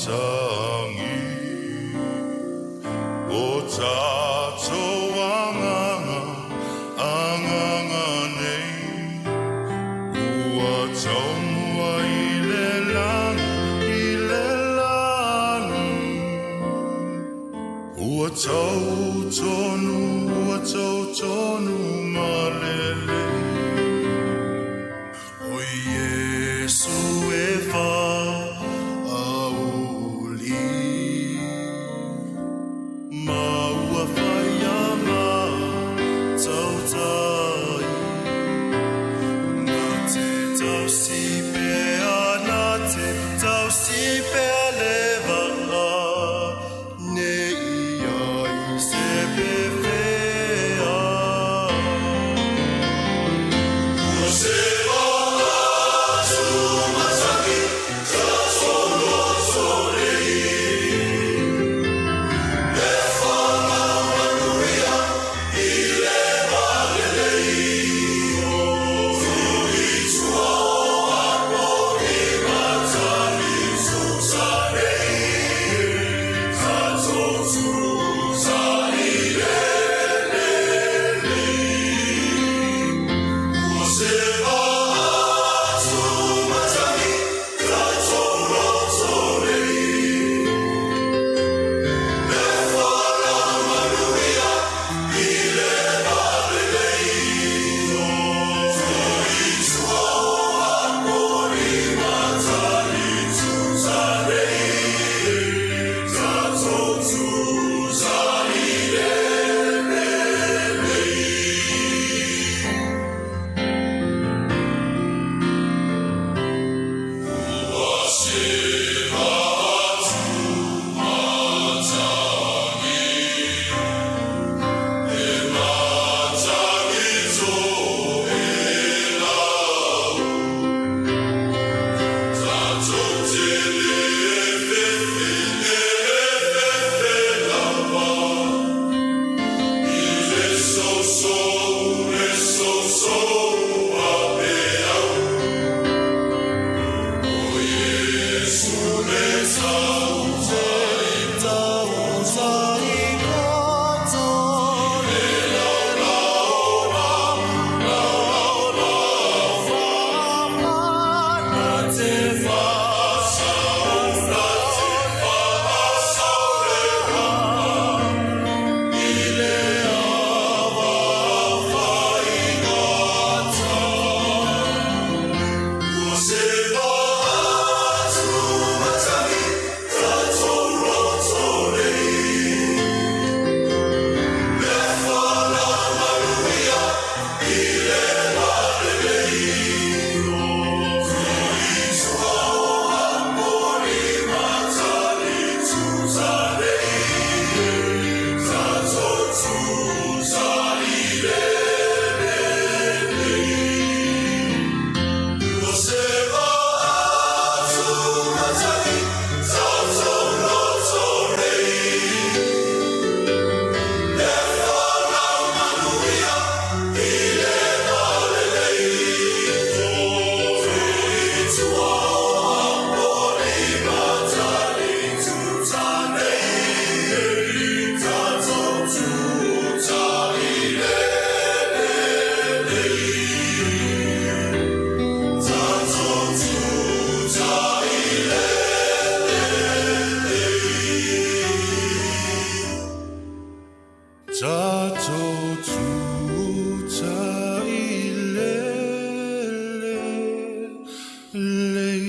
Matagi O tātou anganga, anganga nei Ua taumua i le lagi, i le lagi Ua tau tonu, ua tau tonu malele O Iesu e whaauli Ma ua whaia ngā tautai Nā te tausi pea, nā te tausi pea le vaa Ne ia i se pewhea Ua se atu matagi, ta tonu tore E whanga manuia i le malelei Tui tua o apori matagi tusa nei Ta tō tusa i le lelei Ua se atu matagi, ta tō tore E whanga manuia i le malelei Tui tua o apori matagi tusa nei Ta tō tusa i le lelei Ua se atu matagi E matagi tō e lau Tātou te le e fefe, e fefe lava I le so le so a pe au O Iesu le tau Tau i Le lau lau lau lau Na te whaasau, na te whaasau le I le awa whaingata Ua se atu matagi, ta tō roto nei E whana manuia i le malelei Tui tua o apori matagi tusa nei Ta tō tusa i le lelei Ua se atu matagi, ta tō roto nei E whana manuia i le malelei Tui tua o apori matagi tusa nei Ta tō tusa i le lelei Ta tō tusa i le lelei Ta tō tuta i le lelei.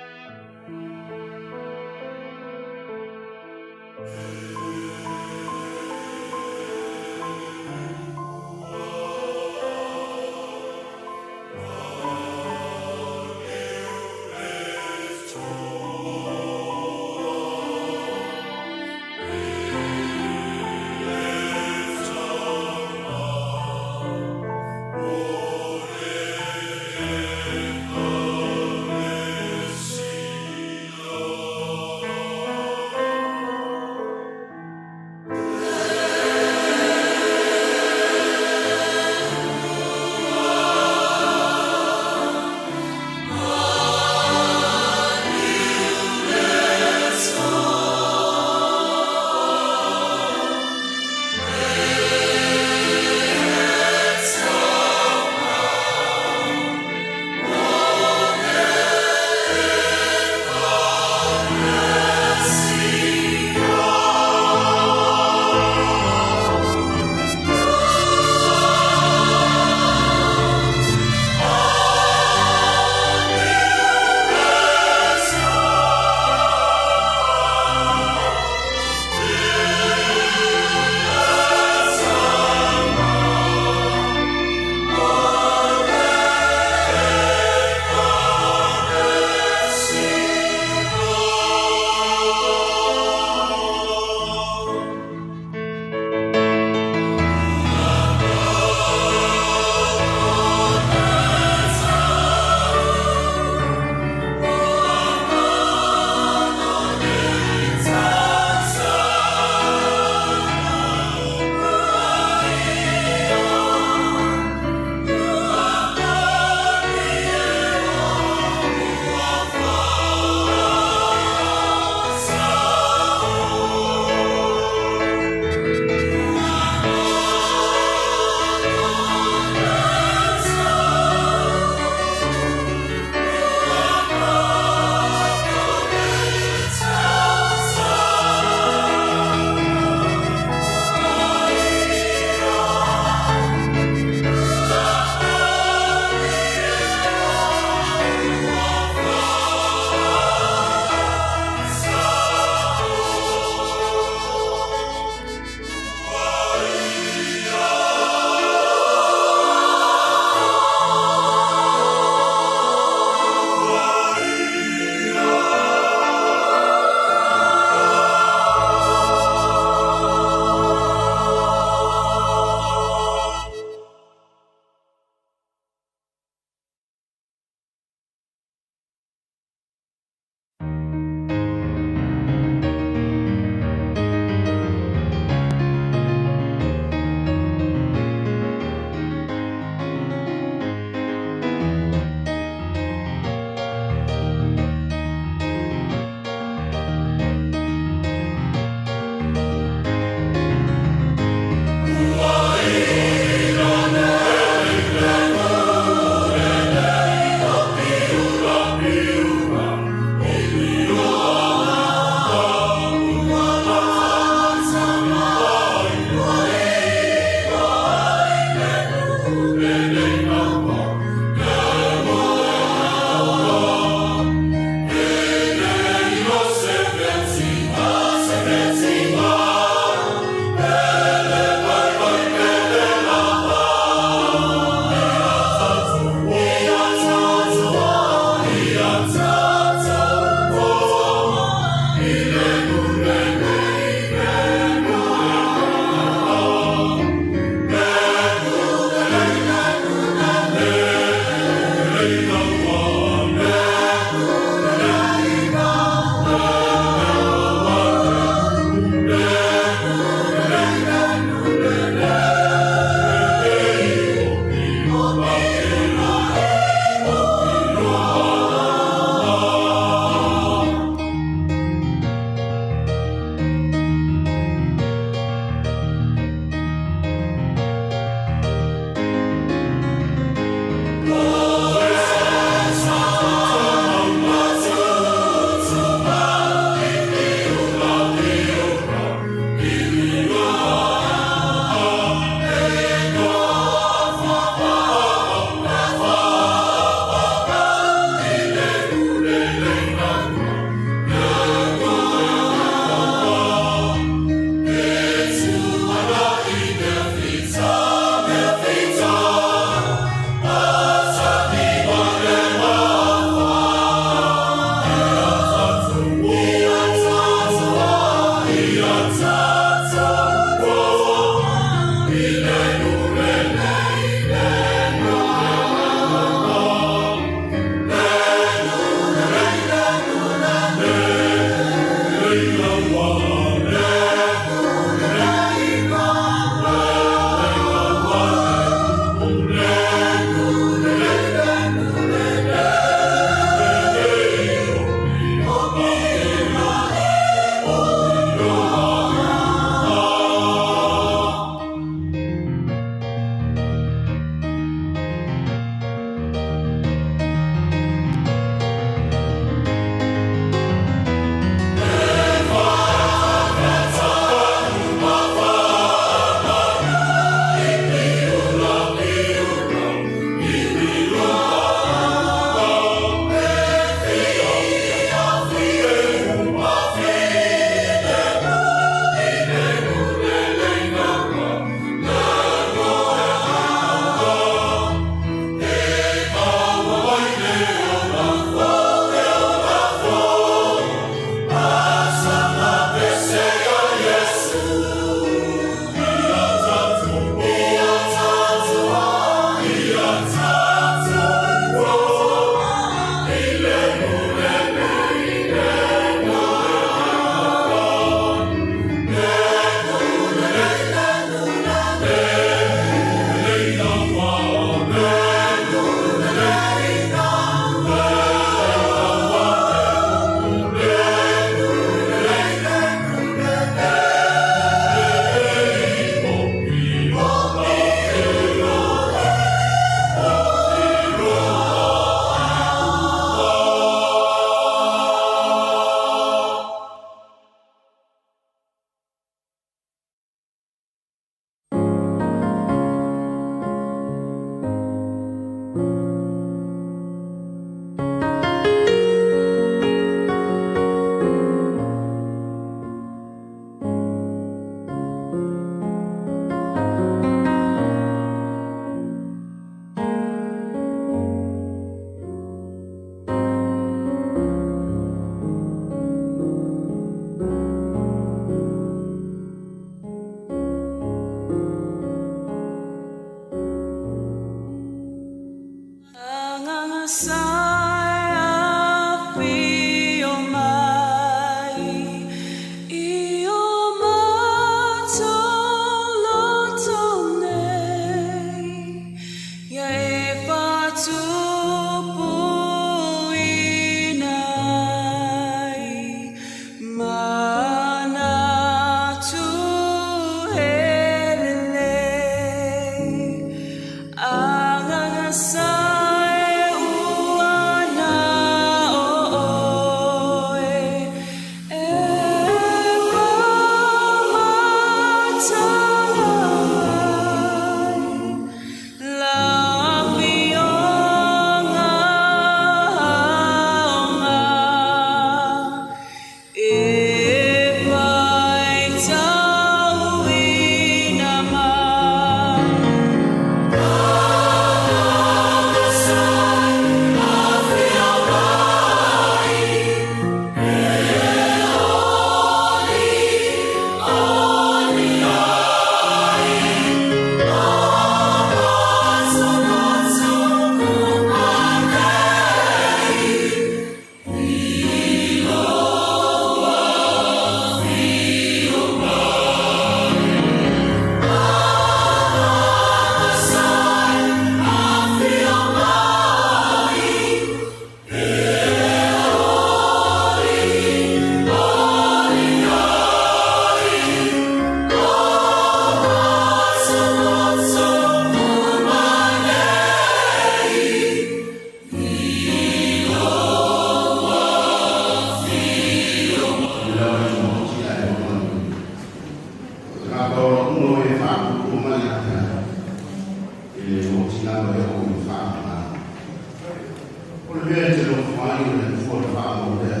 mea e te lofa ai o le Atua le faamau lea,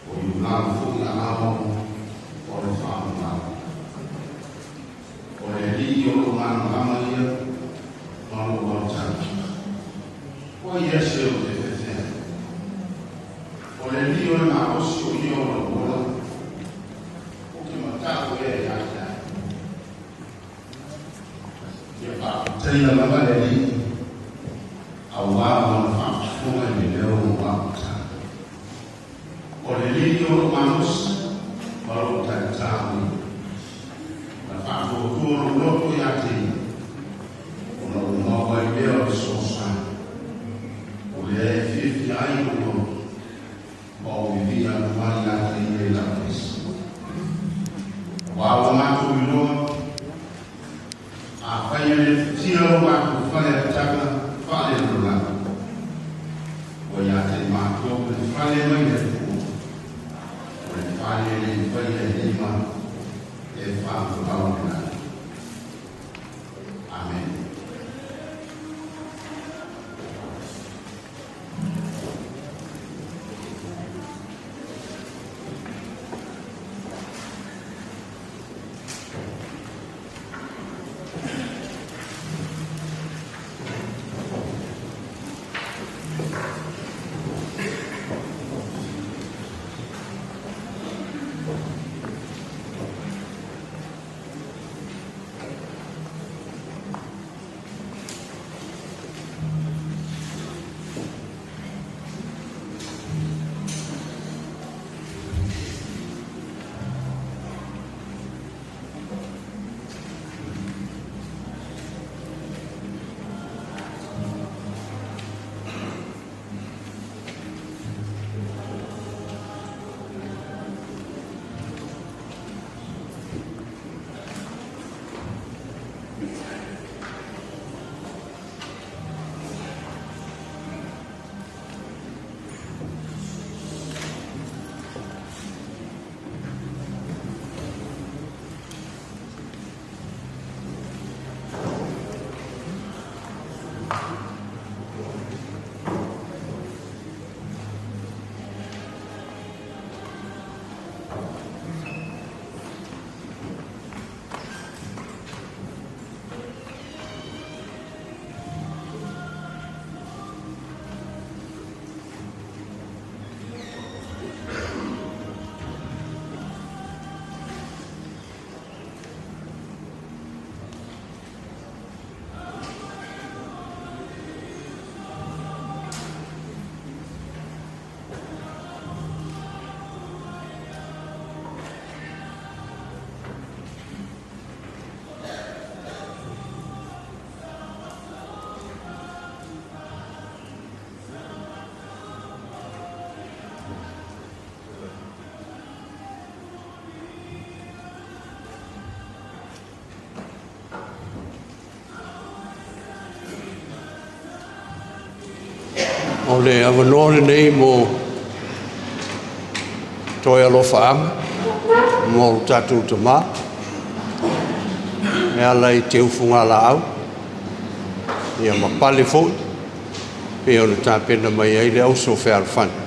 o i ulaga foi aao o le faamamalu. O le Alii o lou malamalama ia ma lou aotali. O ai ea se ou te fefe ai? O le Alii o le malosi o ia o lou ola, ou te matau ea ia te ai. Ia faafetaia lava le Alii, auā lona faafofoga i le leo o au tatalo. O le Alii o lou malosi ma lou taitai o ia. Na faatuatua lou loto ia te ia, ona ou maua ai lea o le fesoasoani. O lea e fiafia ai lou loto, ma ou vivii atu ai ia te ia i lau pesi. Aua ua matou iloa, afai e le futia lo matou fale apitaga faalelalolagi, ua ia te matou le fale mai le Atua, o le fale e le i faia e lima e faamamau le lagi. Amene. O le avanoa lenei mo toe alofaaga mo lo tatou tamā e ala i teufugalaau ia ma pale foi pei ona tapena mai ai le auso fealofani.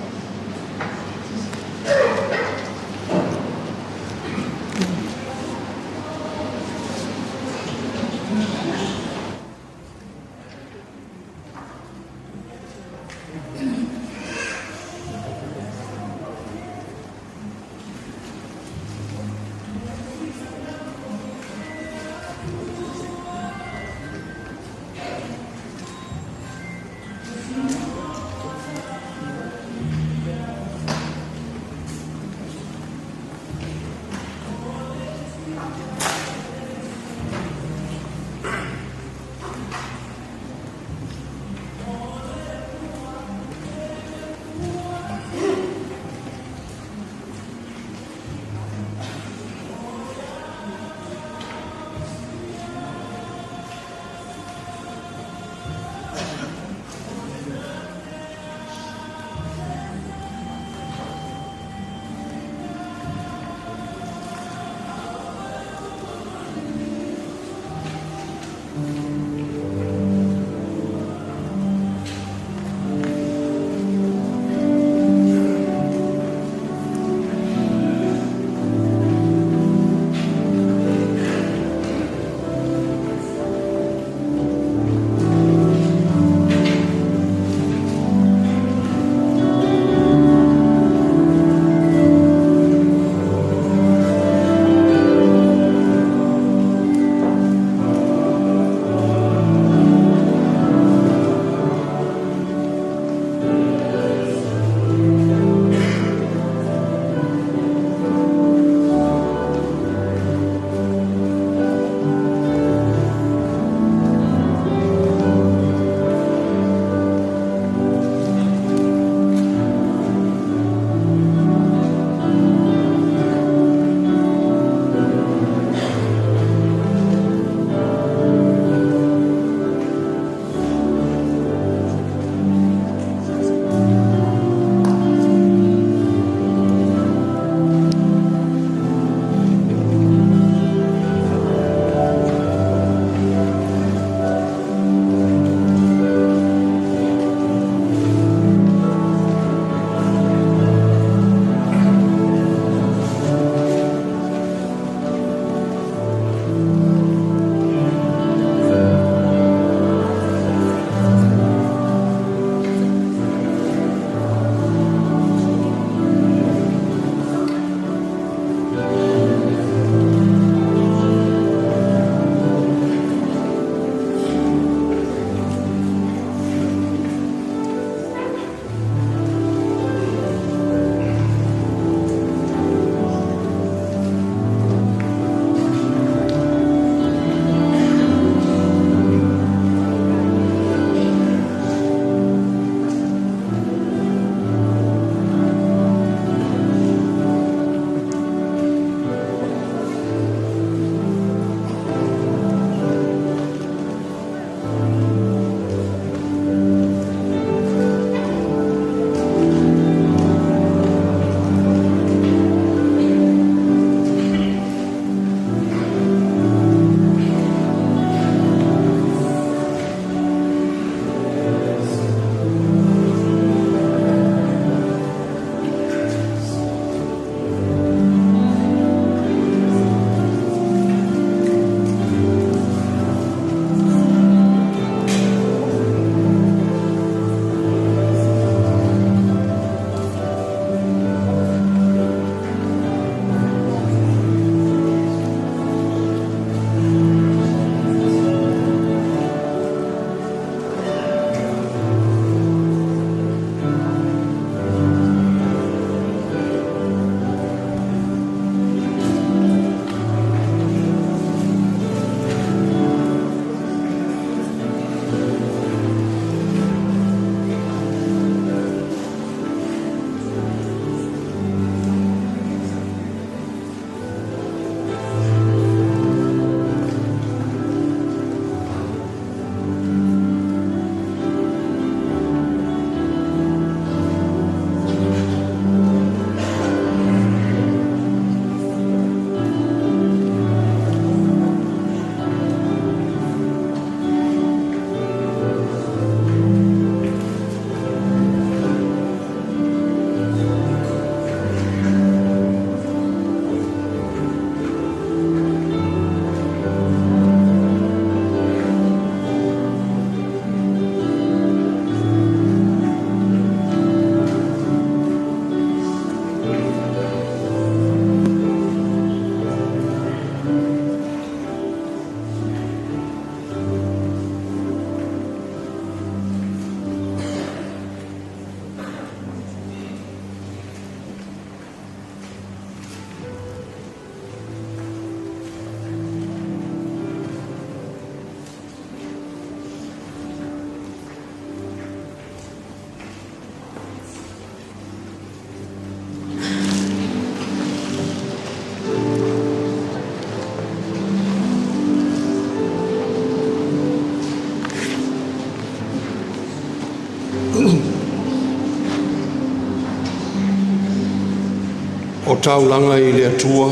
O taulaga i le Atua,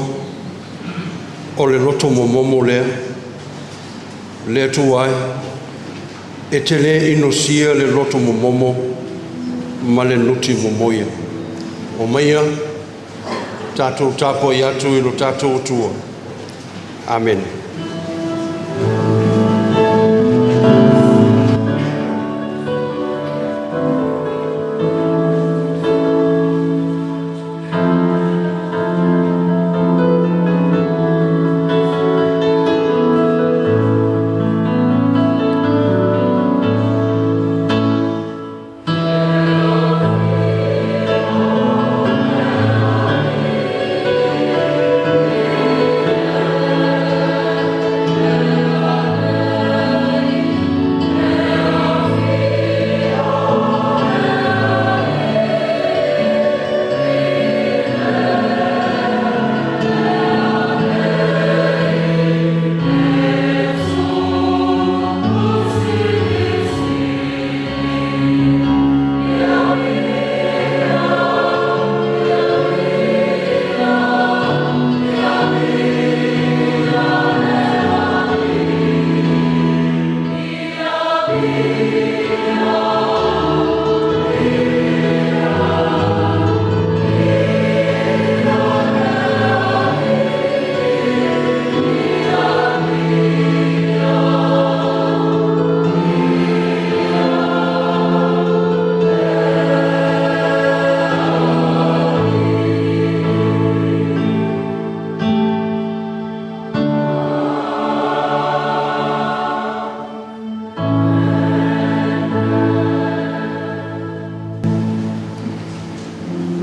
o le loto momomo lea, le Atua e, e te le inosia le loto momomo ma le nuti momoia. Omaia, tatou tapuai atu i lo tatou Atua. Amene.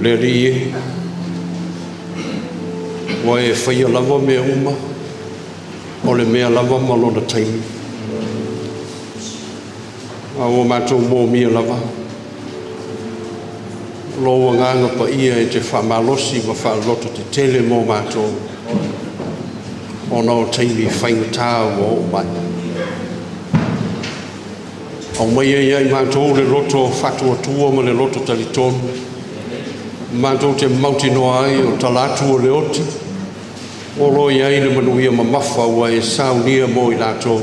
Le Alii e, ua e faia lava mea uma, o le mea lava ma lona taimi. A ua matou momia lava, lou agaga paia e te faamalosi ma faaloto tetele mo matou, ona o taimi faigata ua oo mai. Aumaia ia i matou le loto faatuatua ma le loto talitonu, matou te mautinoa ai o tala atu o le oti, o lo o i ai le manuia mamafa ua e saunia mo i latou,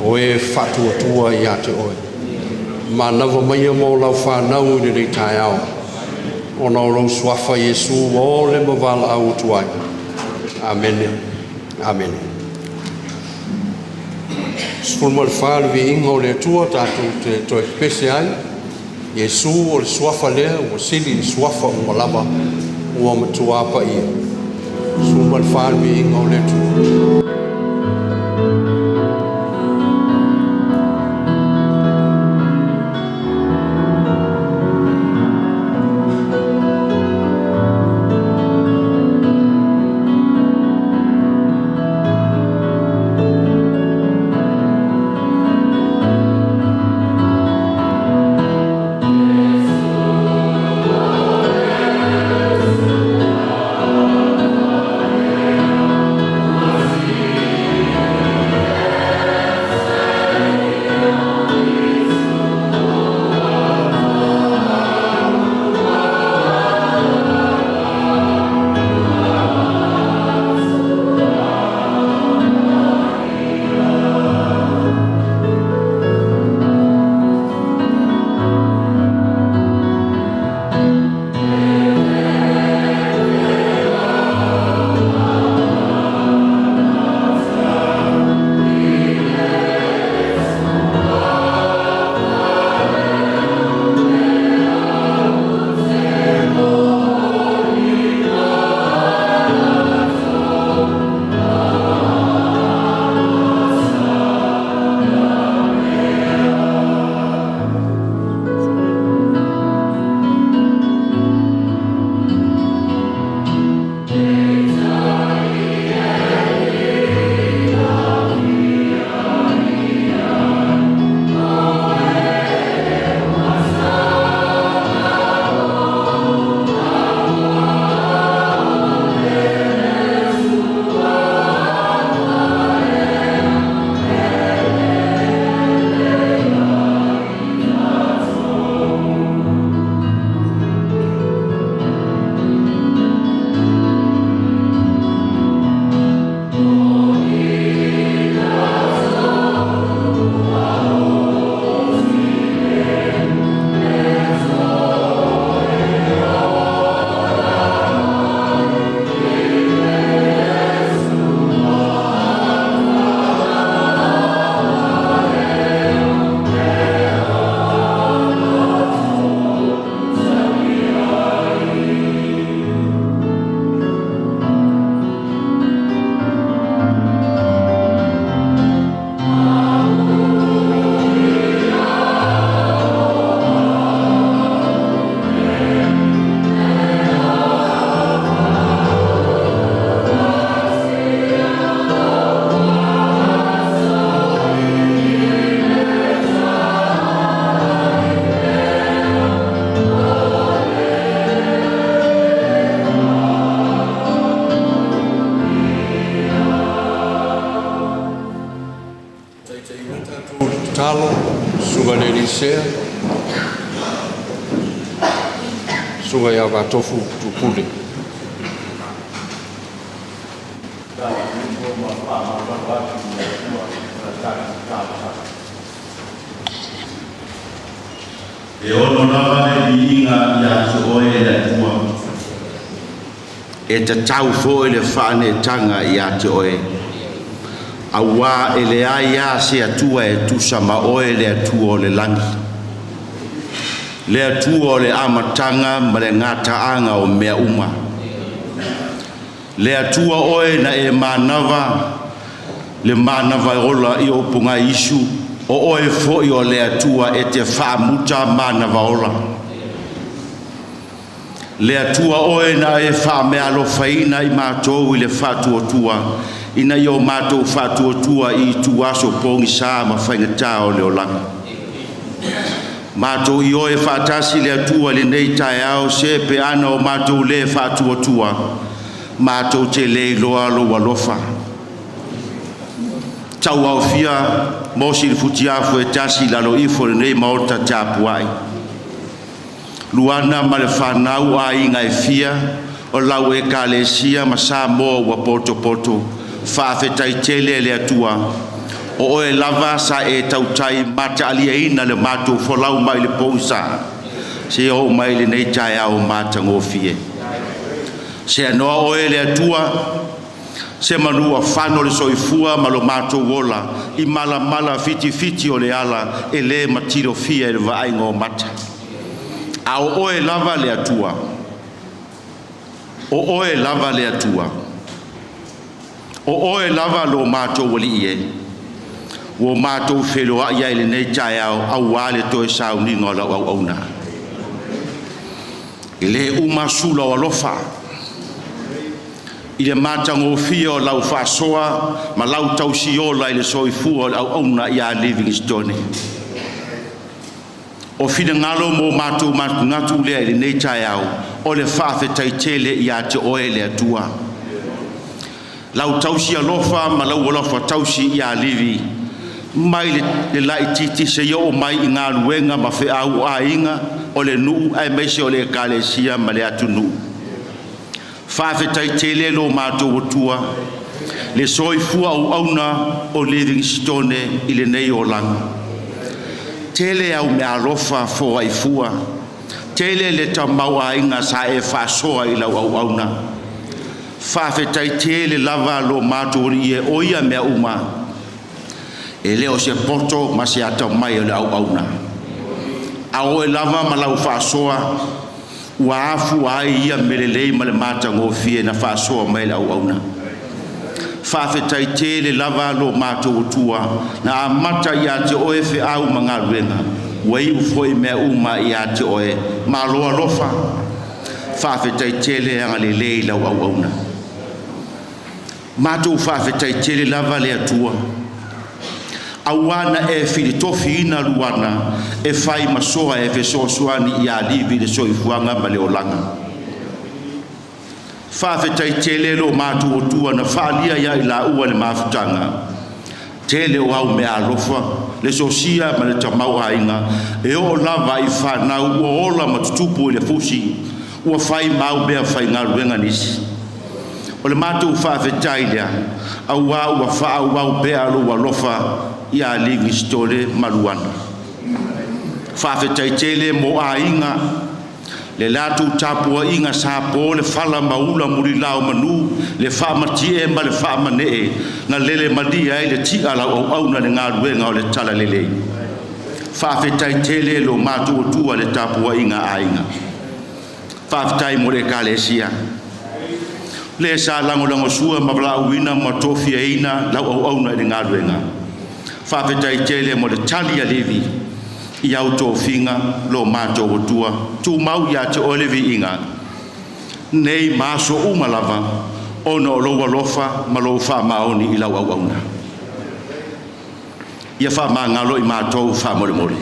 o e faatuatua ia te oe. Manava maia mo lau whanau i lenei taeao, ona o lou suafa Iesu ua ole ma valaau atu ai. Amene, amene. 14 le viiga o le Atua tatou te toe pepese ai. Iesu o le suafa lea ua sili i suafa uma lava ua matua paia. 14 le viiga o le Atua. Taitaiina tatou i le tatalo, Susuga i le Elisea, Susuga ia Vatofu Tupule. E ono lava le viiga ia te oe le Atua, e tatau foi le faaneetaga ia te oe, auā e leai lava se Atua e tusa ma oe le Atua o le lagi, le Atua o le amataga ma le gataaga o mea uma. Le Atua oe na e manava le manava ola i upuga isu, o oe foi o le Atua e te faamuta manava ola. Le Atua oe na e faameaalofaina i matou i le faatuatua, ina ia o matou faatuatua i ituaso pogisā ma faigata o le olaga. Matou ioe faatasi le Atua i lenei taeao, se pe ana o matou le faatuatua, matou te le iloa lou alofa. Tauaofia Mosi i le futiafu e tasi i lalo ifo o lenei maota tapuai. Luana ma le fanau o aiga e fia o lau ekalesia ma Samoa ua potopoto. Faafetai tele le Atua. O oe lava sa e tautai mataliaina le matou folau mai le poisa. Se oo mai lenei taeao matagofie. Se anoa oe le Atua, se manu ua fano le soifua ma lo matou ola i malamala fitifiti o le ala e le matilofia e le vaaiga o mata. A o oe lava le Atua, o oe lava le Atua, o oe lava lo matou alii e, ua matou feiloai ai i lenei taeao auā le toe sauniga o lau auauna. E le uma sula o alofa i le matagofie o lau faasoa ma lau tausiola i le soifua o le auauna ia Livingstone. O finagalo mo matou manatunatu lea i lenei taeao, o le faafetai tele ia te oe le Atua. Lau tausi alofa ma lau alofa tausi ia Livi, mai le laitiiti seia oo mai i galuega ma feau o aiga, o le nuu aemaise o le ekalesia ma le atunuu. Faafetai tele lo matou Atua, le soifua auauna o Livingstone i lenei olaga. Tele au meaalofa foai fua, tele le tamaoaiga sa e faasoa i lau auauna. Faafetai tele lava lo matou alii e o ia mea uma, e le o se poto ma se atamai o le auauna. A oe lava ma lau faasoa ua afua ai ia mea lelei ma le matagofie na faasoa mai le auauna. Faafetai tele lava lo matou Atua na amata ia te oe feau ma galuega, ua iu foi mea uma ia te oe. Malo alofa, faafetai tele agalelei i lau auauna. Matou faafetai tele lava le Atua, auā na e filitofiina Luana e fai ma soa e fesoasoani ia Livi i le soifuaga ma le olaga. Faafetai tele lo matou Atua na faalia ia i laua le mafutaga. Tele o au meaalofa, le sosia ma le tamaoaiga e oo lava i fanau ua ola ma tutupu i le fusi, ua fai ma au meafaigaluega nisi. O le matou faafetai lea, auā ua faaauau pea lou alofa ia Livingstone ma Luana. Faafetai tele mo aiga, le latou tapuaiga sa po le fala ma ula mulilao manu, le faamatie ma le faamanee, na lele malie ai le ti'a lau auauna i le galuega o le talalelei. Faafetai tele lo matou Atua i le tapuaiga a aiga. Faafetai mo le ekalesia, le sa lagolagosua ma valaauina ma tofiaina lau auauna i le galuega. Faafetai tele mo le tali a Levi i au tofiga lo matou Atua. Tumau ia te oe le viiga, nei ma aso uma lava, ona o lou alofa ma lou faamaoni i lau auauna. Ia faamagalo i matou faamolemole.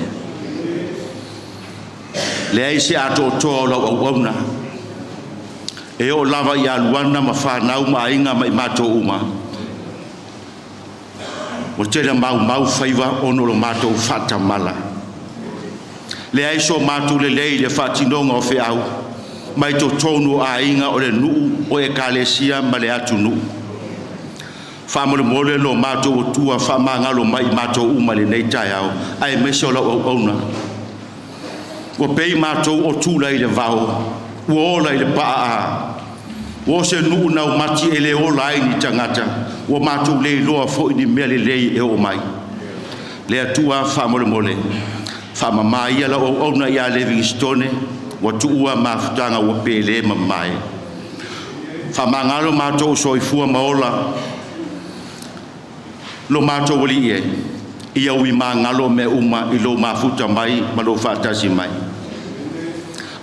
Leai se atoatoa o lau auauna, e oo lava ia Luana ma fanau ma aiga ma i matou uma. Ua tele maumau faiva ona o lo matou faatamala. Leai so matou lelei i le faatinoga o feau mai totonu o aiga, o le nuu, o ekalesia ma le atunuu. Faamolemole lo matou Atua, faamagalo mai i matou uma i lenei taeao, aemaise o lau auauna. Ua pei matou o tula i le vao, ua ola i le paaa. Ua o se nuu naumati e le ola ai ni tagata, ua matou le iloa foi ni mea lelei e oo mai. Le Atua faamolemole, faamama ia lau auauna ia Livingstone, ua tuua mafutaga ua pele ma mamae. Faamagalo matou soifua ma ola, lo matou Alii e, ia ui magalo mea uma i lou mafuta mai ma lou faatasi mai.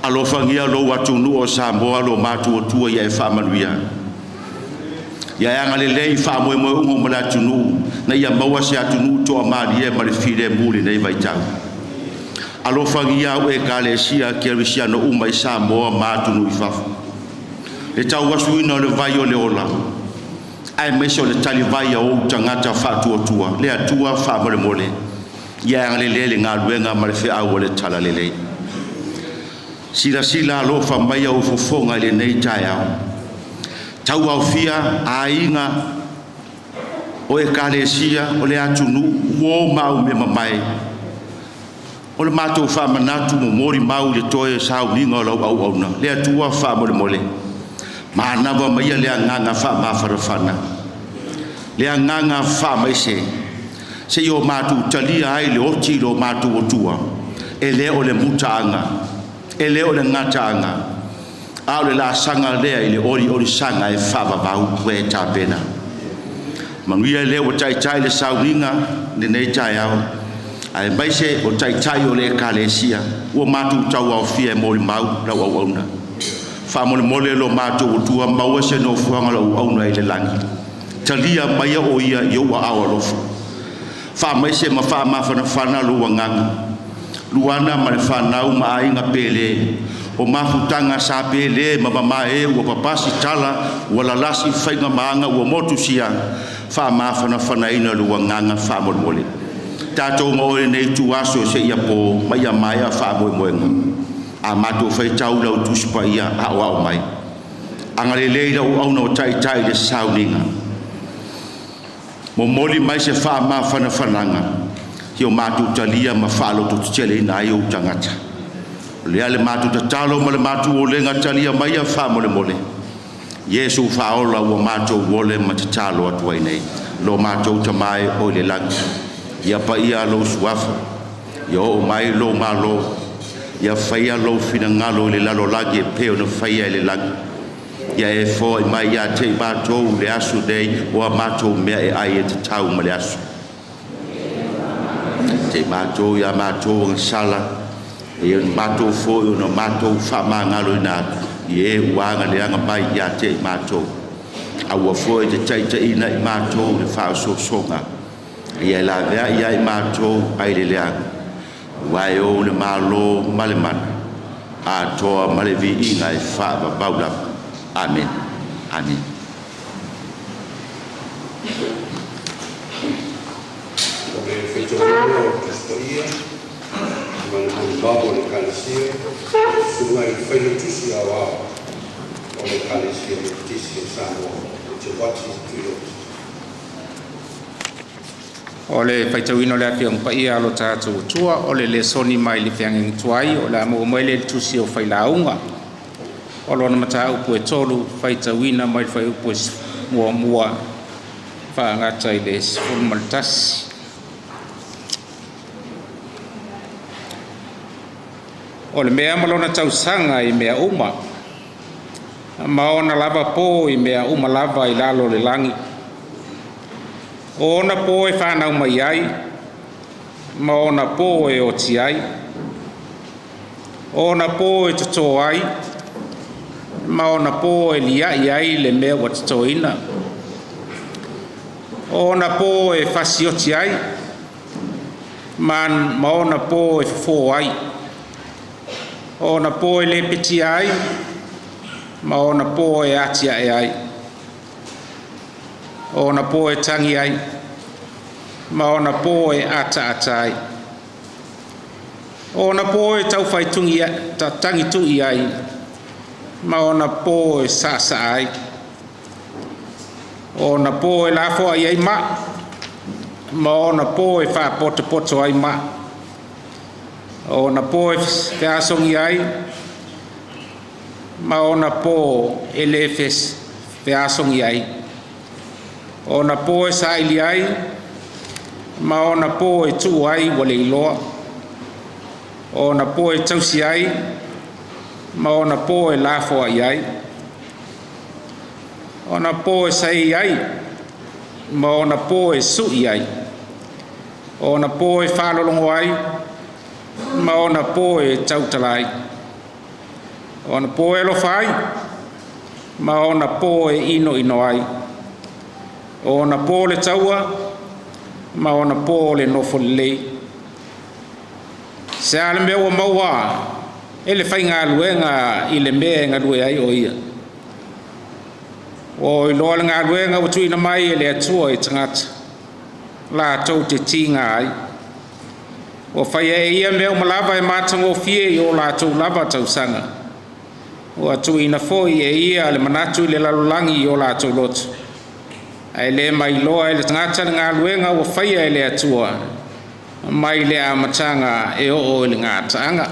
Alofagia lou atunuu o Samoa, lo matou Atua ia e faamanuia. Ia e agalelei i faamoemoe uma mo le atunuu, na ia maua se atunuu toamalie ma le filemu i lenei vaitau. Alofagia au ekalesia kerisiano uma i Samoa ma atunuu i fafo. Le tauasuina o le vai o le ola, aemaise o le talivai a ou tagata faatuatua, le Atua faamolemole, ia e agalelei le galuega ma le feau o le talalelei. Silasila alofa mai au fofoga i lenei taeao. Tauaofia aiga o ekalesia o le atunuu ua o mau mea mamae. O le matou faamanatu momoli mau i le toe sauniga o lau auauna. Le Atua faamolemole, manava maia le agaga faamafanafana, le agaga faamaise, se i o matou talia ai le oti i lo matou Atua, e le o le mutaaga, e le o le gataaga, a o le laasaga lea i le oliolisaga e faavavau ua e tapena. Manuia lea ua taitai le sauniga lenei taeao, aemaise o taitai o le ekalesia ua matou tauaofia e molimau lau auauna. Faamolemole lo matou Atua, maua se nofoaga o lau auauna i le lagi. Talia maia o ia i ou aao alofa. Faamaise ma faamafanafana lou agaga. Luana ma le fanau ma aiga pele, o mafutaga sa pele ma mamae ua papasi tala, ua lalasi faiga maga ua motusia, faamafanafanaina lou agaga faamolemole. Tatou ma oe nei tuaso seia po ma ia maea faamoemoega. A matou faitau lau Tusi Paia aoao mai. Agalelei lau auauna o taitai le sauniga. Momoli mai se faamafanafanaga si o matou talia ma faalototeteleina ai ou tagata. O lea le matou tatalo ma le matou olega talia mai a faamolemole. Iesu faaola ua matou ole ma tatalo atu ai nei. Lo matou tamae o i le lagi, ia paia lou suafa, ia oo mai lou malo, ia faia lou finagalo i le lalolagi e pei ona faia i le lagi. Ia e foai mai ia te i matou le aso nei o a matou mea e ai e tatau ma le aso. Te i matou ia matou agasala, e ia matou foi ona matou faamagaloina atu, i e ua agaleaga mai ia te i matou. Aua foi te taitaiina i matou le faaosoosoga, ia e lavea ia i matou ai le leaga, ua e ou le malo ma le mana, atoa ma le viiga e faavavau lava. Amen. Amen. O le faitauina o Tusi Paia ma le molimau o le Ekalesia, susuga i le Failautusi Aoao o le Ekalesia Metotisi o Samoa, Eteuati Tuioti. O le faitauina o le Afioga Paia a lo tatou Atua, o le lesoni mai le feagaiga tuai, o le a maua mai le tusi o Failauga. O lona mataupu e 3, faitauina mai le fuaiupu e 1 faagata i le 11. O le mea ma lona tausaga i mea uma, ma ona lava po i mea uma lava i lalo o le lagi. O ona po e whanau mai ai, ma ona po e oti ai. O ona po e toto ai, ma ona po e liai ai le mea ua totoina. O ona po e fasioti ai, ma ona po e fofo ai. O ona po e lepetia ai, ma ona po e atiae ai. O ona po e tangi ai, ma ona pō e ataata ai. O ona pō e taufai tagitu'i ai, ma ona pō e saasaa ai. O ona pō e lafoai ai ma'i, ma ona pō e faapotopoto ai ma'i. O ona pō e feasogi ai, ma ona pō e lē feasogi ai. O ona pō e saili ai, ma ona pō e tuu ai ua le iloa. O ona pō e tausi ai, ma ona pō e lafoai ai. O ona pō e saei ai, ma ona pō e su'i ai. O ona pō e faalologo ai, ma ona pō e tautala ai. O ona pō e alofa ai, ma ona pō e inoino ai. O ona pō le taua, ma ona pō le nofo lelei. Se a le mea ua maua e le faigaluega i le mea e galue ai o ia. Ua oi loa le galuega ua tuuina mai e le Atua i tagata, latou te tiga ai. Ua faia e ia mea uma lava e matagofie i o latou lava tausaga. Ua tuuina foi e ia le manatu i le lalolagi i o latou loto. Ae le mailoa e le tagata le galuega ua faia e le Atua, mai le amataga e oo i le gataaga.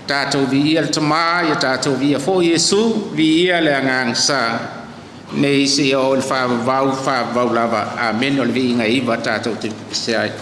Tatou viia le Tamā, ia tatou viia foi Iesu, viia le Agaga Sa, nei seia oo i le faavavau, faavavau lava. Amene. O le viiga e iva tatou te pese ai.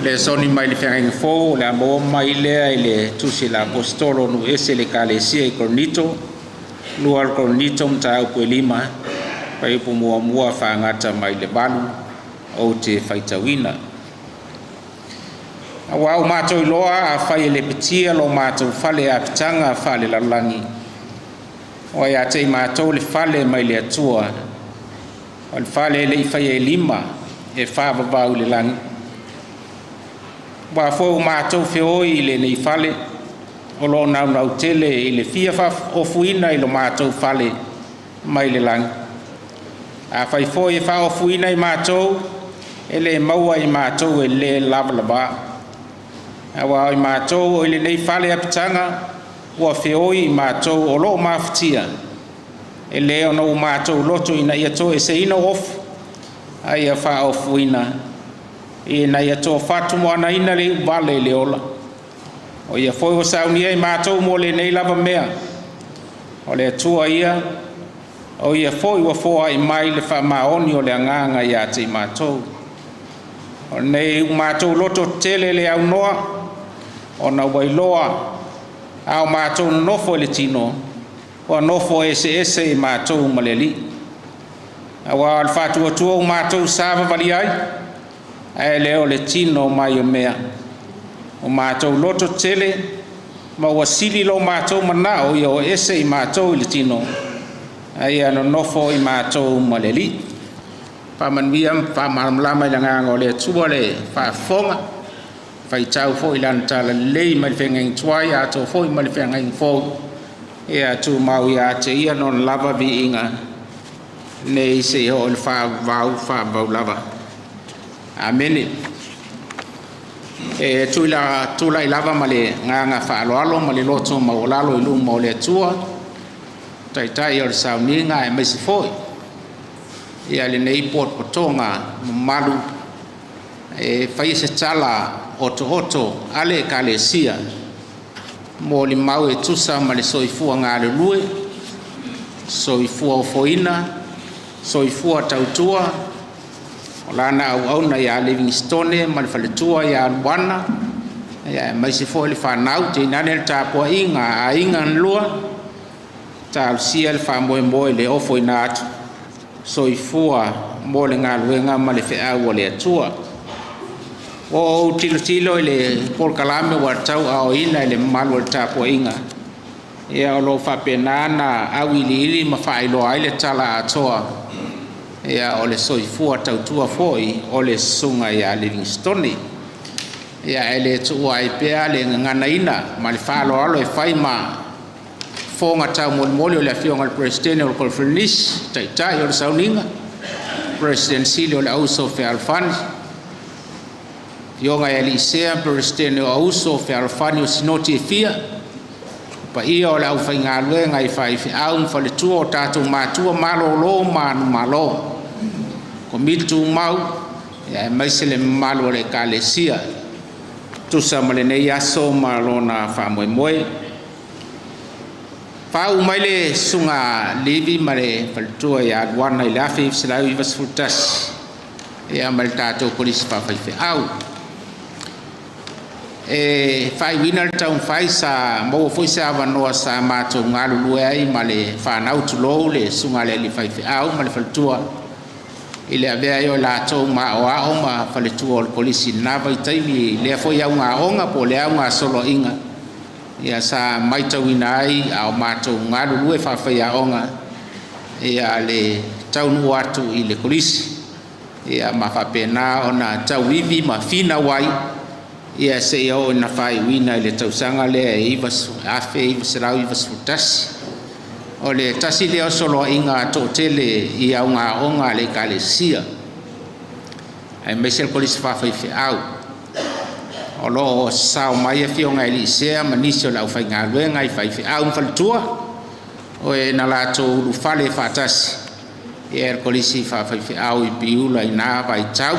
Lesoni mai le Feagaiga Fou o le a maua mai lea i le Tusi a le Aposetolo nu ese le Ekalesia i Korinito, 2 o Korinito mataupu e 5, fuaiupu 1 faagata mai le 8 ou te faitauina. Auā ua matou iloa afai e lepetia lo matou fale apitaga faalelalolagi, ua ia te i matou le fale mai le Atua, o le fale e le i faia e lima e faavavau i le lagi. Ua foi ua matou feoi i lenei fale, o lo o naunau tele i le fia faaofuina i lo matou fale mai le lagi. Afai foi e faaofuina i matou, e lē maua i matou e lē lavalavā. Auā o i matou o i lenei fale apitaga, ua feoi i matou o lo o mafatia, e lē ona ua matou loto ina ia toeseina ofu, a ia faaofuina, ina ia toafatumoanaina le iuvale i le ola. O ia foi ua saunia i matou mo lenei lava mea. O le Atua ia, o ia foi ua foai mai le faamaoni o le agaga ia te i matou. O lenei ua matou loto tele le aunoa, ona ua iloa a o matou nonofo i le tino, ua nofo eseese i matou ma le Alii. Auā o le faatuatua ua matou savavali ai, ae le o le tino mai o mea. O matou loto tele, ma ua sili lo matou manao ia o ese i matou i le tino, a ia nonofo i matou ma le Alii. Faamanuia ma faamalamalama i le agaga o le Atua le faafofoga, faitau foi lana tala lelei mai le feagaiga tuai atoa foi ma le feagaiga fou. Ia tumau ia te ia lona lava viiga nei seia oo i le faavavau, faavavau lava. Amene. E tulai lava ma le agaga faaaloalo ma le loto maualalo i luma o le Atua, Taitai o le sauniga aemaise foi ia lenei potopotoga mamalu e faia se tala otooto a le Ekalesia molimau e tusa ma le soifua galulue, soifua ofoina, soifua tautua o lana auauna ia Livingstone ma le faletua ia Luana, aemaise foi le fanau, tainane le tapuaiga a aiga na lua, talosia le faamoemoe i le ofoina atu soifua mo le galuega ma le feau a le Atua. Ua ou tilotilo i le polokalame ua tauaaoina e le mamalu o le tapuaiga, ia o lo o faapena ona auiliili ma faailoa ai le tala atoa ia o le soifua tautua foi o le susuga ia Livingstone. Ia e le tuua ai pea le gaganaina ma le faaaloalo e fai ma fofoga taumolimoli o le Afioga i le Peresetene o le Koneferenisi, Taitai o le Sauniga, Peresetene Sili o le Auuso Fealofani, Afioga ia Aliisea, Peresetene o Auuso Fealofani o Sinoti e fia, paia o le aufaigaluega i faifeau ma faletua o tatou matua malolo manumalo, Komiti Tumau, aemaise le mamalu o le Ekalesia, tusa ma lenei aso ma lona faamoemoe. Faauu mai le susuga Livi ma le faletua ia Luana i le 1991 ia ma le tatou Kolisi Faafaifeau. E faaiuina le taumafai sa maua foi se avanoa sa matou galulue ai ma le fanau, tulou le susuga i le alii faifeau ma le faletua i le avea ai o latou ma aoao ma faletua o le Kolisi i lena vaitaimi, lea foi augaoga po o le augasoloaiga ia sa matauina ai a o matou galulue faafaiaoga ia le taunuu atu i le Kolisi ia ma faapena ona tauivi ma finau ai ia seia oo ina faaiuina i le tausaga lea e 1991. O le tasi lea o soloaiga toatele i augaaoga a le Ekalesia aemaise le Kolisi Faafaifeau o lo o sasao mai afioga i Aliisea ma nisi o le aufaigaluega i faifeau ma faletua o e na latou ulufale faatasi ia le Kolisi Faafaifeau i Piula i na vaitau.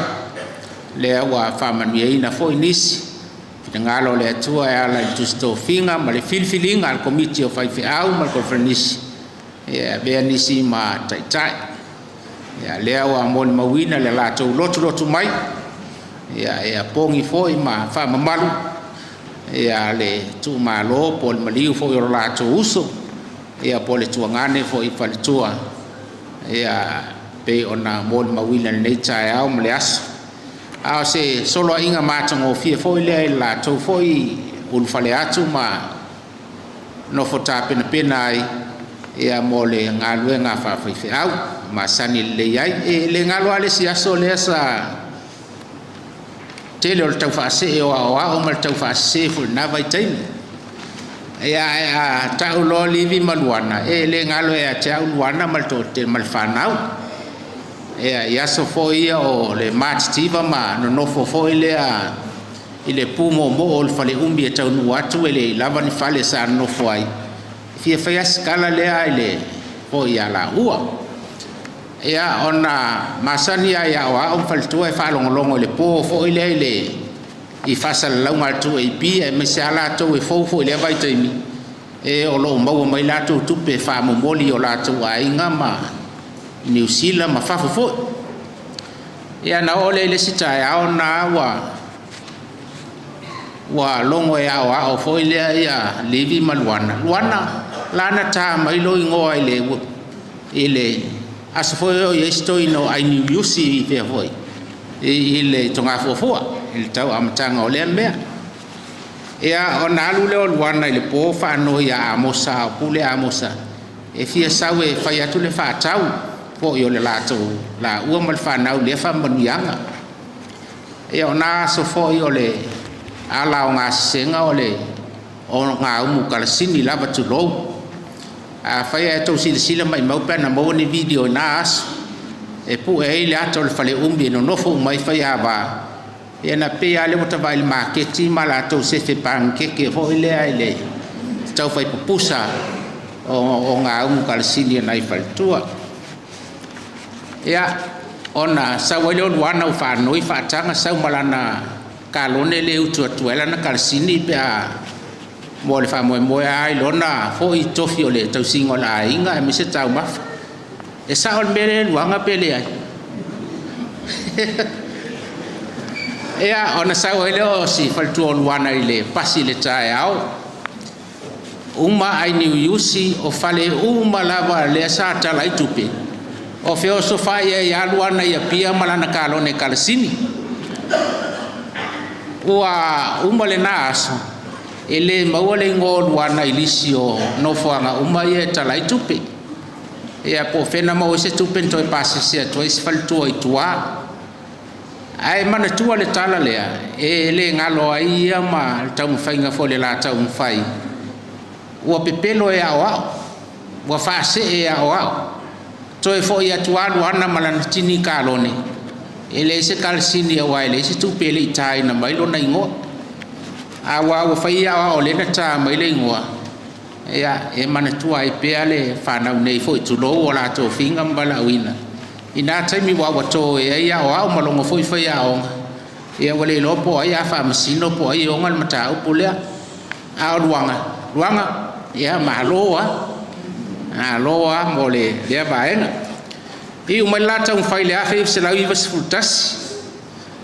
Lea ua faamanuiaina foi nisi finagalo o le Atua e ala i le tusitofiga ma le filifiliga a le Komiti o Faifeau ma le Koneferenisi e avea nisi ma taitai. Ia lea ua molimauina le latou lotulotu mai ia e apogi foi ma faamamalu ia le tuumalo po o le maliu foi o lo latou uso ia po o le tuagane foi i faletua ia pei ona molimauina lenei taeao ma le aso. A o se soloaiga matagofie foi lea i le latou foi ulufale atu ma nofo tapenapena ai ia mo le galuega faafaifeau masani lelei ai. E le galo lava le isi aso lea sa tele o le taufaasee o aoao ma le taufaasese foi i lena vaitaimi. Ia ae a tau loa Livi ma Luana, e le galo ia te au Luana ma le toatele ma le fanau. Ia i aso foi ia o le matitiva ma nonofo foi lea i le pumoomoo o le faleumi e taunuu atu e le i lava ni fale sa nonofo ai. Fia fai lava si tala lea i le foi ia laua. Ia ona masani lava i aoao ma faletua e faalogologo i le po foi lea i le i faasalalauga a le 2AP aemaise lava latou e fou foi i lea vaitaimi e o lo o maua mai latou tupe faamomoli i o latou aiga ma Niu Sila ma fafo foi. Ia na oo lea i le isi taeao na ua logo e aoao foi lea ia Livi ma Luana. Luana, la na ta mai lou igoa i le aso foi o i ai si toeaina o Ainiuiusi i fea foi i le Togafuafua i le tau amataga o lea mea. Ia ona alu lea o Luana i le po faanoi ia Amosa, o pule Amosa, e fia sau e fai atu le faatau foi o le latou laua ma le fanau i lea faamanuiaga. Ia o na aso foi o le ala o gasesega o le gaumu kalasini lava tulou. Afai ae tou silasila maimau pe ana maua ni video i na aso e pue ai le ata o le faleumi e nonofo uma ai faiava. Ia na pei lava lea ua tavaai i le maketi ma latou sefe panikeke foi lea i le taufai pupusa o gaumu kalasini a nai faletua. Ia, ona sau ai lea o Luana ua faanoi faataga sau ma lana kalone le utu atu ai lana kalasini pe a mo le faamoemoe lava i lona foi tofi o le tausiga o le aiga aemaise taumafa. E sao le mea lea Luana pe leai? Ia, ona sau ai lea o si faletua o Luana i le pasi i le taeao. Uma ai niuiusi o fale uma lava lea sa tala ai tupe, o feosofai ai alu ana i Apia ma lana kalone kalasini. Ua uma lena aso, e le maua le igoa o Luana i lisi o nofoaga uma ia e tala ai tupe. Ia po o fea na maua ai se tupe na toe pasese atu ai si faletua i tua. Ae manatua le tala lea, e le galo ai ia ma le taumafaiga foi o le la taumafai. Ua pepelo e aoao, ua faasee e aoao. Toe foi atu lava Luana ma lana tini kalone, e leai se kalasini aua e leai se tupe e le i taina mai lona igoa. Aua ua fai e aoao lea na ta mai le igoa, ia, e manatua ai pea le fanau nei foi, tulou o latou figa ma valaauina. I na taimi ua to e ai aoao ma logo foi faiaoga, ia ua le iloa po o ai a faamasino po o ai e ona le mataupu lea. A o Luaga, Luaga, ia malo lava, malo lava mo lea vaega. Iu mai le la taumafai i le 1991,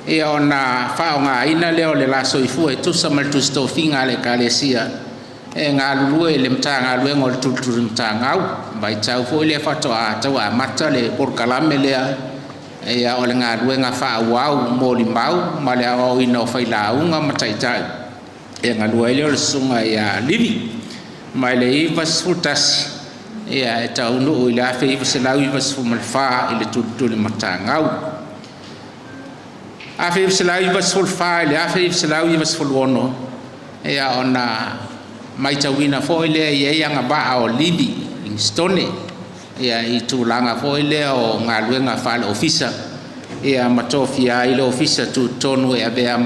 ia ona faaaogaina lea o le la soifua e tusa ma le tusi tofiga a le Ekalesia e galulue i le Matagaluega o le Tulituli Matagau. Vaitau foi lea faatoa tau amata le polokalame lea, ia o le galuega faaauau molimau ma le aoaoina o failauga ma taitai. E galue ai lea o le susuga ia Livi mai le 91, ia e taunuu i le 1994 i le Tulituli Matagau. 1994 i le 1996, ia ona maitauina foi lea e i ai agavaa o Livi Livingstone, ia i tulaga foi lea o galuega faale-ofisa, ia ma tofia ai le ofisa tutotonu e avea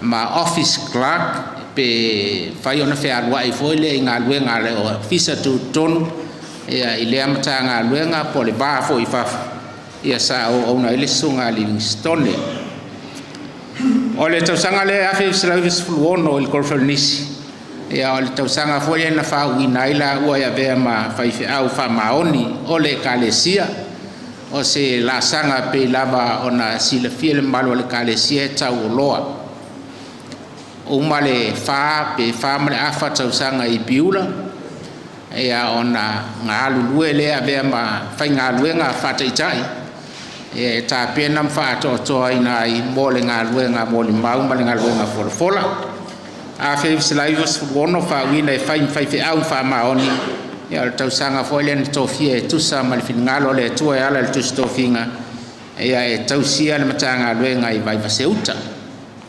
ma office clerk pe fai ona fealuai foi lea i galuega a le ofisa tutotonu, ia i lea Matagaluega po o le va foi i fafo, ia sa auauna ai le susuga a Livingstone. O le tausaga lea 1996 i le Kolofelenisi, ia o le tausaga foi lea na faauuina ai laua e avea ma faifeau faamaoni o le Ekalesia. O se laasaga pei lava ona silafia le mamalu o le Ekalesia e tauoloa. Uma le 4 pe 4 ma le afa tausaga i Piula, ia ona galulue lea avea ma faigaluega faataitai e tapena ma faatoatoaina ai mo le galuega molimau ma le galuega folafola. 1996 faauuina e fai ma faifeau faamaoni, ia o le tausaga foi lea na tofia e tusa ma le finagalo o le Atua e ala i le tusi tofiga, ia e tausia le Matagaluega i Vaivaseuta.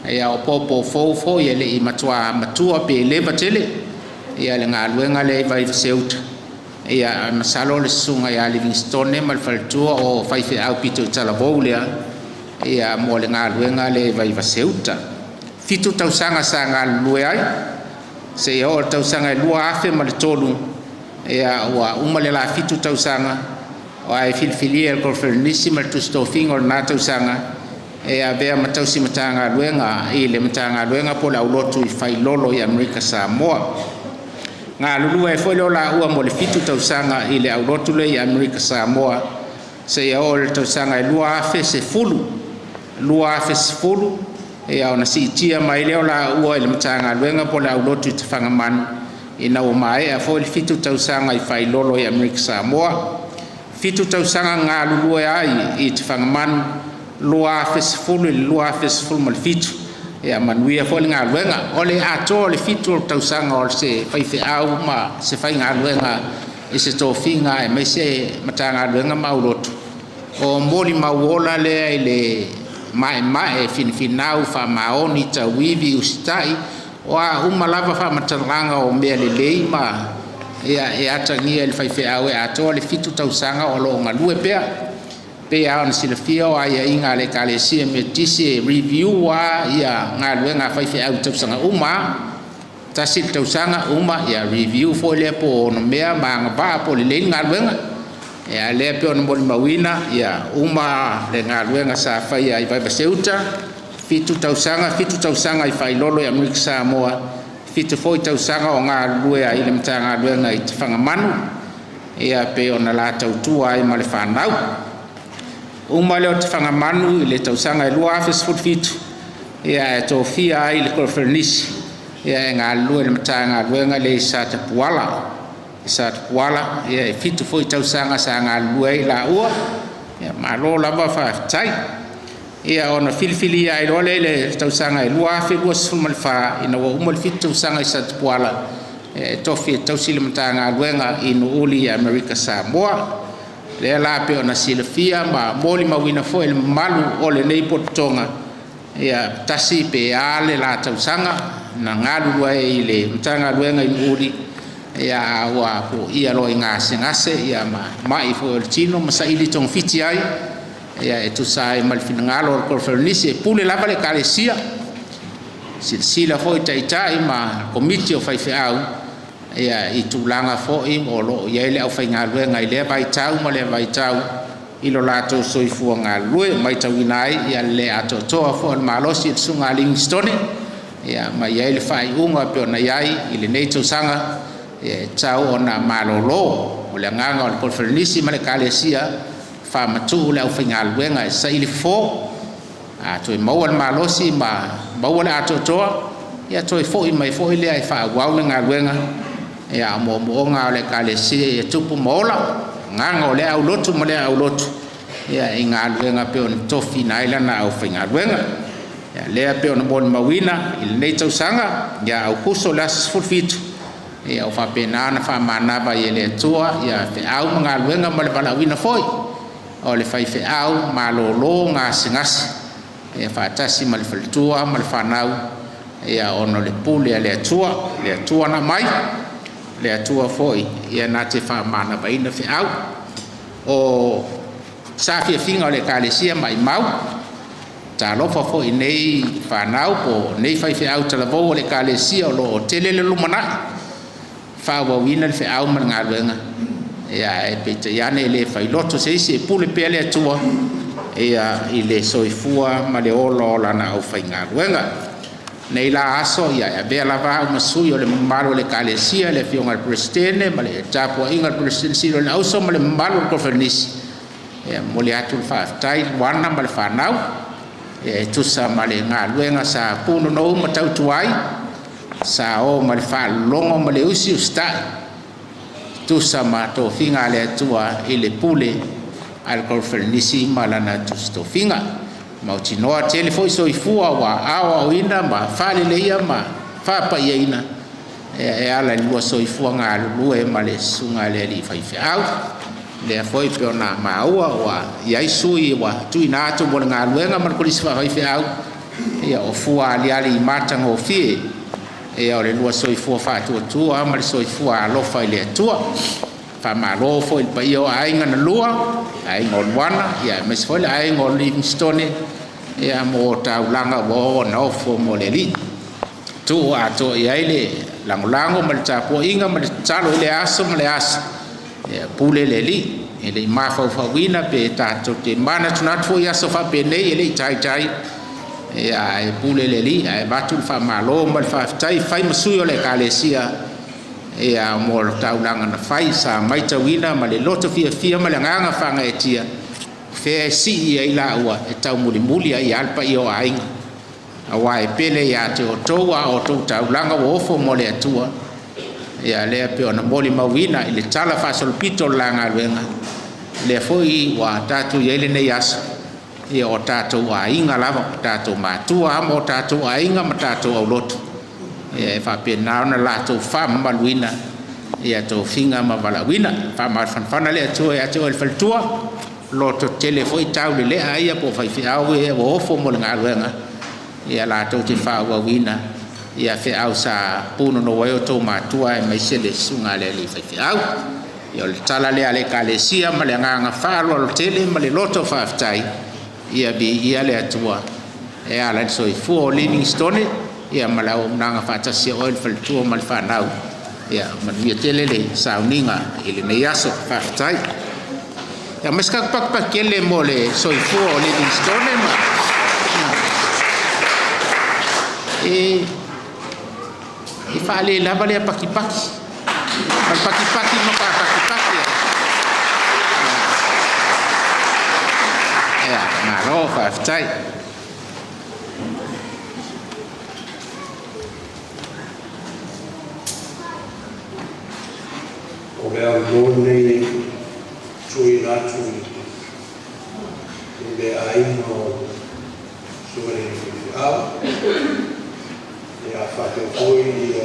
Ia o popo fou foi e le i matua matua pe leva tele, ia le galuega lea i Vaivaseuta. Ia masalo le susuga ia Livingstone ma le faletua o faifeau pito i talavou lea, ia mo le galuega lea i Vaivaseuta. 7 tausaga sa galulue ai, seia oo le tausaga e 2003, ia ua uma le la 7 tausaga, ae filifilia e le Kolofelenisi ma le tusi tofiga o lena tausaga e avea ma tausi Matagaluega i le Matagaluega po o le aulotu i Failolo i Amerika Samoa. Galulue ai foi lea o laua mo le 7 tausaga i le aulotu lea i Amerika Samoa, seia oo le tausaga e 2010. 2010, ia ona siitia mai lea o laua i le Matagaluega po o le aulotu i Tafagamanu, ina ua maea foi le 7 tausaga i Failolo i Amerika Samoa. 7 tausaga galulue ai i Tafagamanu, 2010 i le 2017, ia manuia foi le galuega. O le atoa o le 7 o tausaga o se faifeau ma se faigaluega i se tofiga aemaise Matagaluega ma aulotu, o molimau ola lea i le maemae finafinau faamaoni tauivi usitai, o a uma lava faamatalaga o mea lelei ma ia e atagia i le faifeau e atoa le 7 tausaga o lo o galue pea. Pei lava ona silafia o aiaiga a le Ekalesia Metotisi e review lava galuega a faifeau i tausaga uma lava. Tasi le tausaga uma, ia review foi lea po o onomea ma agavaa po o lelei le galuega. Ia lea pei ona molimauina, ia uma le galuega sa faia i Vaivase-uta, 7 tausaga, 7 tausaga i Failolo i Amerika Samoa, 7 foi tausaga o galulue ai i le Matagaluega i Tafagamanu, ia pei ona la tautua ai ma le fanau. Uma lea o Tafagamanu i le tausaga e 2017, ia e tofia ai le Koleferenisi, ia e galulue i le Matagaluega lea i Satapuala. I Satapuala, ia e 7 foi tausaga sa galulue ai laua, ia malo lava faafetai. Ia ona filifilia ai loa lea i le tausaga e 2024, ina ua uma le 7 tausaga i Satapuala, e tofi e tausi le Matagaluega i Nuuuli i Amerika Samoa. Lea la pei ona silafia ma molimauina foi le mamalu o lenei pototoga, ia tasi pe a le la tausaga na galulue ai i le Matagaluega i Nuuuli, ia ua poia loa i gasegase ia ma mai foi o le tino ma saili togafiti ai, ia e tusa ai ma le finagalo o le Koleferenisi e pule lava le Ekalesia. Silasila foi taitai ma komiti o faifeau ia i tulaga foi o lo o i ai le aufaigaluega i lea vaitau ma lea vaitau i lo latou soifua galulue, matauina ai ia le atoatoa foi o le malosi o le Susuga a Livingstone, ia ma i ai le faaiuga e pei ona i ai i lenei tausaga, e tau ona malolo. O le agaga o le Koleferenisi ma le Ekalesia, faamatuu le aufaigaluega e saili fofo, a toe maua le malosi ma maua le atoatoa, ia toe foi mai foi lea e faaauau le galuega. Ia moomooga o le Ekalesia ia tupu ma ola, agaga o lea aulotu ma lea aulotu, ia i galuega pei ona tofiina ai lana aufaigaluega. Ia lea pei ona molimauina i lenei tausaga, ia Aukuso le aso 17, ia o faapena ona faamanava ai e le Atua ia feau ma galuega ma le valaauina foi o le faifeau malolo gasegase, ia faatasi ma le faletua ma le fanau, ia ona o le pule a le Atua, le Atua na mai, le Atua foi ia na te faamanavaina feau. O saafiafiga o le Ekalesia maimau, talofa foi nei fanau po nei faifeau talavou o le Ekalesia o lo o tele le lumanai, faaauauina le feau ma le galuega, ia e peitai ane e le failoto se isi, e pule pea le Atua ia i le soifua ma le ola o lana aufaigaluega. Nei la aso ia e avea lava au ma sui o le mamalu o le Ekalesia, le afioga i le Peresetene ma le tapuaiga a le Peresetene Sili o le Auso ma le mamalu o le Koleferenisi, ia momoli atu le faafetai Luana ma le fanau, ia e tusa ma le galuega sa punonou ma tautua ai, sa o ma le faalologo ma le usi usitai, tusa ma tofiga a le Atua i le pule a le Koleferenisi ma lana tusitofiga. Mautinoa tele foi soifua ua aoaoina ma faaleleia ma faapaiaina e ala i lua soifua galulue ma le susuga a le alii faifeau. Lea foi pei ona maua ua i ai sui ua tuuina atu mo le galuega ma le kolisi faafaifeau, ia o fua aliali i matagofie ia o le lua soifua faatuatua ma le soifua alofa i le Atua. Faamalo foi i le paia o aiga na lua, aiga o Luana, ia aemaise foi le aiga o Livingstone, ia mo taulaga ua oo ona ofo mo le alii. Tuu atoa i ai le lagolago ma le tapuaiga ma le tatalo i le aso ma le aso, ia pule le alii. E le i mafaufauina pe tatou te manatunatu foi aso faapenei e le i taitai, ia ae pule le alii, ae avatu le faamalo ma le faafetai fai ma sui o le Ekalesia ia mo le taulaga na fai, sa matauina ma le loto fiafia ma le agaga faagaeetia, fea e sii ai laua e taumulimuli ai le paia o aiga. Aua e pele ia te outou a outou taulaga ua ofo mo le Atua, ia lea pei ona molimauina i le tala faasolopito o le la galuega, lea foi ua tatou i ai lenei aso, ia o tatou aiga lava, o tatou matua ma o tatou aiga ma tatou aulotu, ia e faapena ona latou faamamaluina ia tofiga ma valaauina. Faamafanafana le Atua ia te oe le faletua, loto tele foi taulelea ia po o faifeau ia ua ofo mo le galuega, ia latou te faaauauina ia feau sa punonou ai outou matua aemaise le susuga a le alii faifeau. Ia o le tala lea a le Ekalesia ma le agaga faaaloalo tele ma le loto faafetai, ia viia le Atua e ala i le soifua o Livingstone ia ma le auaunaga faatasi a oe le faletua ma le fanau. Ia manuia tele le sauniga i lenei aso. Faafetai. Ia aumai se tatou pakipaki tele mo le soifua o Livingstone ma e e faalelava lea pakipaki. Ma le pakipaki ma faapakipaki. Ia, malo, faafetai. O le avanoa lenei e tuuina atu i le aiga o Susuga i le Faifeau, ia faapea foi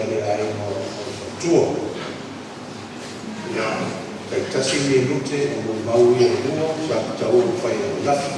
le aiga o le Faletua. Ia, taitasi minute o molimau ia e lua sa tatau ona fai ananafi.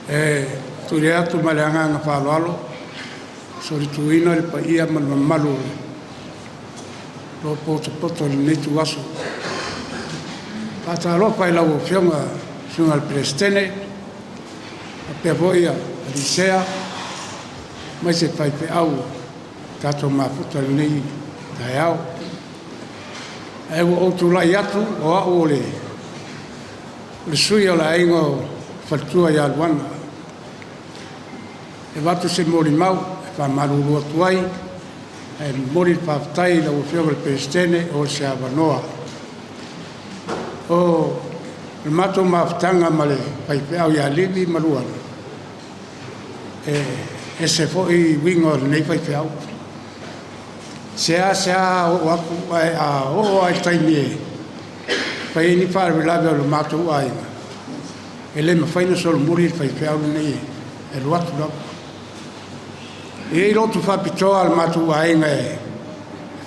E tuli atu ma le agaga faaaloalo, solituina le paia ma le mamalu o lo potopoto i lenei ituaso. Faatalofa i lau Afioga Susuga i le Peresetene, faapea foi Alisea, aemaise faifeau tatou mafuta i lenei taeao. Ae ua ou tulai atu o au o le sui o le aiga o Faletua ia Luana. E avatu se molimau e faamalulu atu ai, ae momoli le faafetai i lau Afioga i le Peresetene o se avanoa. O le matou mafutaga ma le faifeau ia Livi ma Luana, e ese foi uiga o lenei faifeau. Seasea oo atu, ae a oo lava i le taimi e fai ai ni faalavelave o le matou aiga, e le mafai ona solomuli le faifeau lenei e alu atu lava. E i ai lotu faapitoa a le matou aiga e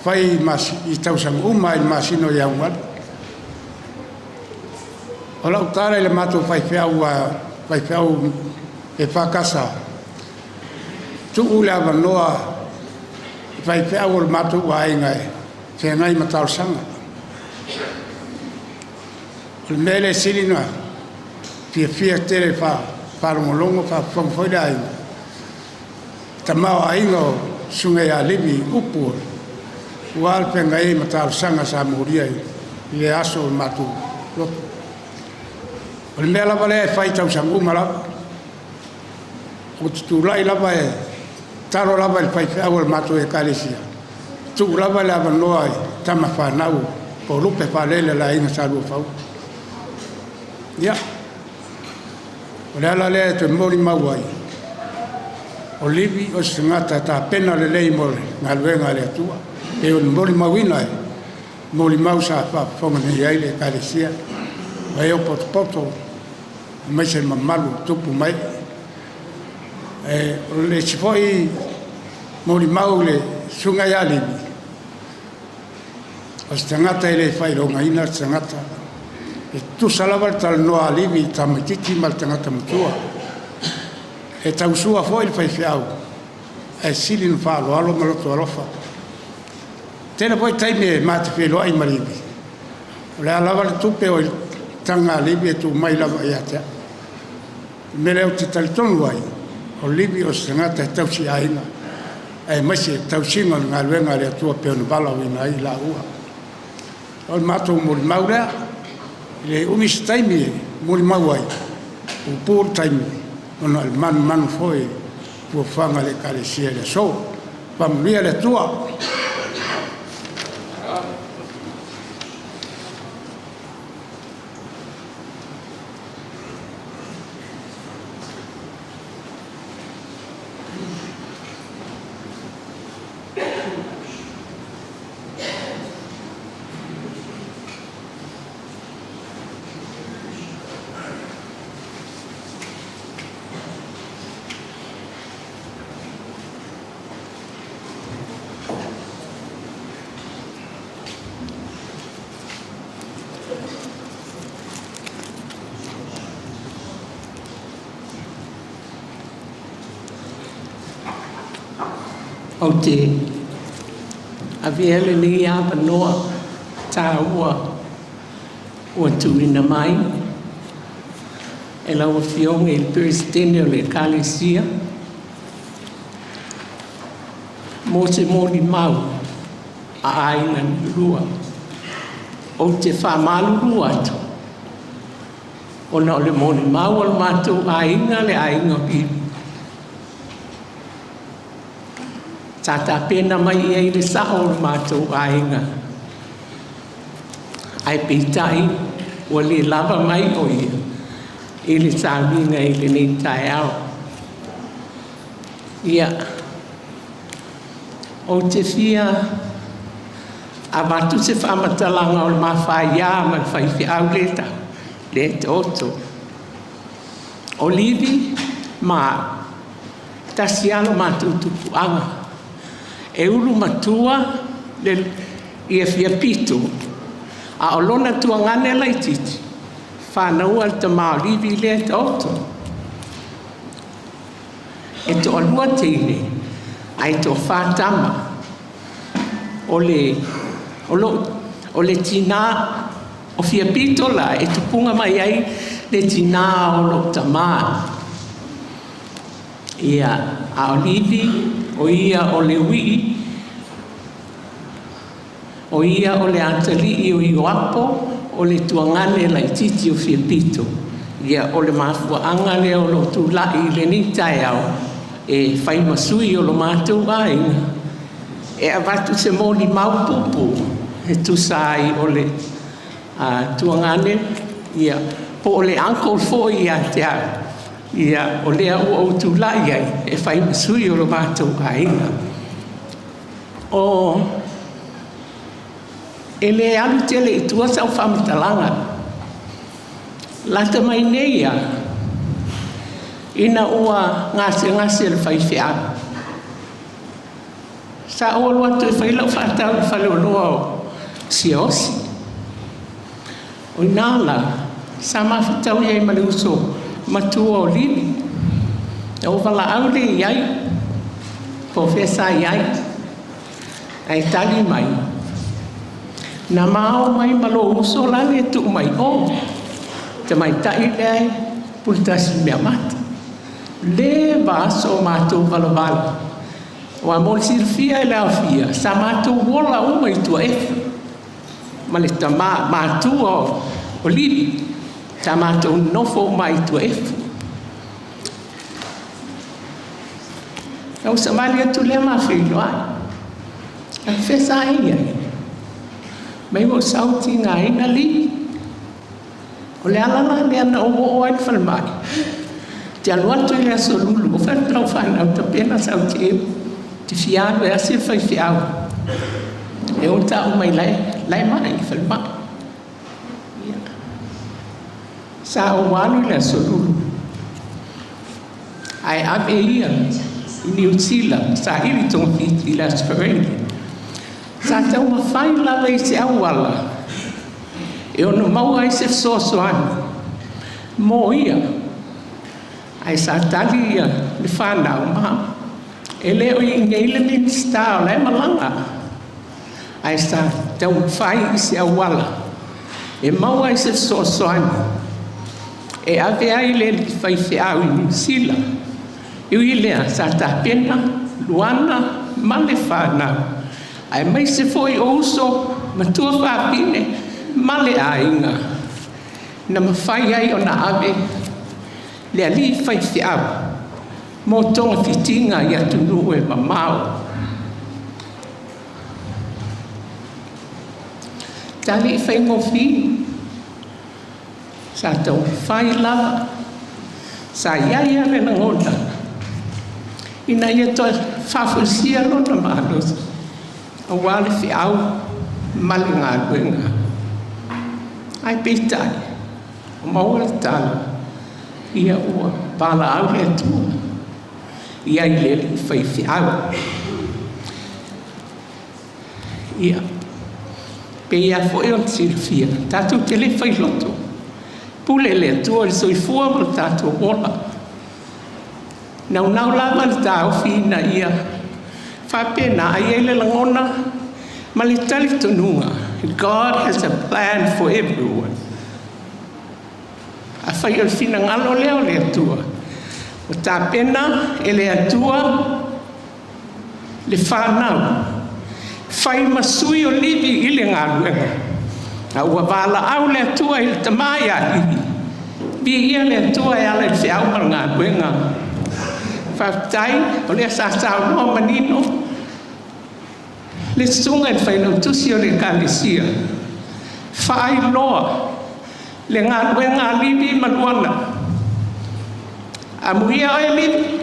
fai i tausaga uma i le masina o Ianuari. O lau tala i le matou faifeau, faifeau e FKS, tuu le avanoa i faifeau o le matou aiga e feagai ma talosaga. O le mea lea e sili ona fiafia tele faalogologo faafofoga foi le aiga, tamaoaiga o Susuga ia Livi upu ua le feagai ai ma talosaga sa molia i le aso o le matou lotu. O le mea lava lea e fai tausaga uma lava. Ou te tulai lava e talo lava i le faifeau o le matou Ekalesia, tuu lava le avanoa i tama fanau po o lupe faalele a le aiga Sa Luafaua. Ia, o le ala lea e toe molimau ai, o Livi o se tagata tapena lelei mo le galuega a le Atua. E o le molimauina e molimau sa faafofoga nei ai le Ekalesia, ma e o potopoto aemaise le mamalu o tupu mai. O le isi foi molimau i le susuga ia Livi, o se tagata e le faailogaina le tagata. E tutusa lava le talanoa a Livi i tamaitiiti ma le tagata matua. E tausua foi le faifeau, ae sili ona faaaloalo ma loto alofa. Tele foi taimi e ma te feiloai ma Livi, o le a lava le tupe o i taga a Livi e tuu mai lava ia te au. O le mea lea ou te talitonu ai, o Livi o se tagata e tausi aiga, aemaise le tausiga o le galuega a le Atua pei ona valaauina ai i laua. O le matou molimau lea, e le umi se taimi e molimau ai, puupuu le taimi, ona o le manumanu foi fuafuaga a le Ekalesia i le aso. Faamanuia le Atua. Ou te avea lenei avanoa taua ua tuuina mai e lau Afioga i le Peresetene o le Ekalesia mo se molimau a aiga e lua. Ou te faamalulu atu, ona o le molimau a le matou aiga, le aiga o Bibi, sa tapena mai i ai le sao o le matou aiga, ae peitai ua le lava mai o ia i le sauniga i lenei taeao. Ia, ou te fia avatu se faamatalaga o le mafaiā ma le faifeau le tau, le taoto. O Livi ma au, tasi lava lo matou tupuaga. E ulu matua le, ia Fiapito, a o lona tuagane laitiiti, fanaua le tama o Livi lea e taoto. E toalua teine, ae toafa tama. O le, o lo, o le tinā o Fiapito la e tupuga mai ai le tinā o lou tamā. Ia, a o Livi, o ia o le uii, o ia o le atalii o Ioapo, o le tuagane laitiiti o Fiapito. Ia, o le mafuaaga lea o lou tulai i lenei taeao e fai ma sui o lo matou aiga e avatu se molimau puupuu e tusa ai o le tuagane, ia, po o le uncle foi ia te au, ia, o lea ua ou tulai ai e fai ma sui o lo matou aiga. O e le alu tele i tua sau faamatalaga. Lata mai nei ia, ina ua gasegase le faifeau. Sa ou alu atu e fai lau faatau i le faleoloa o Siaosi. O i ina la, sa mafutaui ai ma le uso matua o Livi. Na ou valaau lea i ai, po o fea sa i ai. Ae tali mai, na ma o mai ma lou uso la lea e tuu mai o. Tamaitai lea e puletasi i meamata. Le vaaso o matou valavala. Aua mo le silafia e le aofia, sa matou ola uma i Tuaefu ma le tama matua o Livi. Sa matou nonofo uma i Tuaefu. Na ou savali atu lea ma feiloai. Ae fea sa e i ai? Mai ua ou sau tigaina Livi. O le ala la lea na ou oo ai i le falemai. Te alu atu i le aso Lulu, o fai atu lau fanau tapena sau te te fia alu e asi le faifeau. E o ta'u mai lae, lae mai i le falemai. Ia. Sa ou alu i le aso Lulu. Ae ave ia i Niu Sila, saili togafiti i le Aso Faraile. Sa taumafai lava i se auala e ono maua ai se fesoasoani mo ia, ae sa tali ia le fanau ma e le o i inei le Minisita o la e malaga, ae sa taumafai i se auala e maua ai se fesoasoani e ave ai le alii faifeau i Niu Sila. E ui i lea, sa tapena Luana ma le fanau, aemaise foi o uso, matua fafine ma le aiga, na mafai ai ona ave le alii faifeau Mo togafitiga i atunuu e mamao. Sa le i faigofie, sa taumafai lava, sa i ai lava le lagona ina ia toe faafoisia lona malosi aua le feau ma le galuega. Ae peitai, ua maua le tala, ia ua valaau le Atua i ai i le alii faifeau. Ia, pei lava foi ona silafia, tatou te le failoto, pule le Atua i le soifua ma lo tatou ola. E naunau lava le taofi ina ia faapena, ae i ai le lagona ma le talitonuga, God has a plan for everyone. Afai o le finagalo lea o le Atua, ua tapena e le Atua le fanau, fai ma sui o Livi i le galuega, a ua valaau le Atua i le tama ia Livi, viia le Atua e ala i le feau ma le galuega. Faafetai o lea sa saunoa manino le susuga i le failautusi o le Ekalesia, faailoa le galuega a Livi ma Luana. Amuia oe Livi,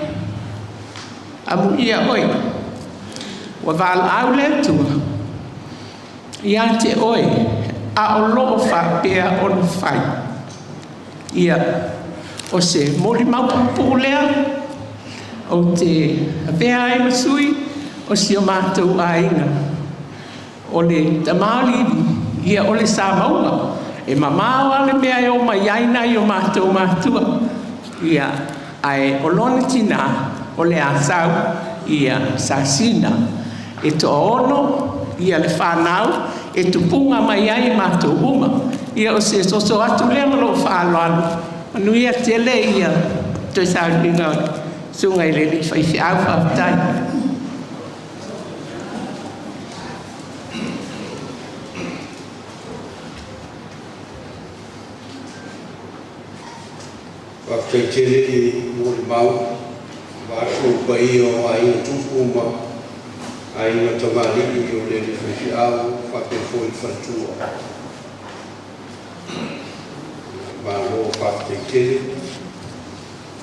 amuia oe, ua valaau le Atua ia te oe, a o loo faapea ona fai. Ia, o se molimau puupuu lea ou te avea ai ma sui o si o matou aiga. O le tama o Livi, ia o le Samauga. E mamao lava le mea e o mai ai nai o matou matua. Ia, ae o lona tinā, o le Asau, ia, sa Sina. E toaono ia le fanau e tupuga mai ai matou uma. Ia o se soso atu lea ma lou faaaloalo. Manuia tele ia toe sauniga o le susuga i le alii faifeau. Faafetai. Faafetai tele i molimau vaeatu le paia o aiga tupu ma aiga tamalii o le alii faifeau faapea foi le faletua. Malo faafetai tele.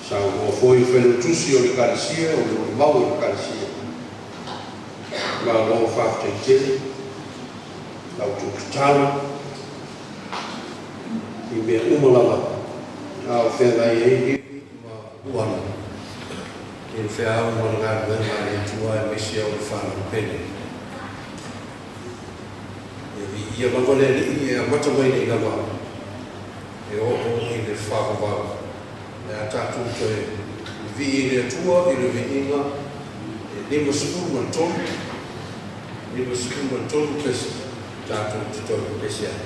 Saunoa foi le failautusi o le Ekalesia o le molimau o le Ekalesia. Malo faafetai tele la outou tatalo i mea uma lava a o feagai ai Livi ma Luana i le feau ma le galuega a le Atua aemaise o le fanau pele. E viia lava le Alii e amata mai nei lava e oo i le faavavau. Le a tatou toe vivii i le Atua i le viiga e 53, 53 pese tatou te toe pepese ai.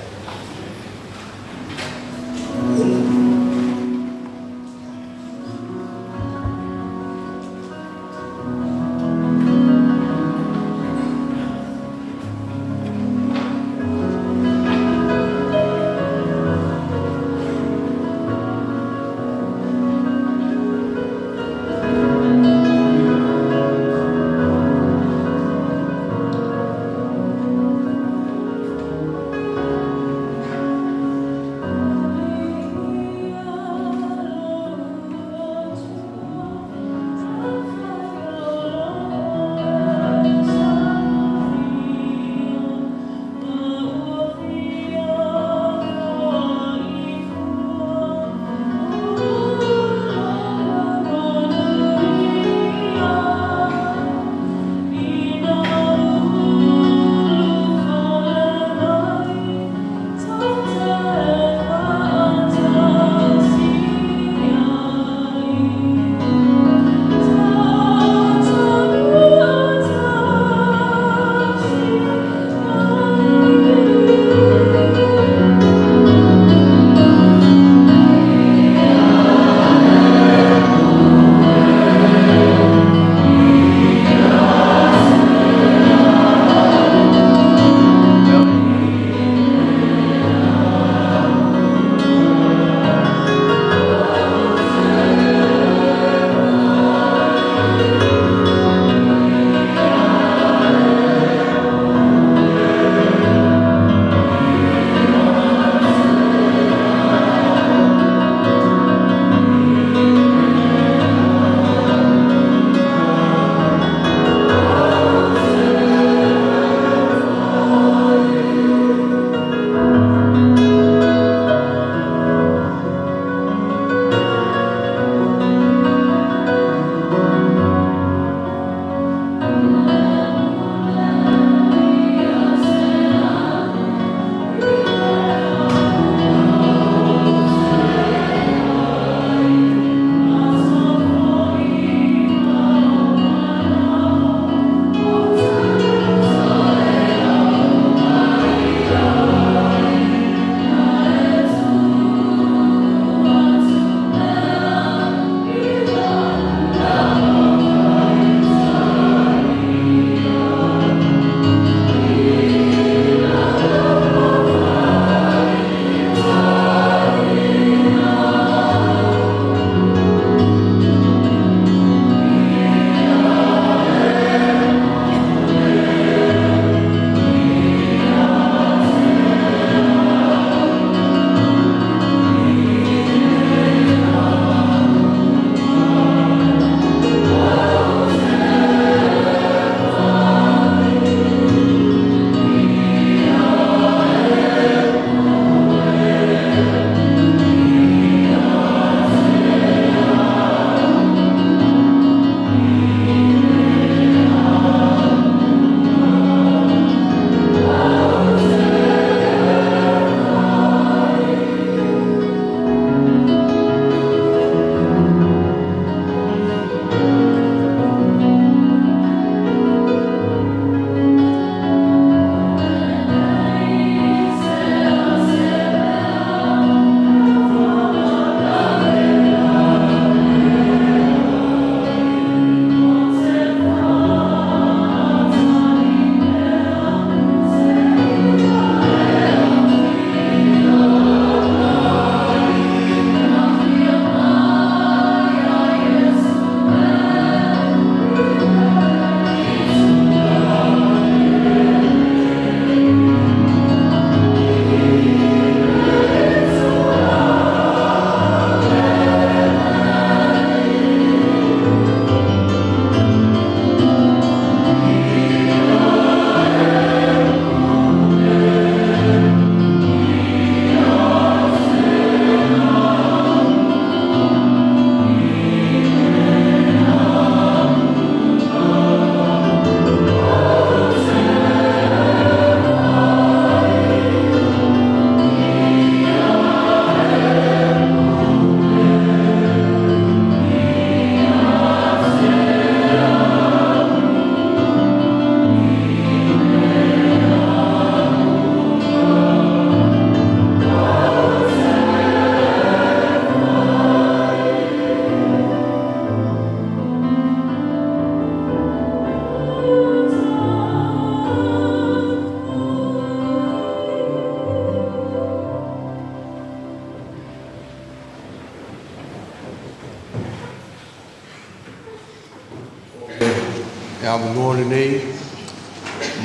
E avanoa lenei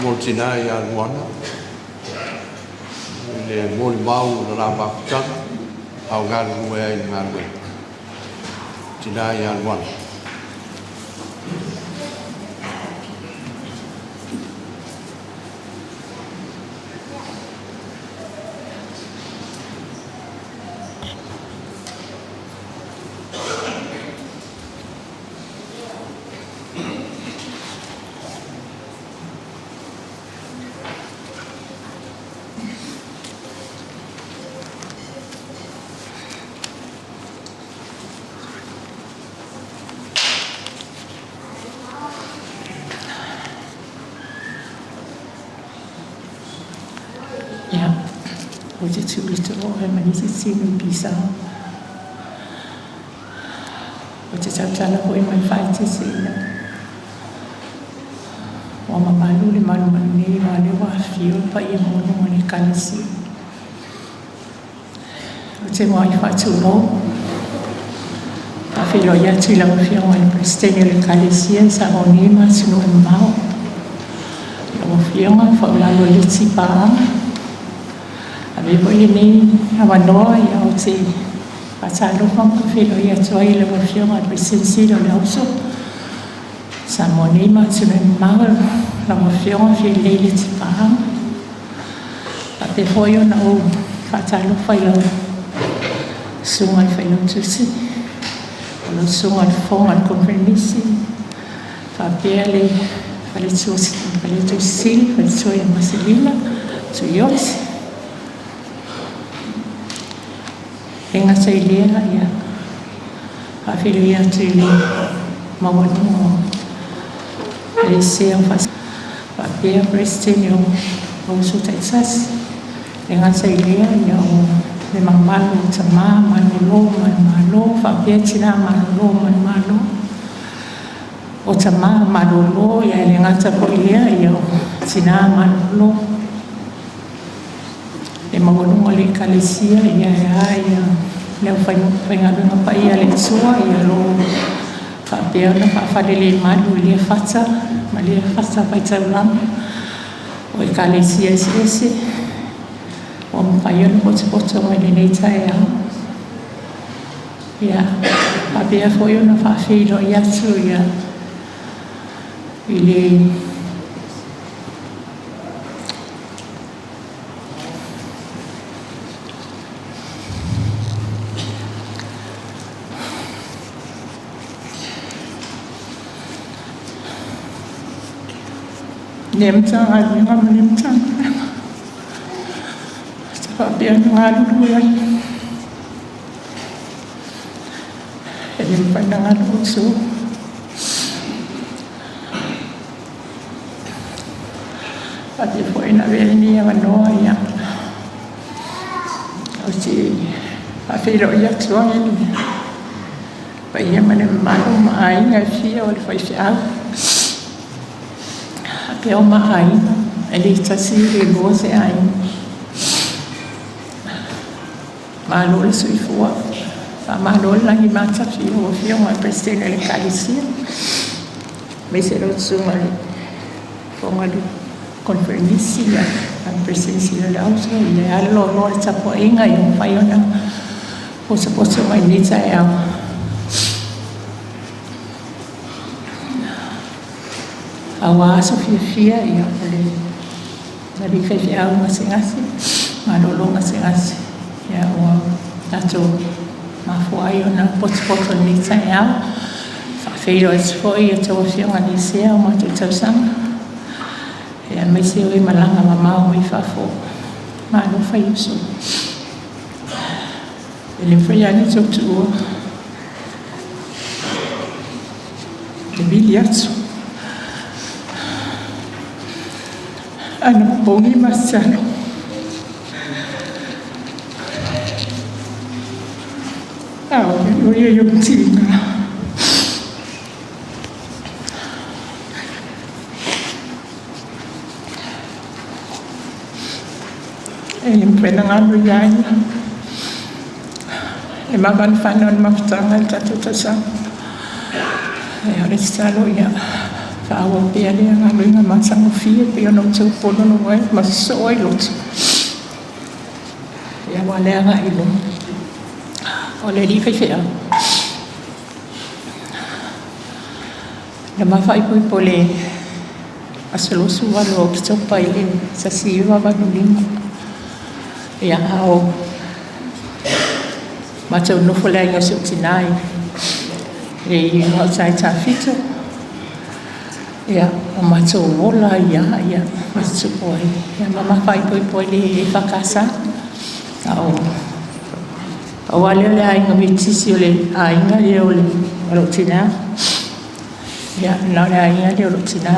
mo le tinā ia Luana i le molimau o le la mafutaga a o galulue ai i le galuega. Tinā ia Luana. Ia, ou te tū le too e manisi tino i pisao. Ou te tautala foi mai faaeteete ia. Ua mamalu le malumalu nei ma le ua afifio le paia maualuga o le Ekalesia. Ou te muai faatulou. Faafeiloai atu i lau Afioga i le Peresetene o le Ekalesia Samoa nei ma atunuu e mamao. Lau Afioga Faulalo Leti Paaga. Avea foi lenei avanoa ia ou te faatalofa ma faafeiloai atu ai i lau Afioga i le Peresetene Sili o le Auso Samoa nei ma atunuu e mamao, lau Afioga Fiailelei Leti Paaga. Faapea foi ona ou faatalofa i lau susuga i le Failautusi, o lau susuga i le Fofoga o le Koneferenisi, faapea le Faletua Sili, Faletua ia Maselina, Tuioti. E gata i lea, ia, faafeiloai atu i le maualuga o le sea o faapea Peresetene o uso taitasi. E gata i lea, ia, o le mamalu o tamā malolo manumalo, faapea tinā malolo manumalo, o tamā malolo, ia e le gata foi lea, ia, o tinā malolo. Le maualuga o le Ekalesia, ia e a ia le aufaigaluega paia a le Atua, ia o lo o faapea ona faafalelemalu i lea fata ma lea fata faitaulaga o Ekalesia eseese ua mafai ona potopoto mai lenei taeao. Ia, faapea foi ona faafeiloai atu ia i le Matagaluega ma le Matagaluega sa faapea ona galulue ai. E le mafai ona galo outou. Faapea foi ona avea lenei avanoa ia ou te faafeiloai atu ai le paia ma le mamalu ma aiga e fia o le faifeau. Faapea o ma aiga, e le tasi le lua se aiga. Malo le soifua, faamalo le lagi matafi i lau Afioga i le Peresetene o le Ekalesia, aemaise lau Susuga i le Fofoga o le Koneferenisi, le Peresetene Sili o le Auso, ia e a le loaloa o le tapuaiga ia mafai ona potopoto mai i lenei taeao. Aua aso fiafia ia o le alii faifeau gasegase, malolo gasegase, ia ua tatou mafua ai ona potopoto i lenei taeao. Faafeiloai atu foi i a outou afioga Nesea o matou tausaga, ia aemaise o e malaga mamao mai fafo. Malo fai uso. E le mafai lava ona outou tuua. E vili atu. Ana popogi ma tatalo. A o ia i ou tiga. E le mafai ona galo ia ia. Le mafanafana o le mafutaga i le tatou tausaga. O le tatalo ia Faaauau pea lea galuega matagofie pei ona outou ponono ai ma sosoo ai loto, ia aua le agai i luma. O le alii faifeau, na ma faaipoipo i le aso 28 o Oketopa i le 1985. Ia, a o matou nofo i le aiga o si ou tina i gauta i Tafito, ia, o matou ola ai lava, ia, ma tutupu ai, ia ma ma faaipoipo ai i le EFKS. A o pau lava lea o le aiga metisi o le aiga lea o lou tina. Ia, na o le aiga lea o lou tina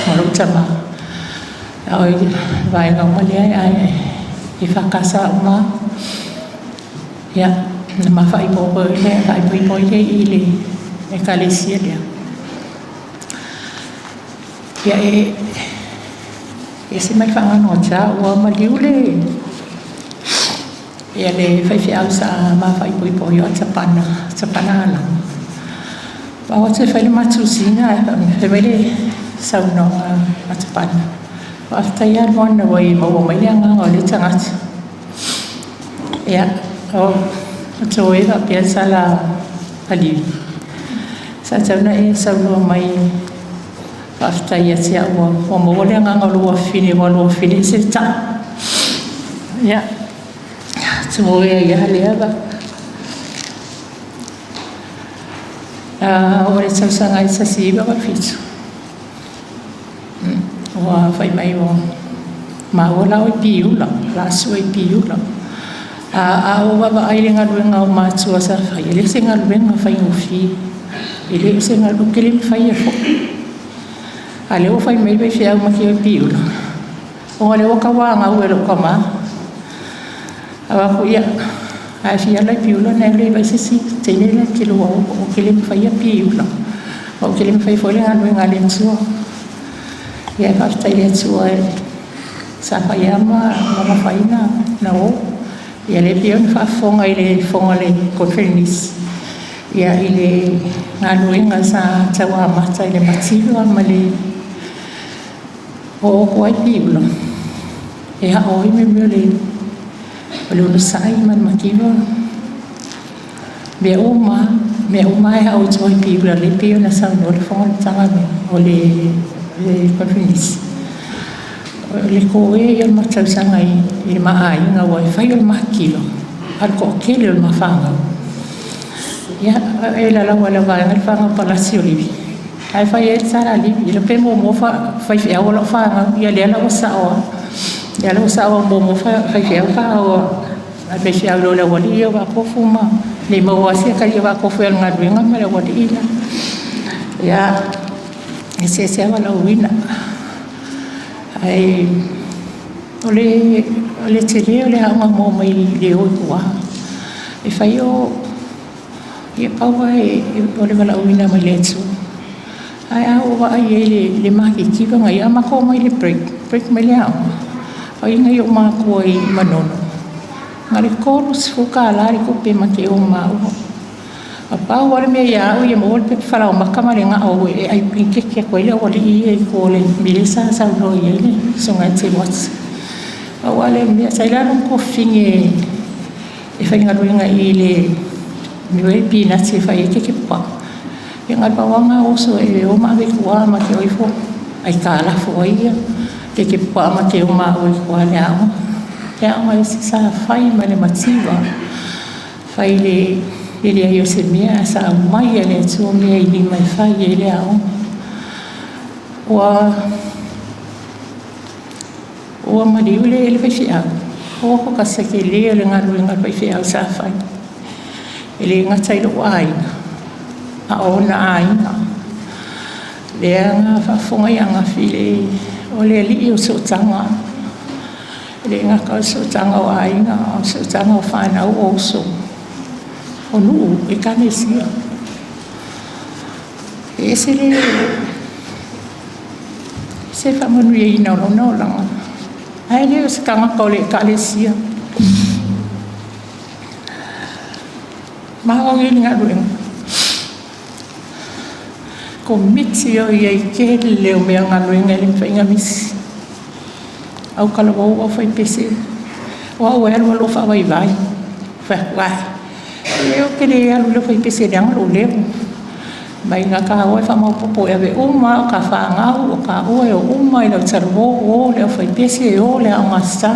ma lou tama. A o le vaega uma lea e EFKS uma lava. Ia, na ma faaipoipo ai lea i le ekalesia lea. Ia, e ese mai le faanoanoa ua maliu le ia le faifeau sa ma faaipoipo ai o Atapana, Atapana Alama. Pau atu e fai le ma tusiga, fai mai le saunoaga a Atapana, faafetai lava Moana ua e maua mai le agaga o lea tagata. Ia, o toe faapea sala Alivi. Sa tatau ona e saunoa mai faafetai ia te au ua maua le agaga o lou afafine, aua o lou afafine e ese le ta'a. Ia, toe ai lava lea va. Oo i le tausaga e 1987, ua fai mai ua maua la oe i Piula, o le a sue i Piula. A ou vaavaai i le galuega a ou matua sa fai, e le o se galuega faigofie. E le o se galuega, ou te le mafaia foi. A o lea ua fai mai le faifeau ma te o i Piula, ona o lea ua tauanau e lou tama. Avatu, ia, a e fia alu la i Piula ona e alu lea e vaai se isi teine la e te lua o, ou te le mafaia Piula, ma ou te le mafaia foi le galuega a le Atua. Ia, faafetai i le Atua sa fai lava ma mafai ona o. Ia lea pei ona faafofoga i le fofoga o le conference ia i le galuega sa tau amata i le mativa ma le oo atu ai Piula, e ao ai le mea o le onosai ma le mativa, mea uma lava e ao atu ai i Piula, lea pei ona saunoa le fofoga o le Matagaluega o le conference. O le toea ia o le ma tausaga i le ma aiga, aua e fai o le mativa, a o le toatele o le ma fanau. Ia, e lalau lava i lau vaega le fanau palasi o Livi, ae fai ai le tala a Livi, e le iloa pe muamua faifeau a lau fanau, ia lea la ua sao lava. Lea la ua sao lava muamua faifeau fanau a le faifeau i lo le aualii ia o Vaatofu ma ne i maua lava se atalii o Vaatofu e alu i le galuega ma le aualii la. Ia, e eseese lava valaauina. Ae o le tele o le aoga maua mai le o i tua. E fai o, ia pau lava o le valaauina mai le Atua. Ae a ou vaai i ai i le matitiva na i ai, a matou omai i le break, break mai le aoga, o ai nai ou matua i Manono, na o le $30 le tupe ma te o ma maua. A pau lava le mea ia au ia maua le pepa falaoamata ma le gao e ai panikeke atu ai le aualii ia i tua o le mea lea sa saunoa i ai le Susuga ia Tewata. Pau lava lea mea, sa i ai la lou tuafafine e faigaluega i le mea e pinati e fai ai keke puaa. Ia na o le pau lava lena o uso e o ma ave i tua ma te o ifo aitalafu ai ia keke puaa ma te o ma au i tua i le aoga. Le aoga ese sa fai ma le mativa, fai le leai o se mea ae sa aumai e le Atua mea i lima e fai ai le aoga. Ua ua maliu le faifeau, o ka se tele o le galuega a le faifeau sa fai. E le gata i lou aiga, a o ona aiga. Lea na faafofoga ia Gafi o le alii o sootaga. E le gata o le sootaga o aiga, a o le sootaga o fanau o uso, o nuu, ekalesia. E ese le ese le faamanuiaina o lona olaga. Ae le o se tagata o le ekalesia. Maoni le galuega. Komiti o i ai tele o mea galuega e le mafai ona misi. Autalavou, aufaipese, o au e alu alu ou faavaivai. Fai atu, ae, e ou te le alu i le aufaipese leaga lou leo. Mai gata o e faamaopoopo e ave uma lava o ta fanau, o taua e o uma i le autalavou, o le aufaipese, o le Aoga a Sa.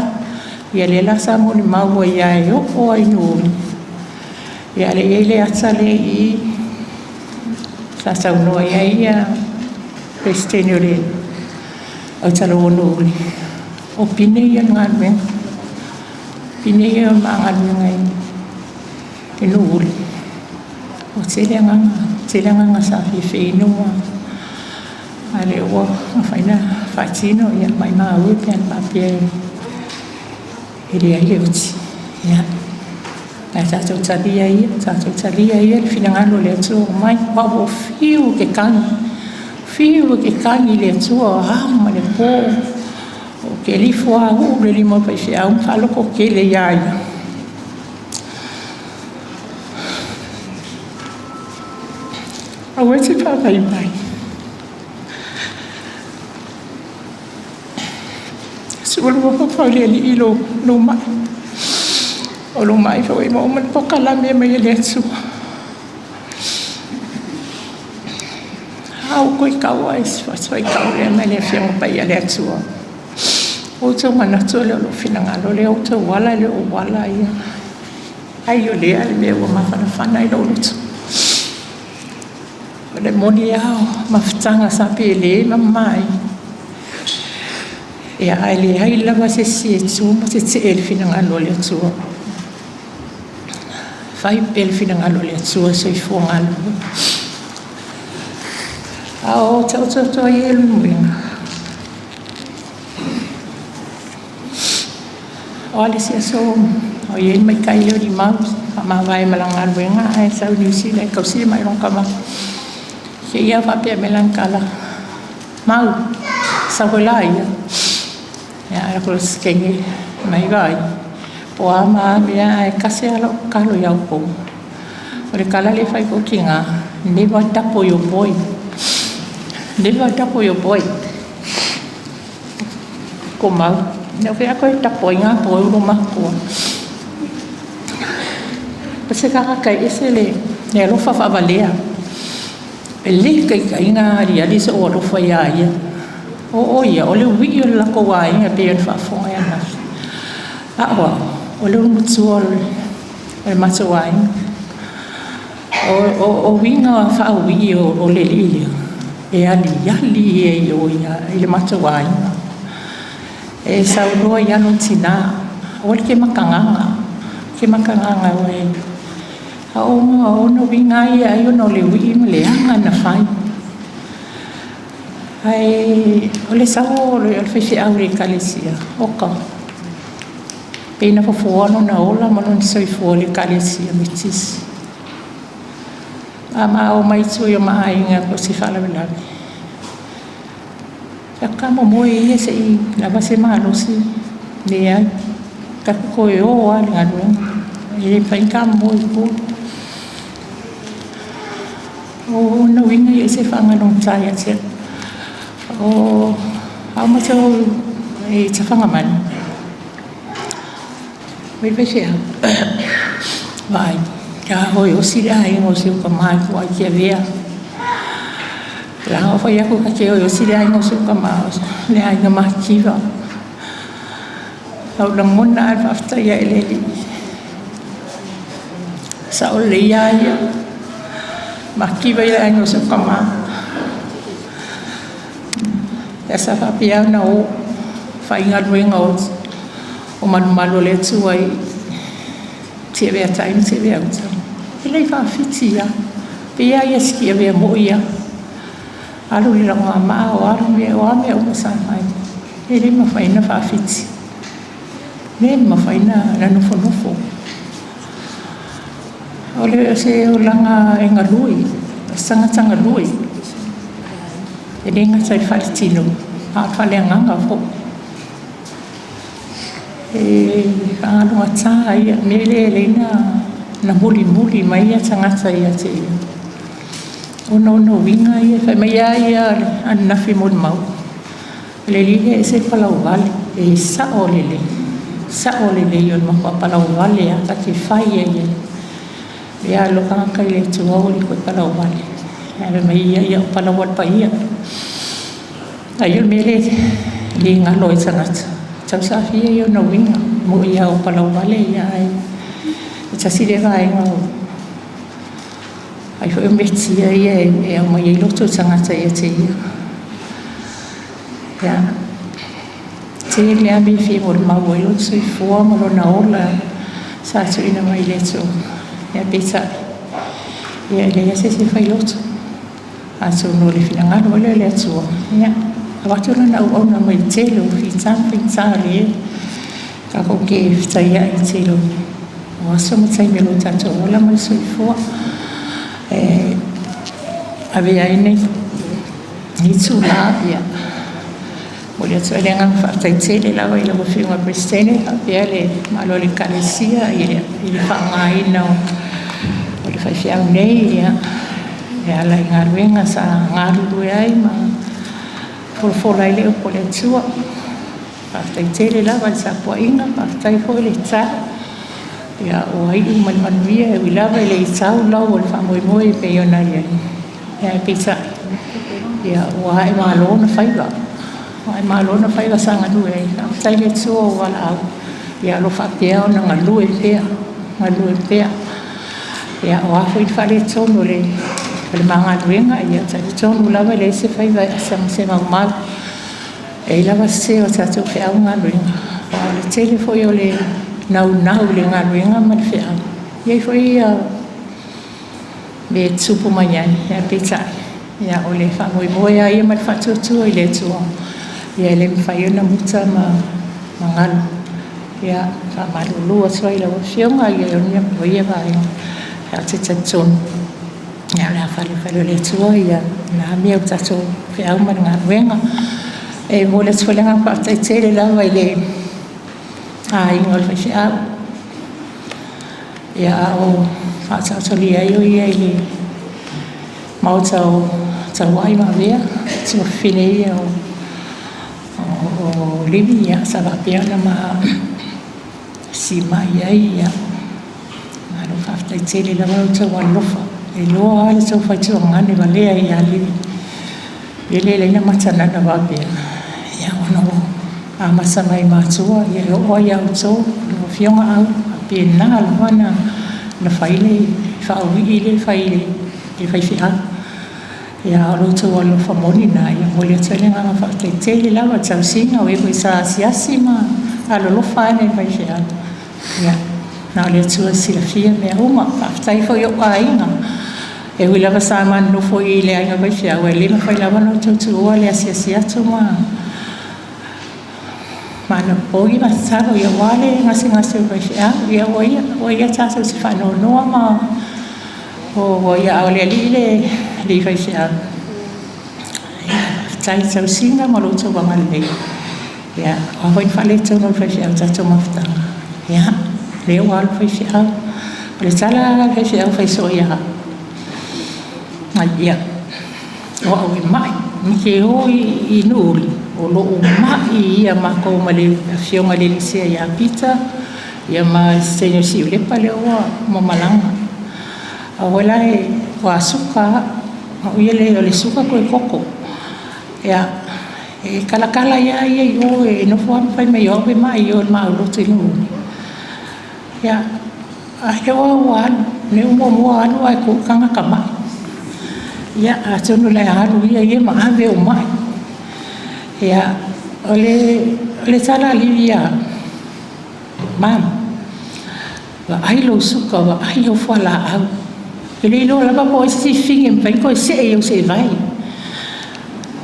Ia lea la sa molimau ai lava e oo lava i Nuuuli. Ia a o le i i ai le ata lea i i sa saunoa i ai le Peresetene o le Autalavou o Nuuuli, o pine ia o le galuega. O pine ia o le ma galuega i Nuuuli. Ua tele agaga, tele agaga sa fia feinu ma a o lea ua mafai ona faatino. Ia maumau e pe ana faapea e leai le oti. Ia, ae tatou talia ia, tatou talia ia le finagalo o le Atua ua aumai. Aua ua ou fiu ou te tagi, fiu ou te tagi i le Atua o ao ma le po, ou te alu ifo lava uu le lima o le faifeau ma faalototele ia ia. Aua e te faavaivai. Sua lua o le Alii lou mai. O lou mai foi ua uma ona polokalame mai e le Atua. A ua toe tau lava i si faitauli ma le Afioga Paia a le Atua. Ua outou manatu e le o lou finagalo lea, o outou ala e le o ou ala ia. Ai o lea le mea ua mafanafana ai lou loto. O le moni lava o mafutaga sa pele ma mama ai, ia ae leai lava se isi e tu ma tetee i le finagalo o le Atua. Fai pea le finagalo o le Atua, soifua galulue. A o taoto atu ai ia i le moega, o a le isi aso o i ai le matai lea o Limau, faamavae ma lana galuega ae sau i Niu Sila e tausi le mai o lona tama. Se i faapea mai lana tala, Mau, sau e la ia. Ia ae o se taimi mai vaai, po o a ma a mea, ae tasi lava lau tatalo ia outou. O le tala lea e fai i lou tina, never double your boy. Never double your boy. Ko mau. Ina fai atu e tapo ai ngā poe o matua. O se tagata e ese le alofa faavalea. E le taitaiga aliali sou alofa iā ia. O o ia, o le ui'i o le latou aiga e pei ona faafofoga ananafi. A o au, o le olomatua o le matou aiga. O uiga faaui'i o le alii lea, e aliali ia i o i le matou aiga. E saunoa i alo o tinā, aua le te makagaga, te makagaga oe. A o ona uiga lava ia ai ona o le ui'i ma le aga na fai. Ae o le sau o le faifeau i le ekalesia, oka, pei na fofoa lona ola ma lona soifua i le Ekalesia Metotisi. A ma omai i tua i o ma aiga po o se faalavelave, ta momoe ia se i lava se malosi, leai, tatou toe o lava i le galuega. E le mafai ona ta momoe i tua. O ona uiga ia e ese le faagalogata ia te au. O au matou i Tafagamanu, o le faifeau, vaai, a o e osi le aiga o si ou tama i tua i Tiavea. Leaga ua fai atu ta te o e osi le aiga o si ou tama, le aiga matitiva. Sa ou lagona lava le faafetai ae i le Alii. Sao lelei lava ia, mativa ia le aiga o si ou tama. Ia sa faapea ona o faigaluega o malumalu o le Atua i Tiavea tai ma Tiavea uta. E le faafiti lava. Pei lava ia si Tiavea moi lava. Alu i le lagoamaa o a mea uma sa fai. E le mafai ona faafiti. E le mafai ona nofonofo. O le se olaga e galue, o se tagata galue. E le gata i le faletino, a o le faaleagaga foi. E faagalugata ia, le mea lea e ala ai ona mulimuli mai tagata ia te ia. Ona uiga ia fai mai lava ia ananafi molimau, o le alii lea e ese le palauvale, e sao lelei, sao lelei o le matua palauvale lava ta te fai ai i ai. Ia alu le tagata i le Atua ua le toe palauvale. Ae fai mai ia, ia o palau a le paia. Ai o le mea lea e le galo ai i le tagata, e tausaafia ia ona uiga, e moni lava ua palauvale, ae tasi lea vaega o ai foi o metotia ia e aumai ai loto o le tagata ia te ia. Ia, tele lava mea e fia molimau ai lota soifua ma lona ola sa tuuina mai i le Atua. Ia peitai, ia e leai lava se isi e failoto. Atonu o le finagalo foi lea o le Atua, ia avatu lana auauna mai le tele o fita ma faigata o lea tatou te fetaiai i le tele o aso ma taimi o lo tatou ola ma le soifua. E avea ai lenei itula, ia, momoli atu ai le agaga faafetai tele lava i lau Afioga i le Peresetene faapea le mamalu o le Ekalesia i le faaaogaina o le faifeau nei, ia, e ala i galuega sa galulue ai ma folafola ai le upu a le Atua. Faafetai tele lava i le tapuaiga, faafetai foi le tatalo. Ia, ua iu ma le manuia, e ui lava e le i tau lau o le faamoemoe e pei ona i ai, ae peitai, ia, ua aemalo ona faiva. Ua aemalo ona faiva sa galue ai. Faafetai i le Atua ua valaau, ia o lo o faapea ona galue pea, galue pea. Ia, o a foi ni faaletonu o le ma galuega, ia talitonu lava e leai se faiva e asa ma se maumau. E i ai lava se o tatou feau ma galuega, aua o le tele foi o le naunau i le galuega ma le feau, e i ai foi mea e tutupu mai ai, ae peitai, ia, o le faamoemoe lava ia ma le faatuatua i le Atua, ia e le mafai ona muta ma galo. Ia, faamalulu atu ai i lau Afioga o ia vaega, ae ou te talitonu, ia, o le a falefale o le Atua na mea o le tatou feau ma le galuega. E momoli atu foi le agaga faafetai tele lava i le aiga o le faifeau. Ia, a o faataotolia ai o ia i le maota o Tauai ma Avea, tuafafine ia o Livi, ia, sa faapea ona ma simai ai, ia, malo faafetai tele lava lo outou alolofa. E iloa lava le tou faituaga e valea ia Livi. E le leai na matanana faapea, ia, ona ua amata mai matua, ia e oo lava ia outou, lau Afioga Au, faapena lava ona fai le faauii le fai i le faifeau. Ia, a o lo outou alofa moni lena, ia momoli atu ai le agaga faafetai tele lava i le tausiga o e foi sa asiasi ma alolofa ane i le faifeau. Ia, na o le Atua e silafia mea uma. Faafetai foi i ou aiga. E ui lava sa ma nonofo i le aiga faifeau, ae le mafai lava ona outou tuua le asiasi atu ma anapogi ma tatalo, ia, aua le gasegase o le faifeau. Ia, ua ia tatou te faanoanoa ma ua ia, a o le alii le alii faifeau. Ia, faafetai i le tausiga ma lo outou agalelei. Ia, o a foi ni faaletonu o le faifeau i le tatou mafutaga, ia, lea ua alu le faifeau. O le tala a le faifeau fai soo ia au, ia, o au e mai, ma te o i Nuuuli, o loo mai ia matou ma le afioga i le alii ia Pita, ia ma le Setene o Siulepa lea ua malaga. Aua la e ua suka lava, o ia le o le suka toe koko. Ia, e kalakala ia ia i o e nofo lava ma fai mai o au e mai i o i le maauloto i Nuuuli. Ia, a lea ua alu, lea ua muamua alu ae tuu tagata mai. Ia, atonu o le a alu ia ia ma ave ou mai. Ia, o le tala a Livi ia au, Mum, vaai lou suka, vaai lau fualaau. E le iloa lava po o ai se isi fafine e mafai ona toe see i ou seevai.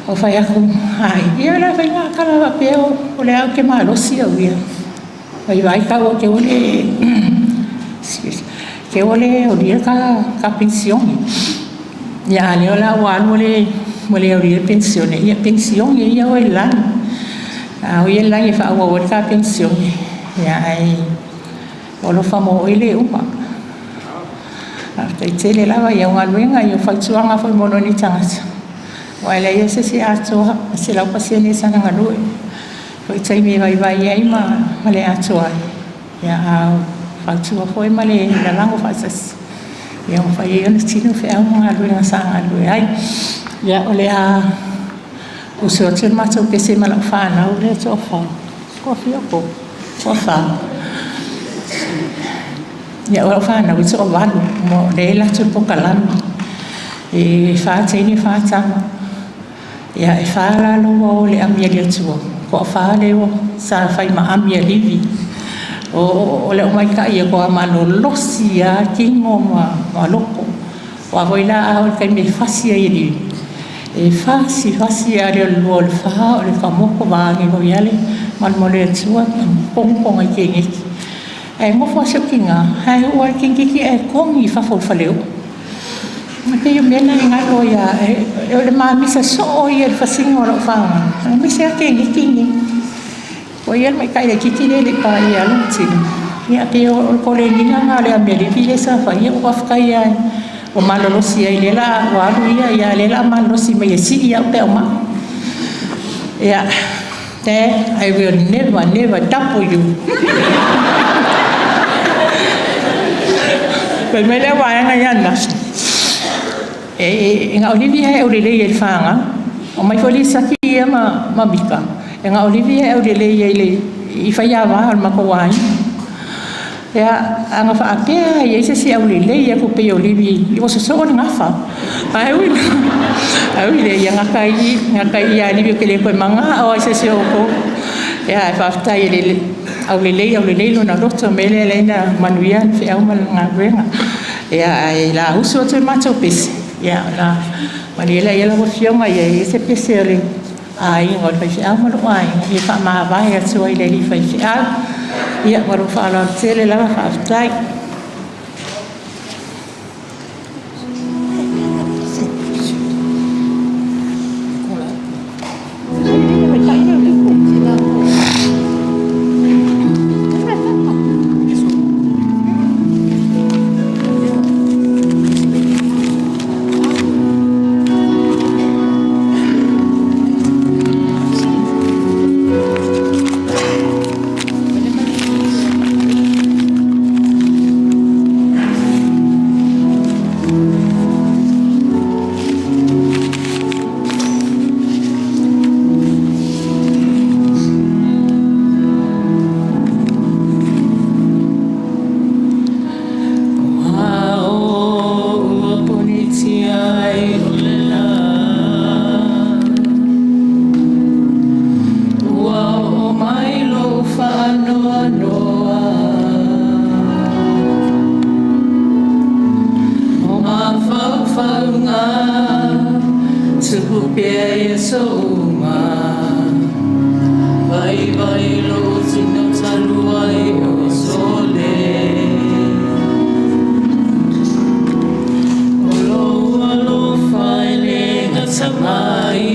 Ou fai atu, ai, ia o le a fai na tala faapea o lea ou te malosi au ia. Vai vaai tau te ua le te ua le aulia ka penisione. Ia a lea la ua alu ua le aulia le penisione, ia penisione ia oe i le lagi. A o ia i le lagi e faaauau ai le ta penisione, ia ae o alofa mo oe le uma. Faafetai tele lava i au galuega i au fautuaga foi mo lou nei tagata, aua e leai lava se isi e atoa 100% sana galue. E i ai foi taimi e vaivai ai ma le atoa ai, a o fautua foi ma le lalago faatasi ua mafai ai ona tino feau ma galuega sa galue ai. Ia, o le a usu atu le matou pese ma lau fanau lea e toafa, toafia outou? Toafa. Ia, o lau fanau e toavalu, o lea e alu atu le polokalame. E 4 teine 4 tama. Ia, e 4 la ua o i le ami a le Atua, toafa lea sa fai ma ami a Livi. O le aumaitai e matua malolosi lava tino ma loto. Aua foi la a oo i le taimi e fasi ai e Livi, e fasi fasi lava le alu lua o le fa o le tamoto vaeane foi lava le malu o le Atua togi togaikeneti. Ae nofo lava si ou tina, ae oo lava i le keneketi ae togi i fafo o le faleoo. E pei o mea na e galo ai lava, o le mamisa soo ia i le fasiga o lau fanau, aemaise lava keneti nei. Ua i ai le matai laitiiti lea e le i paia lava lona tino, ia pei o le koleniga lena o le ami a Livi lea sa fai. Ia faafetai lava ua malolosi ai o lea ua alu ia, a o lea o le a malolosi mai e sii au pe a ou mai. Ia, Dad, I will never, never double you. Fai mai lea vaega ia ananafi, e na o Livi lava e aulelei ai i le faga. Omai foi Lisati ia ma Mika, e na o Livi e aulelei ai i faiava o le matou aiga. Ia, ana faapea lava e i ai se isi e aulelei atu pei o Livi, ua sosoo le gafa. Ae ui i lea, ia gata ai i ia Livi ou te le toe manao lava i se isi o outou. Ia ae faafetai e aulelei aulelei lona loto, o le mea lea e ala ai ona manuia le feau ma le galuega. Ia ae o le a usu atu le matou pese, ia ona malie lea i lau Afioga ia i ai se pese a le aiga o le faifeau ma lou aiga e faamavae atu ai i le alii faifeau. Ia ma lou faaaloalo tele lava, faafetai. Ua punitia ai o le lā, Ua oo mai lou faanoanoa, O mafaufauga tupu pea i aso uma, Vaivai lou tino talu ai o sole. O lou alofa e le gata mai,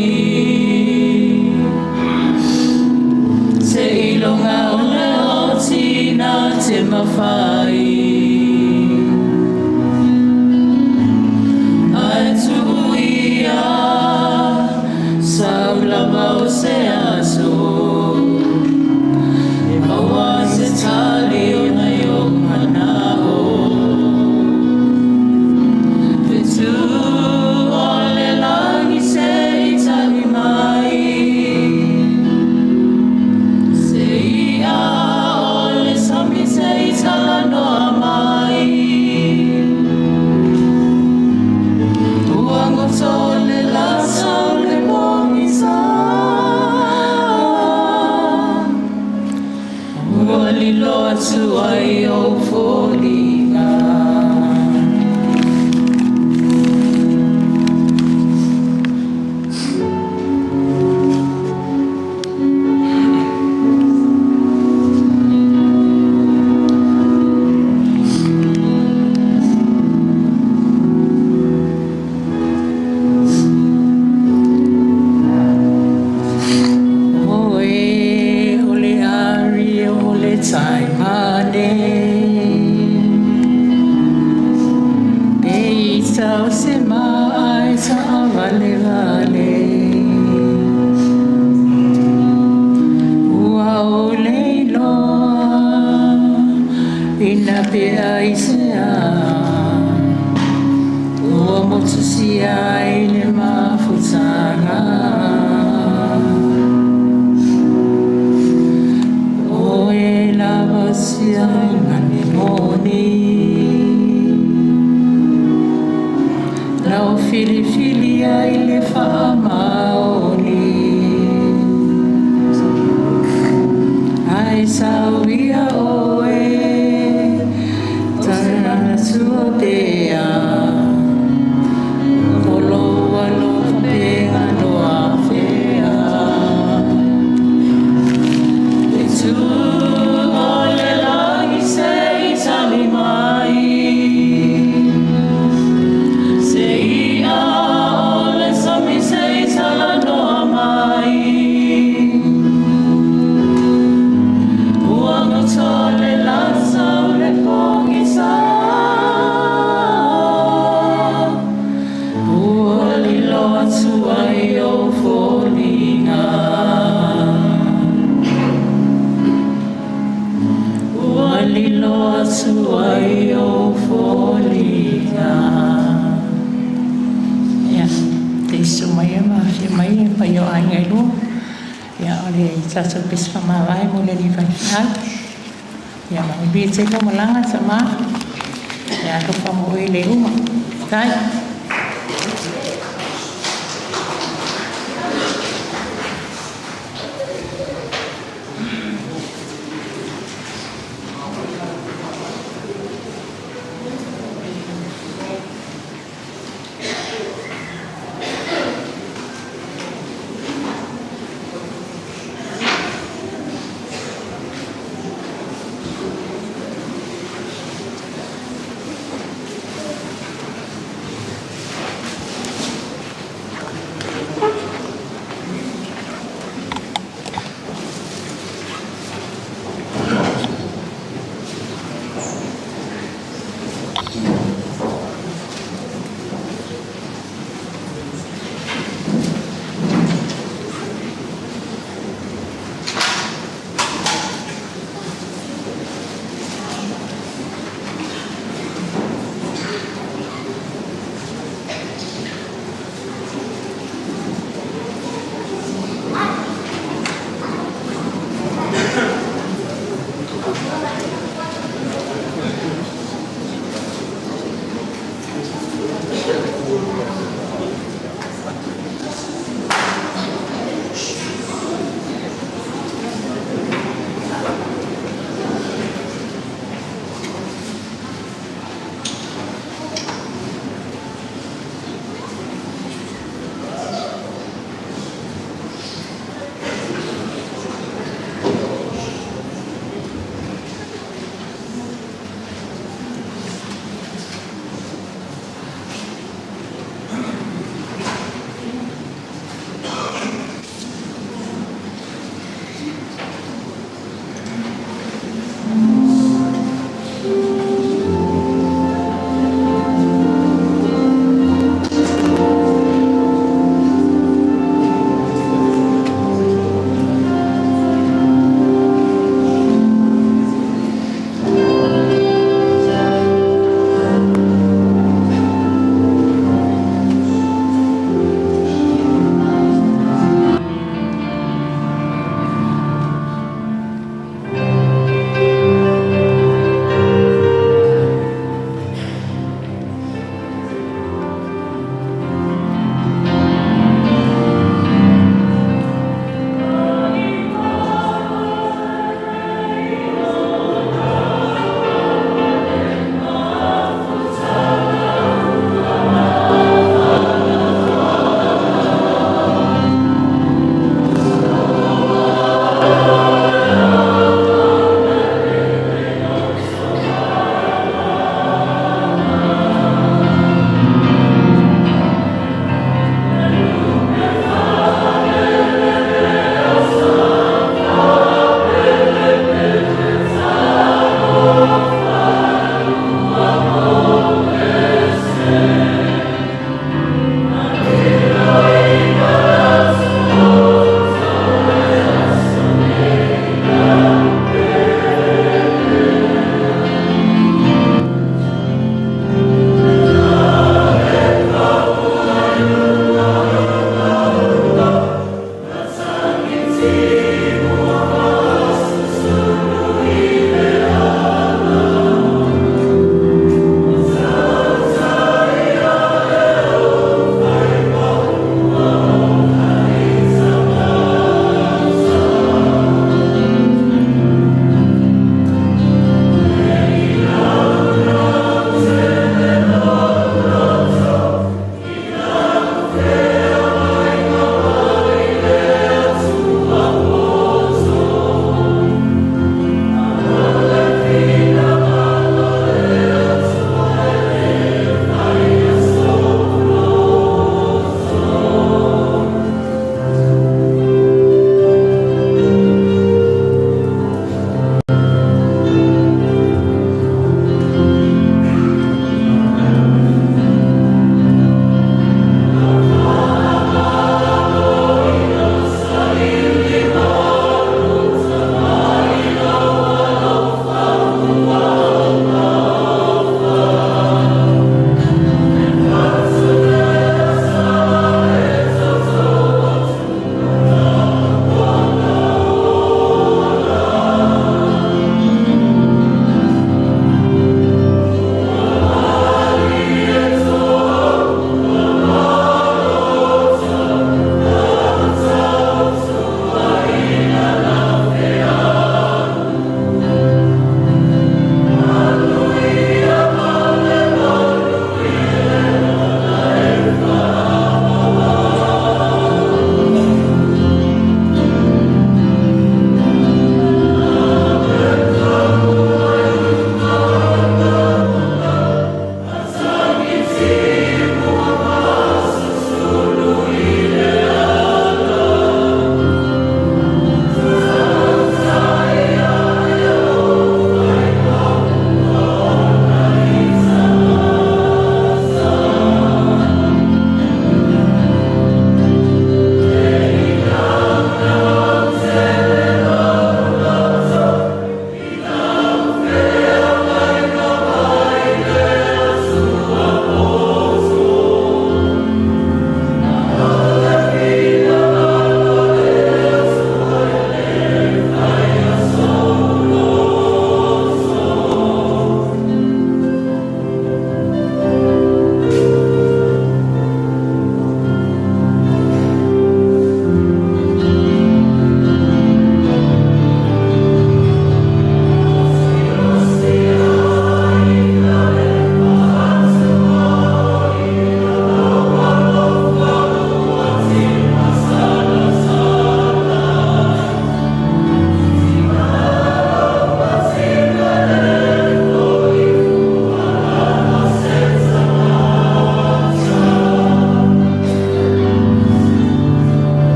Seiloga o le oti na te mafai. Ae tuu ia sau lava o se aso, E maua ai se tali o nai ou manao. Fetu o le lagi se tusia ai le mafutaga. O e lava sia i mane moni, lau filifilia i le faamaoni. Ai sauia oe, tana tua pea, o lou alofa pea no afea. Le tu o le lagi se i tali mai, se i a o le sami se i talanoa mai. Ua goto le lasa o le pogisa, ua lilo atu ai o foliga. Ua lilo atu ai o foliga. Ia, te isu mai e ma fia mai e pai o aiga e lua. Ia, o le tatou pese faamavae mo le alii faifeau. Ia, manuia tele lau malaga tamā. Ia, alofa ma oe le uma. Tai.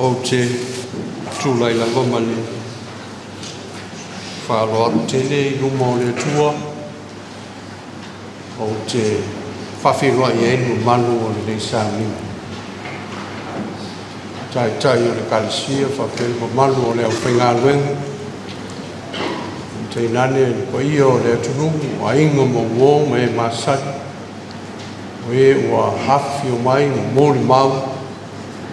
Ou te tulai lava ma le faaaloalo tele i luma o le Atua, ou te faafeiloai ai le mamalu o lenei sauniga. Taitai o le Ekalesia faapea le mamalu o le aufaigaluega, tainane le paia o le atunuu, o aiga ma uo ma e masani, o e ua afifio mai ma molimau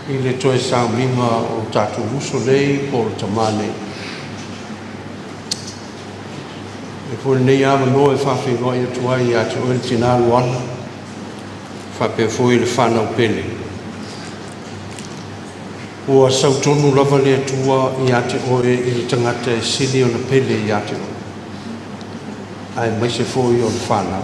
i le toe sauniga o tatou uso nei po o le tama nei. E foi lenei avanoa e faafeiloai atu ai ia te oe le tina Luana, faapea foi le fanau pele. Ua sautonu lava le Atua ia te oe i le tagata e sili ona pele ia te oe, aemaise foi o le fanau.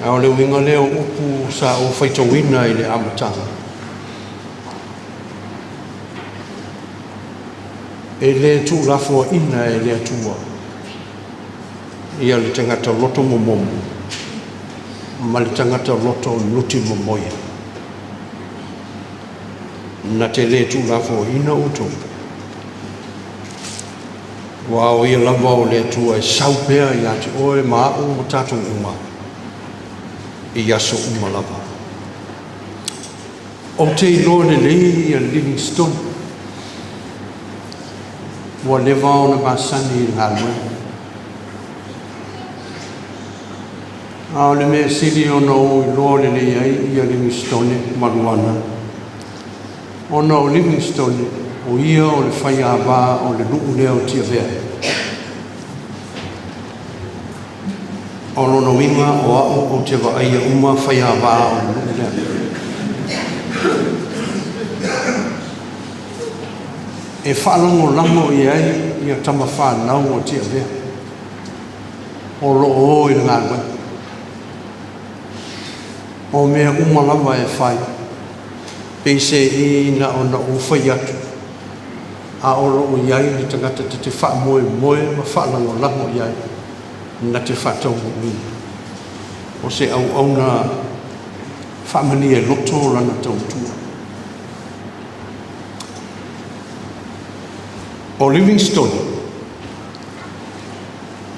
A o le uiga lea o upu sa ou faitauina i le amataga, e le tuulafoaina e le Atua ia le tagata loto momomo ma le tagata loto nuti momoia. Na te le tuulafoaina outou. Ua o ia lava o le Atua e sau pea ia te oe ma a'u ma tatou uma i aso uma lava. Ou te iloa lelei ia Livingstone, ua leva ona masani i le galuega. A o le mea sili ona ou iloa lelei ai ia Livingstone ma Luana, ona o Livingstone o ia o le faiāvā o le nuu lea o Tiavea. O lona uiga o a'u ou te vaaia uma faiāvā o le nuu lea. E faalagolago i ai ia tama fanau o Tiavea o lo o o i le galuega. O mea uma lava e fai, peiseai na ona ou fai atu, a o lo o i ai le tagata ta te faamoemoe ma faalagolago i ai na te faataunuuina. O se auauna faamalie loto lana tautua. O Livingstone,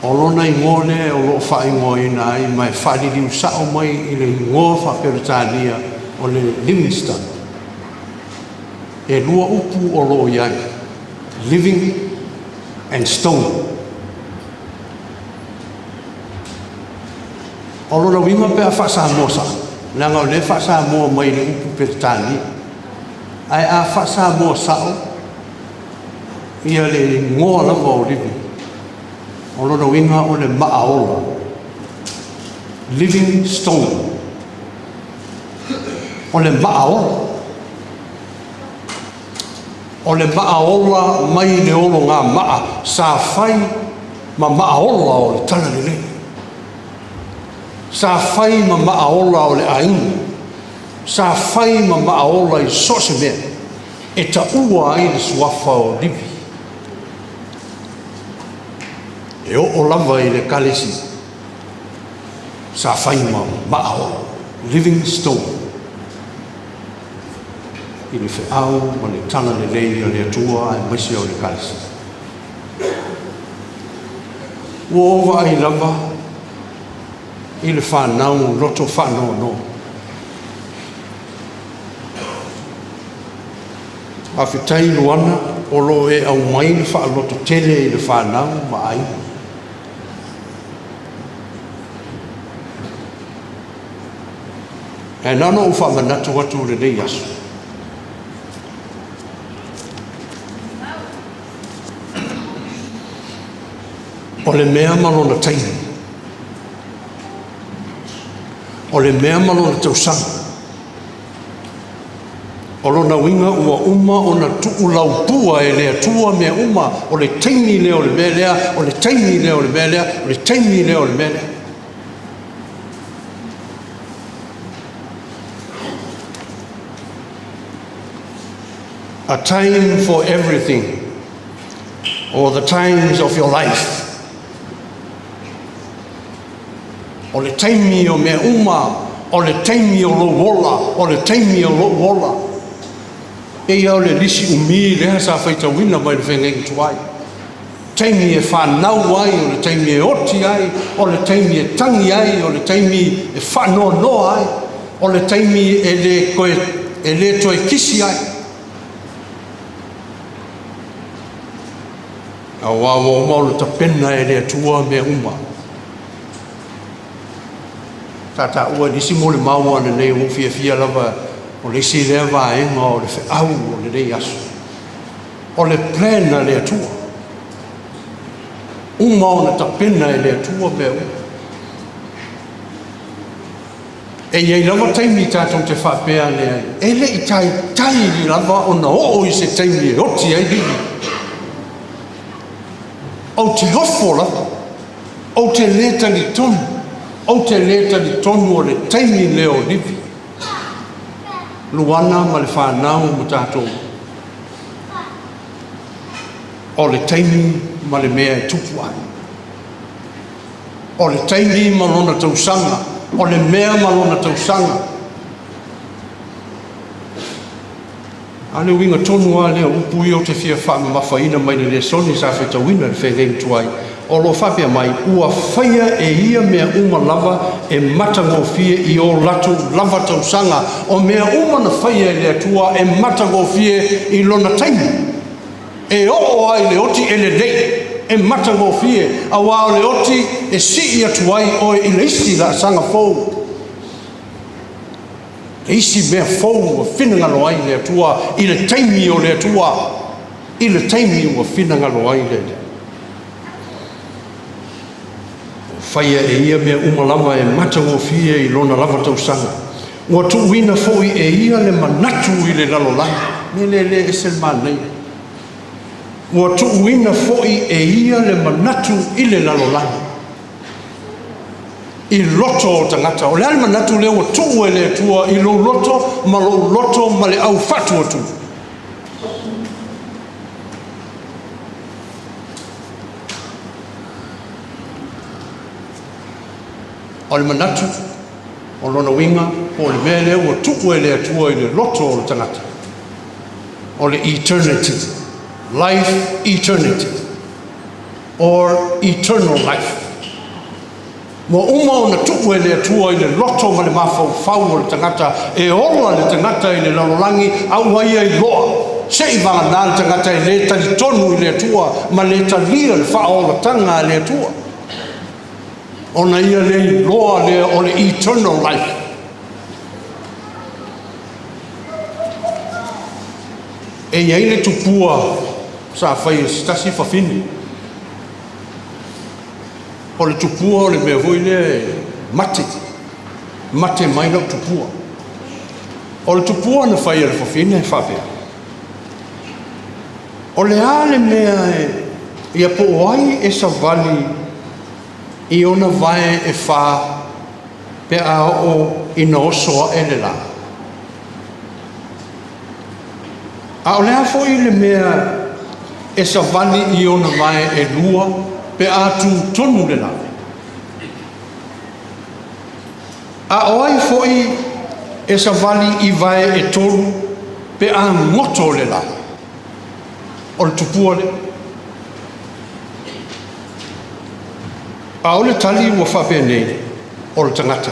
o lona igoa lea o lo o faaigoaina ai ma e faaliliu sa'o mai i le igoa faa-Peretania o le Livingstone. E lua upu o lo o i ai, living and stone. O lona uiga pe a faa-Samoa sa'o, leaga o lea e faa-Samoa mai i le upu Peretania, ae a faa-Samoa sa'o ia le igoa lava o Living, o lona uiga o le maaola, living stone, o le maaola. O le maaola mai le ologamaa sa fai ma maaola o le talalelei, sa fai ma maaola o le aiga, sa fai ma maaola i so o se mea e taua ai le suafa o Livi. E oo lava i le Ekalesia, sa fai ma maaola, living stone, i le feau ma le talalelei a le Atua aemaise o le Ekalesia. Ua ou vaai lava i le fanau loto faanoanoa. Faafetai Luana o lo o e aumai le faalototele i le fanau ma aiga. Ae na ona ou faamanatu atu lenei aso. O le mea ma lona taimi. O le mea ma lona tausaga. O lona uiga ua uma ona tuulaupua e le Atua mea uma, o le taimi lea o le mea lea, o le taimi lea o le mea lea, o le taimi lea o le mea lea. A time for everything, or the times of your life. O le taimi o mea uma. O le taimi o lou ola, o le taimi o lou ola. E ia o le lisi umi lea sa faitauina mai le feagaiga tuai. Taimi e fanau ai, o le taimi e oti ai, o le taimi e tagi ai, o le taimi e faanoanoa ai, o le taimi e le koe, e le toe kisi ai. Auā ua uma ona tapena e le Atua mea uma. Sa taua i nisi molimau ananei ua ou fiafia lava o le isi lea vaega o le feau o lenei aso. O le plan a le Atua. Uma ona tapena e le Atua mea uma. E i ai lava taimi tatou te faapea ane ai, e le i taitai lava ona oo i se taimi e oti ai Livi. Ou te ofo lava, ou te le talitonu, ou te le talitonu o le taimi lea o Livi. Luana ma le fanau ma tatou. O le taimi ma le mea e tupu ai. O le taimi ma lona tausaga, o le mea ma lona tausaga. A o le uiga tonu lava lea o upu ia ou te fia faamamafaina mai le lesoni sa faitauina i le feagaiga tuai, o lo o faapea mai, ua faia e ia mea uma lava e matagofie i o latou lava tausaga. O mea uma na faia e le Atua e matagofie i lona taimi. E oo lava i le oti e lelei, e matagofie, auā o le oti e sii atu ai oe i le isi laasaga fou, le isi mea fou ua finagalo ai le Atua i le taimi o le Atua, i le taimi ua finagalo ai le Alii. Ua faia e ia mea uma lava e matagofie i lona lava tausaga. Ua tuuina foi e ia le manatu i le lalolagi. Mea lea e le ese le manaia. Ua tuuina foi e ia le manatu i le lalolagi. I loto o tagata. O le a le manatu lea ua tuu e le Atua i lou loto ma lou loto ma le au faatuatua? O le manatu, o lona uiga, po o le mea lea ua tuu e le Atua i le loto o le tagata, o le eternity, life eternity, or eternal life. Ua uma ona tuu e le Atua i le loto ma le mafaufau o le tagata e ola le tagata i le lalolagi a ua ia iloa, se i vagana le tagata e le talitonu i le Atua ma le talia le faaolataga a le Atua, ona ia le iloa lea o le eternal life. E i ai le tupua sa fai e se tasi fafine. O le tupua o le mea foi lea e mate, mate mai lau tupua. O le tupua na fai e le fafine e faapea, o le a le mea e, ia po o ai e savali i ona vae e fā pe a oo ina oso aʻe le lā. A o le a foi le mea e savali i ona vae e lua pe a tū tonu le lā? A o ai foi e savali i vae e tolu pe a goto le lā? O le tupua lea. A o le tali ua faapenei, o le tagata.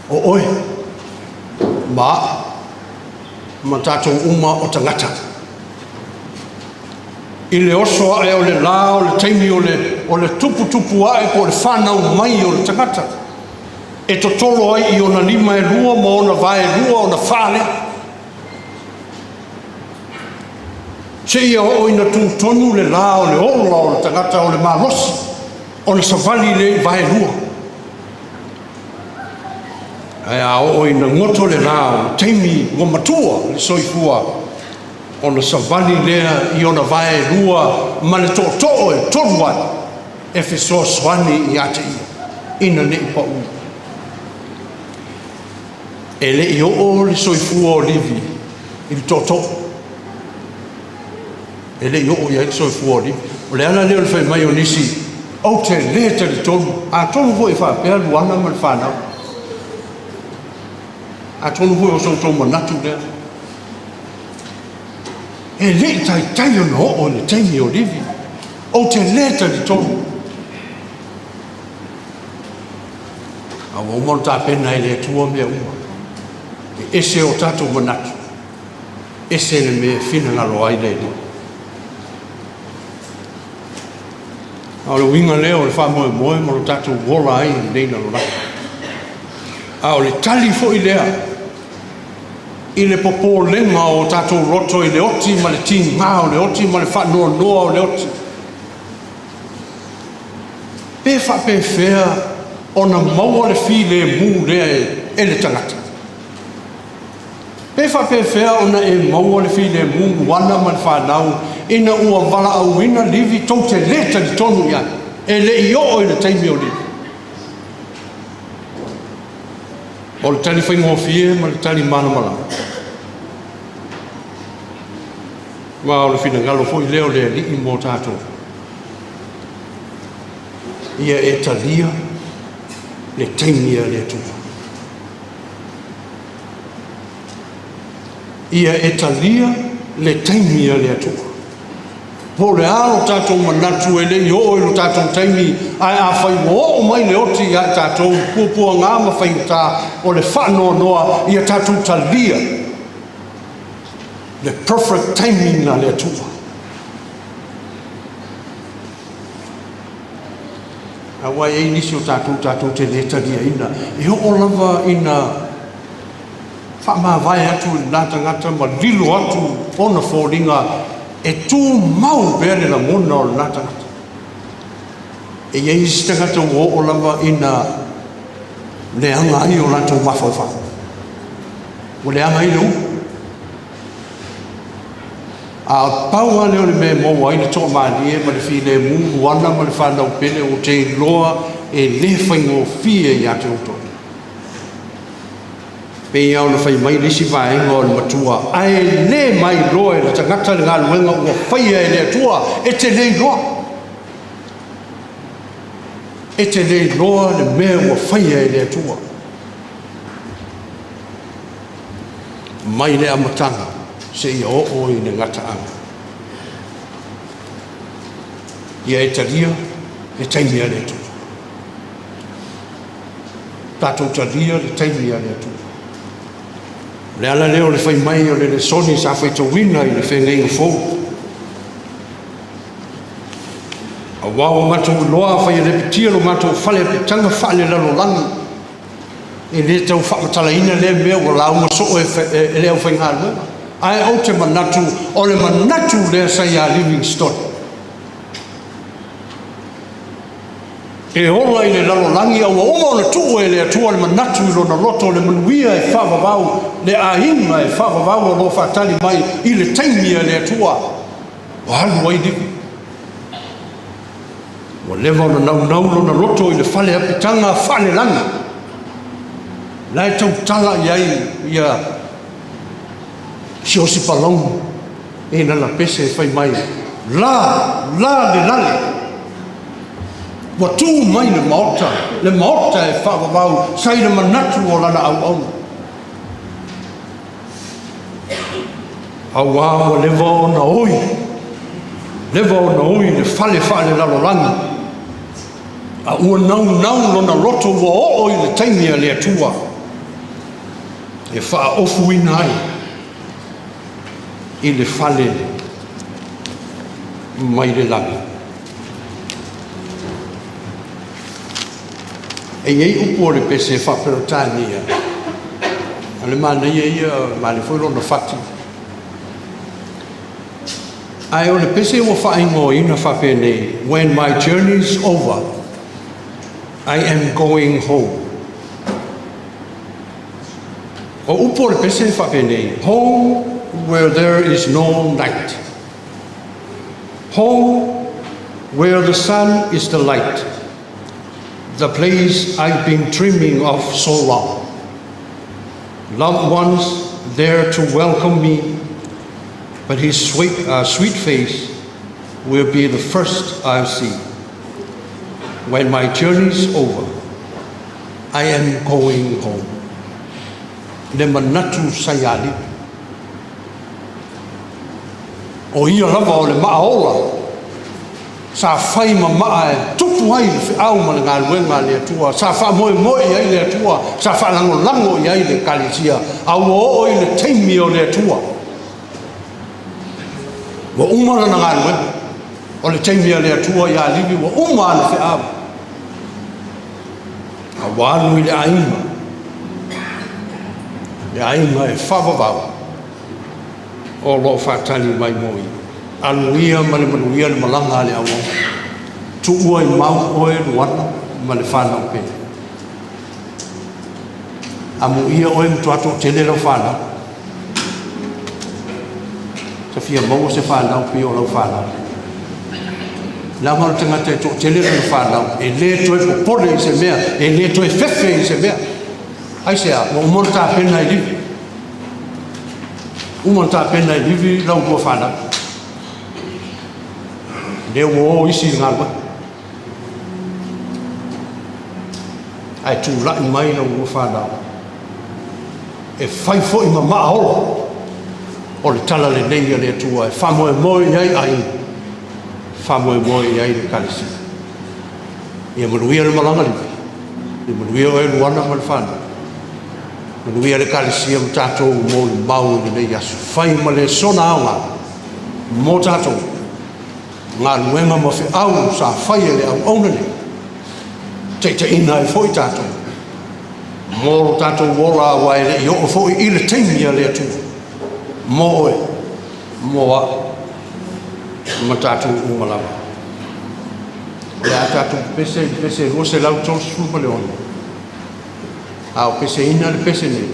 O oe, ma a'u, ma tatou uma o tagata. I le oso aʻe o le lā, o le taimi o le, o le tuputupu aʻe po o le fanau mai o le tagata, e totolo ai i ona lima e lua ma ona vae e lua ona fā lea. Seia oo ina tū tonu le lā o le ola o le tagata o le malosi, ona savali lea i vae lua. Ae a oo ina goto le lā o le taimi ua matua le soifua, ona savali lea i ona vae e lua ma le tootoo e tolu ai e fesoasoani ia te ia ina ne i paʻū. E le i oo le soifua o Livi i le tootoo. E le i oo i ai le soifua o Livi. O le ala lea o le fai mai o nisi, Ou te lē talitonu, atonu foi e faapea Luana ma le fanau. Atonu foi o so outou manatu lea. E le i taitai ona oo i le taimi o Livi. Ou te lē talitonu. A ua uma ona tapena e le Atua mea uma. E ese o tatou manatu, ese le mea e finagalo ai le Alii. A o le uiga lea o le faamoemoe ma lo tatou ola ai i lenei lalolagi. A o le tali foi lea i le popolega o tatou loto i le oti ma le tigā o le oti ma le faanoanoa o le oti. Pe faapefea ona maua le filemu lea e le tagata? Pe faapefea ona e maua le filemu Luana ma le fanau ina ua valaauina Livi tou te lē talitonu i ai, e le i oo i le taimi o Livi? O le tali faigofie ma le tali malamalama. Ma o le finagalo foi lea o le Alii mo tatou. Ia e talia le taimi a le Atua. Ia e talia le taimi a le Atua. Po o le a lo tatou manatu e le i oo i lo tatou taimi, ae afai ua oo mai le oti ia i tatou i puapuaga ma faigata o le faanoanoa, ia tatou talia le perfect timing a le Atua. Aua e i ai nisi o tatou tatou te le taliaina, e oo lava ina faamavae atu i lena tagata ma lilo atu ona foliga e tumau pea le lagona o lena tagata. E i ai isi tagata ua oo lava ina leaga ai o latou mafaufau. Ua leaga ai le ulu. A pau lava lea o le mea e maua ai le toamalie ma le filemu, Luana ma le fanau pele, ou te iloa e le faigofie ia te outou. Pei lava ona fai mai le isi vaega o le matua, ae le mailoa e le tagata le galuega ua faia e le Atua, e te le iloa. E te le iloa le mea ua faia e le Atua. Mai le amataga seia oo i le gataaga. Ia e talia le taimi a le Atua. Tatou talia le taimi a le Atua. O le ala lea o le fai mai o le lesoni sa faitauina i le Feagaiga Fou. Aua ua matou iloa afai e lepetia lo matou fale apitaga faalelalolagi, e le tau faamatalaina lea mea ua lauga soo e, e, e le aufaigaluega. Ae ou te manatu, o le manatu lea sa ia Livingstone. E ola i le lalolagi a ua uma ona tuu e le Atua le manatu i lona loto o le manuia e faavavau, le aiga e faavavau o lo o faatali mai i le taimi a le Atua ua alu ai Livi. Ua leva ona naunau lona loto i le fale apitaga faalelagi la e tautala i ai ia Siosipa Palauni i lana pese e fai mai, La, la le lale. Ua tu mai le Maota, le Maota e faavavau sa i le manatu o lana auauna. Auā ua leva ona oi, leva ona oi le fale faalelalolagi, a ua naunau lona loto ua oo i le taimi a le Atua e faaofuina ai i le fale mai le lagi. E i ai upu o le pese faa-Peretania, o le manaia ia, manaia foi lona fati. Ae o le pese ua faaigoaina faapenei, When my journey's over, I am going home. O upu o le pese e faapenei, Home where there is no night. Home where the sun is the light. The place I've been dreaming of so long. Loved ones there to welcome me, but his sweet, sweet face will be the first I'll see. When my journey's over, I am going home. Le manatu sa ia Livi. O ia lava o le maa ola sa fai ma maa e tupu ai le feau ma le galuega a le Atua, sa faamoemoe i ai le Atua, sa faalagolago i ai le Ekalesia, a ua oo i le taimi o le Atua, ua uma lana galuega. O le taimi a le Atua ia Livi ua uma ana feau, a ua alu i le aiga, le aiga e faavavau o lo o faatali mai mo ia. Aluia ma le manuia le malaga a le auauna. Tuua i mau oe Luana ma le fanau pele. Amuia oe matua toatele lau fanau. Ta fia maua se fanau pei o lau fanau. Leaga o le tagata e toatele lana fanau, e le toe popole i se mea, e le toe fefe i se mea. Aisea? Ua uma ona tapena e Livi. Uma ona tapena e Livi lau lua fanau. Lea ua o isi i le galuega. Ae tulai mai lau lua fanau e fai foi ma maa ola o le tala lelei a le Atua e faamoemoe i ai aiga, faamoemoe i ai le Ekalesia. Ia manuia le malaga Livi, ia manuia oe Luana ma le fanau, manuia le Ekalesia ma tatou molimau i lenei aso. Fai ma lesona aoga mo tatou galuega ma feau sa fai e le auauna nei, taitaiina ai foi tatou mo lo tatou ola aua e le i oo foi i le taimi a le Atua mo oe, mo au ma tatou uma lava. O le a tatou pepese i le pese 236, a o peseina le pese nei,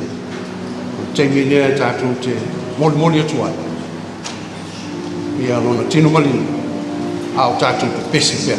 o le taimi lea e tatou te molimoli atu ai ia lona tino maliu, a o tatou pepese pea.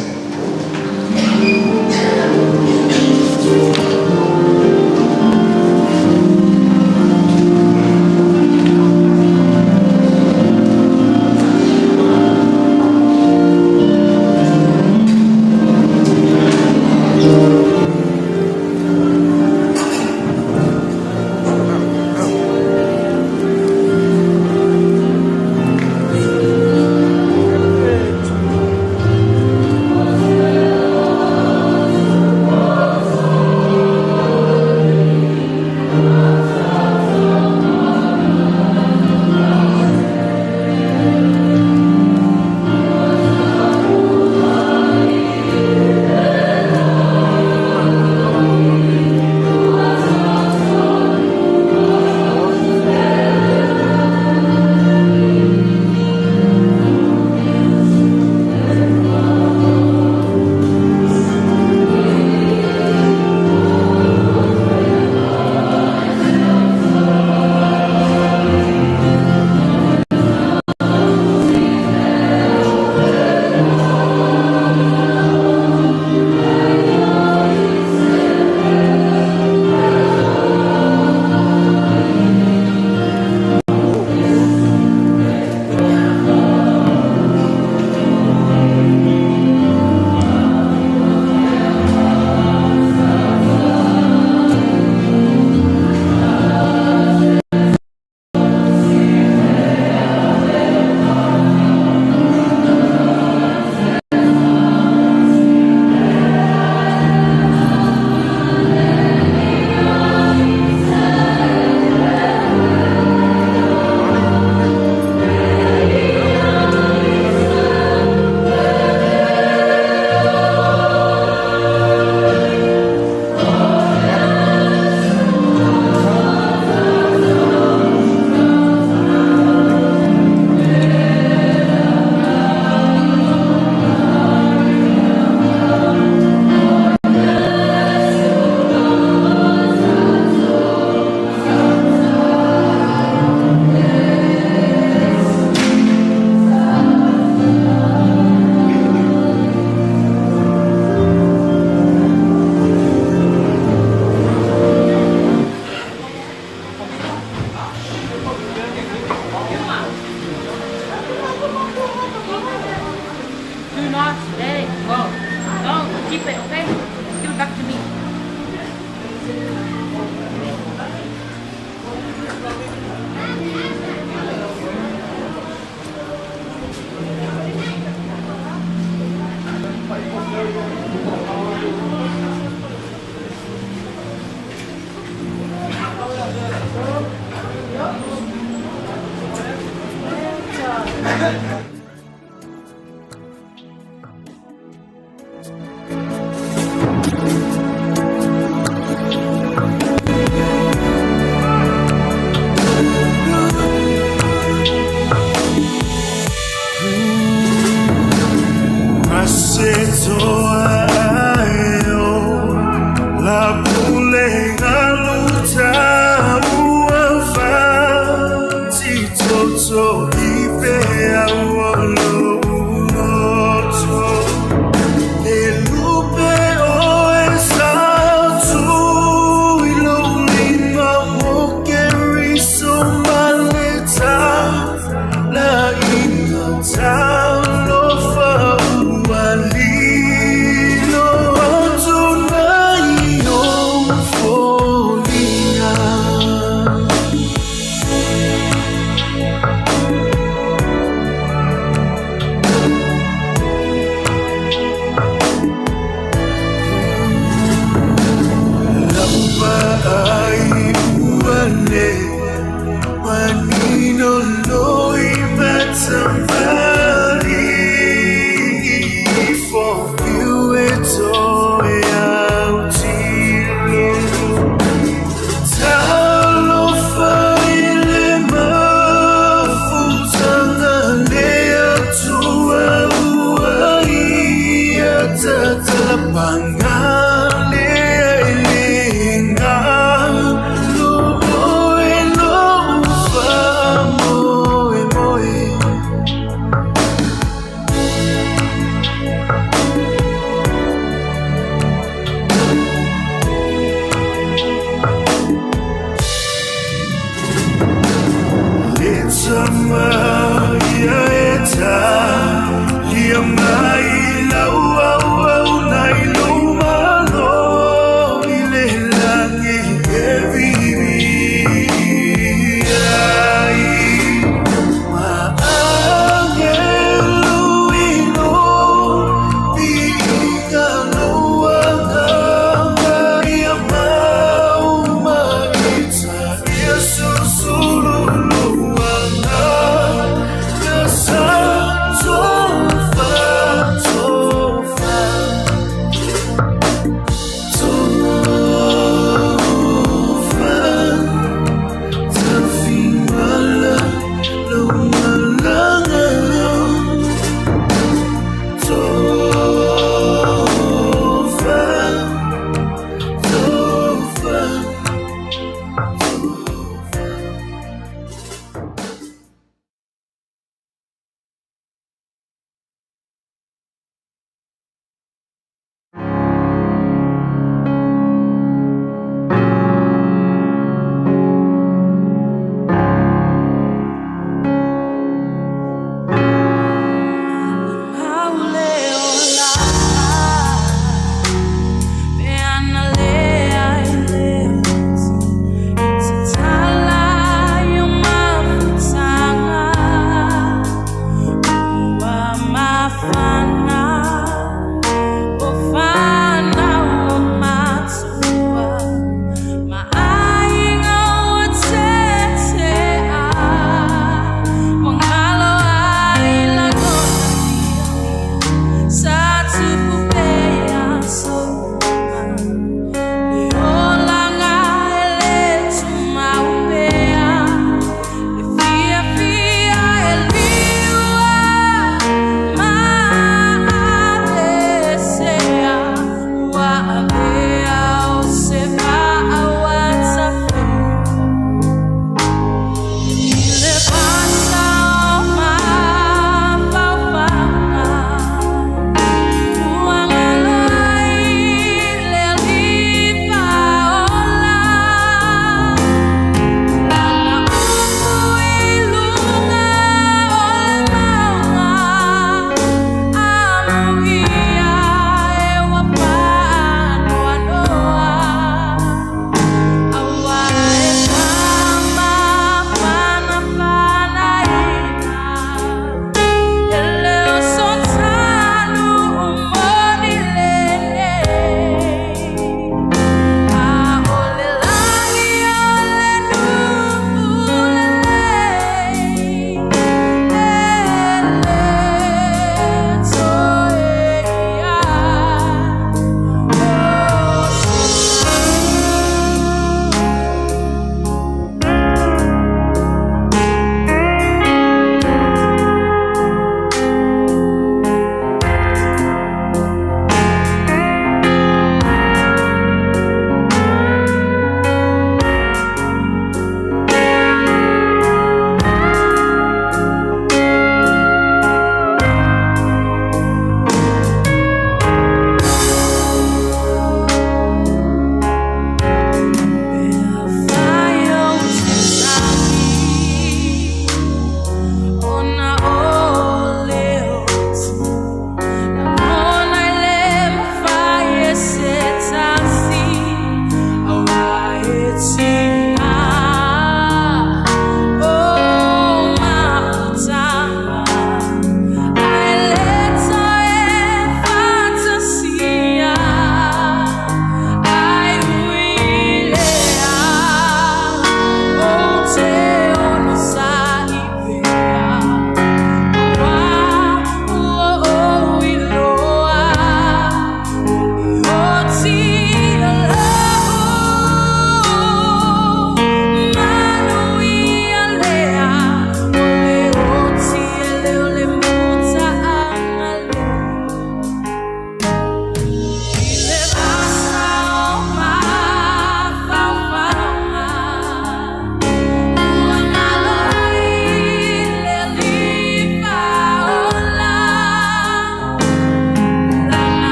Keep it, okay? Give it back to me. Sulu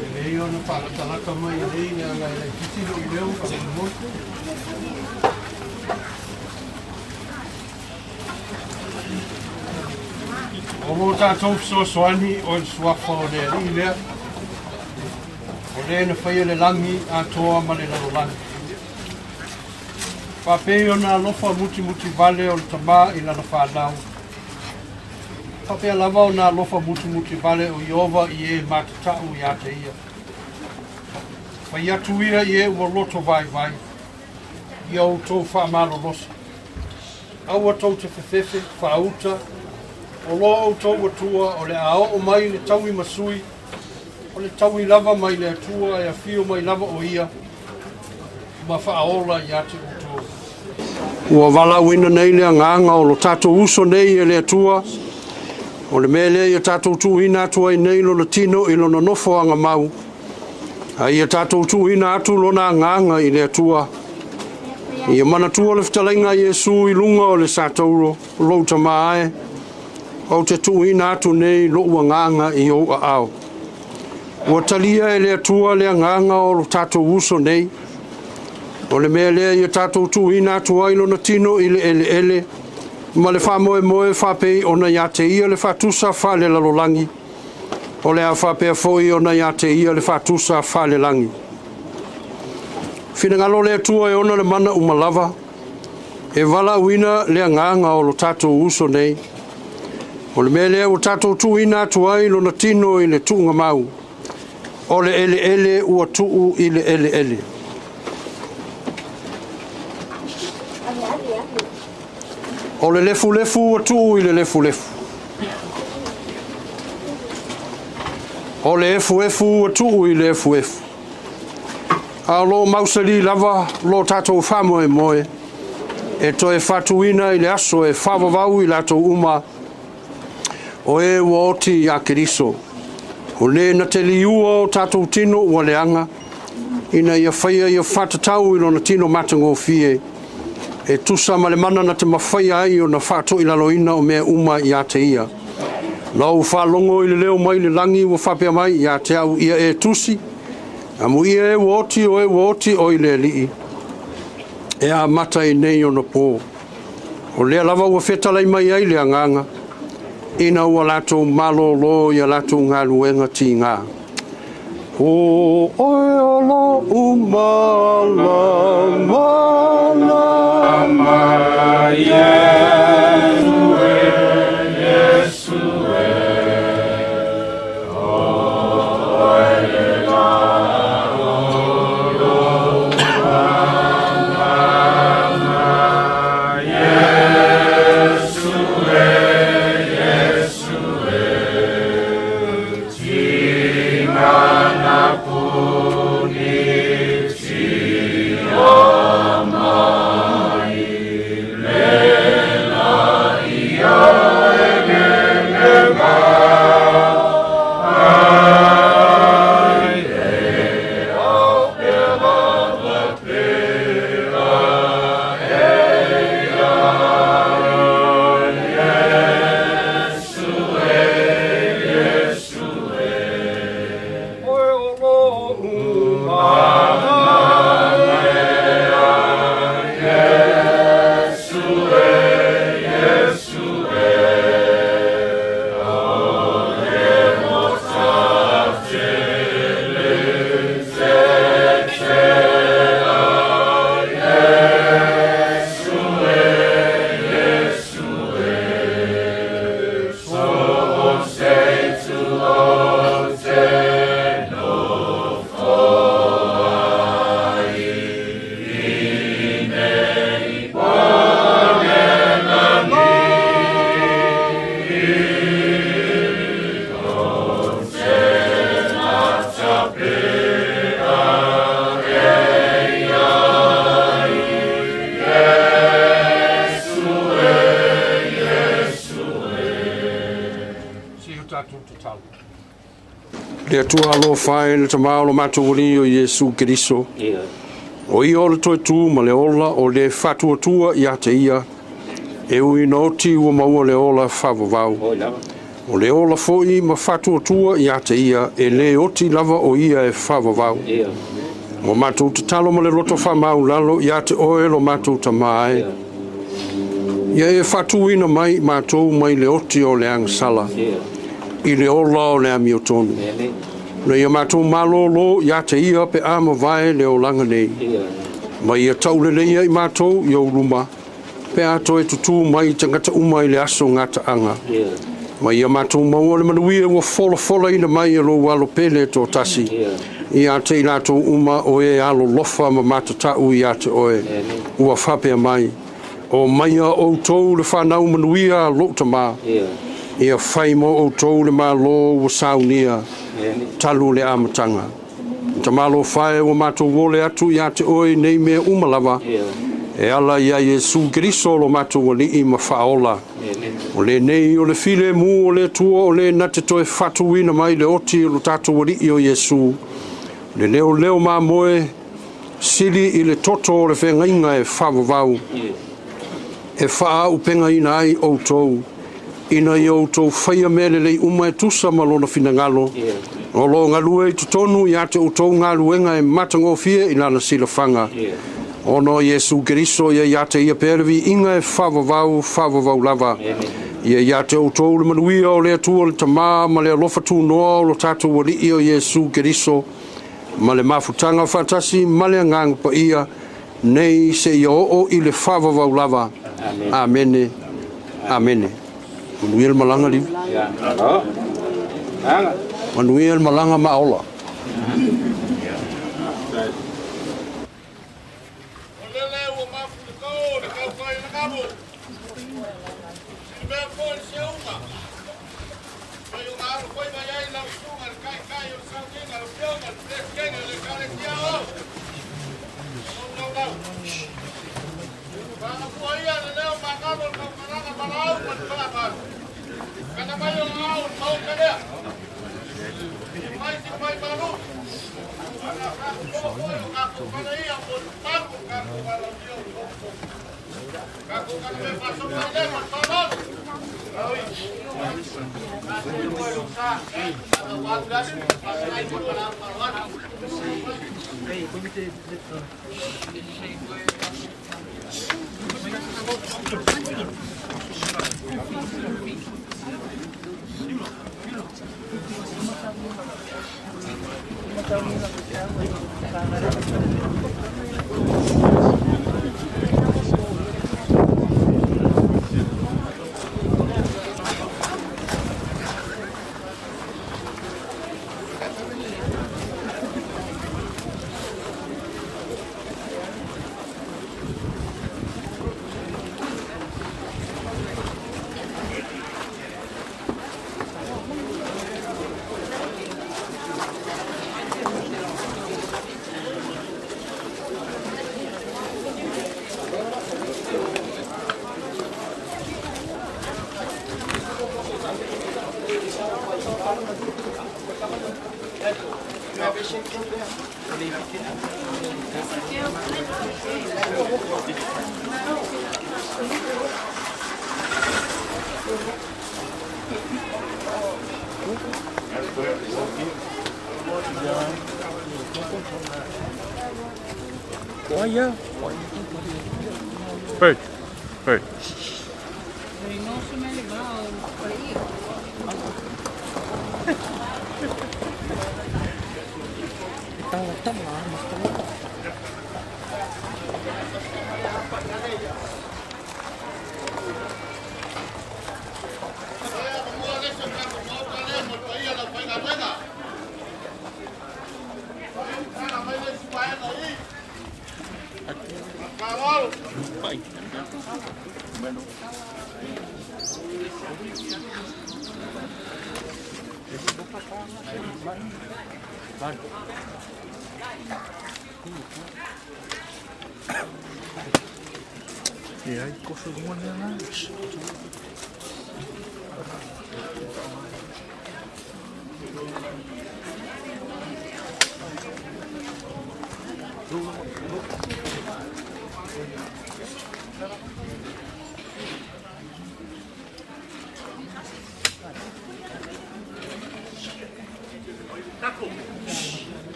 Lelei ona faalatalata mai nei leaga e laitiiti lou leo faamolemole. O lo tatou fesoasoani o le suafa o le Alii lea, o le na faia le lagi atoa ma le lalolagi. Faapei ona alofa mutimutivale o le Tamā i lana fanau, faapea lava ona alofa mutimutivale o Ieova i e matatau iā te ia. Fai atu ia i e ua loto vaivai, ia outou faamalolosi. Aua tou te fefefe, faauta, o lo outou Atua o le a oo mai le taui ma sui, o le taui lava mai le Atua e afio mai lava o ia, ma faaola iā te outou. Ua valaauina nei le agaga o lo tatou uso nei e le Atua, o le mea lea ia tatou tuuina atu ai nei lona tino i lona nofoaga mau, a ia tatou tuuina atu lona agaga i le Atua. Ia manatua le fetalaiga a Iesu i luga o le satauro, lou Tamā e, ou te tuuina atu nei lou agaga i ou aao. Ua talia e le Atua le agaga o lo tatou uso nei, o le mea lea ia tatou tuuina atu ai lona tino i le eleele, ma le faamoemoe faapei ona iā te ia le faatusa faalelalolagi, o le a faapea foi ona iā te ia le faatusa faalelagi. Finagalo le Atua e ona le mana uma lava, e valaauina le agaga o lo tatou uso nei. O le mea lea ua tatou tuuina atu ai lona tino i le tuugamau, o le eleele ua tuu i le eleele. O le lefulefu ua tuu i le lefulefu. O le efuefu ua tuu i le efuefu. A o lo o mausali lava lo tatou faamoemoe, e toe faatuina i le aso e faavavau i latou uma o e ua oti iā Keriso. O le na te liua o tatou tino ua leaga, ina ia faia ia faatatau i lona tino matagofie, e tusa ma le mana na te mafaia ai ona faatoilaloina o mea uma iā te ia. Na ou faalogo i le leo mai le lagi ua faapea mai iā te au ia e tusi, amuia e ua oti o e ua oti o i le Alii, e amata i nei ona pō. O lea lava ua fetalai mai ai le agaga, ina ua latou malōlō ia latou galuega tigā. O oe o loʻu malamalama, Iesu e, Iesu e, o oe le la o loʻu agaga. Iesu e, Iesu e, tigana puni tia mai le la ia e nene mai e au pea lava pea e ai. Iesu e, Iesu e, Oe o loʻu Iesu e, Iesu e, o le mota tele te te a. Iesu e, Iesu e, so se tu o te nofo ai i nei palelagi. O te lata pea e ai. Iesu e, Iesu e. Se i o tatou tatalo. Le Atua alofa e le Tamā o lo matou Alii o Iesu Keriso. O ia o le toe tū ma le ola o le faatuatua iā te ia, e ui ina oti ua maua le ola faavavau. O le ola fo'i ma faatuatua iā te ia e lē oti lava o ia e faavavau. Ua matou tatalo ma le loto faamaulalo iā te oe lo matou Tamā e. Ia e faatūina mai i matou mai le oti o le agasala i le ola o le amiotonu. Na ia matou malōlō iā te ia pe a mavae le olaga nei. Ma ia tauleleia i matou i ou luma pe a toe tutū mai tagata uma i le aso gataaga. Ma ia matou maua le manuia ua folafolaina mai e lou Alo pele e toatasi iā te i latou uma o e alolofa ma matatau iā te oe. Ua faapea mai, O maia outou le fanau manuia a lou Tamā, ia fai mo outou le Malo ua saunia talu le amataga. Tamalofa e, ua matou ole atu iā te oe i nei mea uma lava, e ala iā Iesu Keriso lo matou Alii ma Faaola. O lenei o le filemu o le Atua o le na te toe faatuina mai le oti o lo tatou Alii o Iesu, le leoleo mamoe sili i le toto o le feagaiga e faavavau, e faaaupegaina ai outou, ina ia outou faia mea lelei uma e tusa ma lona finagalo, o lo o galue i totonu ia te outou galuega e matagofie i lana silafaga. Ona o Iesu Keriso, ia ia te ia pea le viiga e faavavau, faavavau lava. Ia ia te outou le manuia o le Atua le Tamā ma le alofa tunoa o lo tatou Alii o Iesu Keriso, ma le mafutaga faatasi ma le Agaga Paia, nei seia oo i le faavavau lava. Amene. Amene. Manuia le malaga Liu. Manuia le malaga Maaola. O lele ua mafu le kao le kaufai le gamo. Sili mea foi le seuga. Mai o alo foi mai ai lau susuga le taitai o le sauniga lau afioga le Peresetene o le Ekalesia o Lau lau. Faagafua ia le leo magalo o le kaukalaga valaau ma le faavalu. Kana mai o aao o le maota lea. Sili mai sili mai malu. Ana faafofoga foi o tatou fana ia mo le mamalu o tatou valaaulia o le Fono. Tatou kana mea faasoa mai lea ma le faaaloalo. Bird. Bird. Ia mamua le isi o tatou maota lea mo le paia o le aufaigaluega. Tala mai le isi vaega i. Ma le faaaloalo.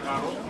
Amen.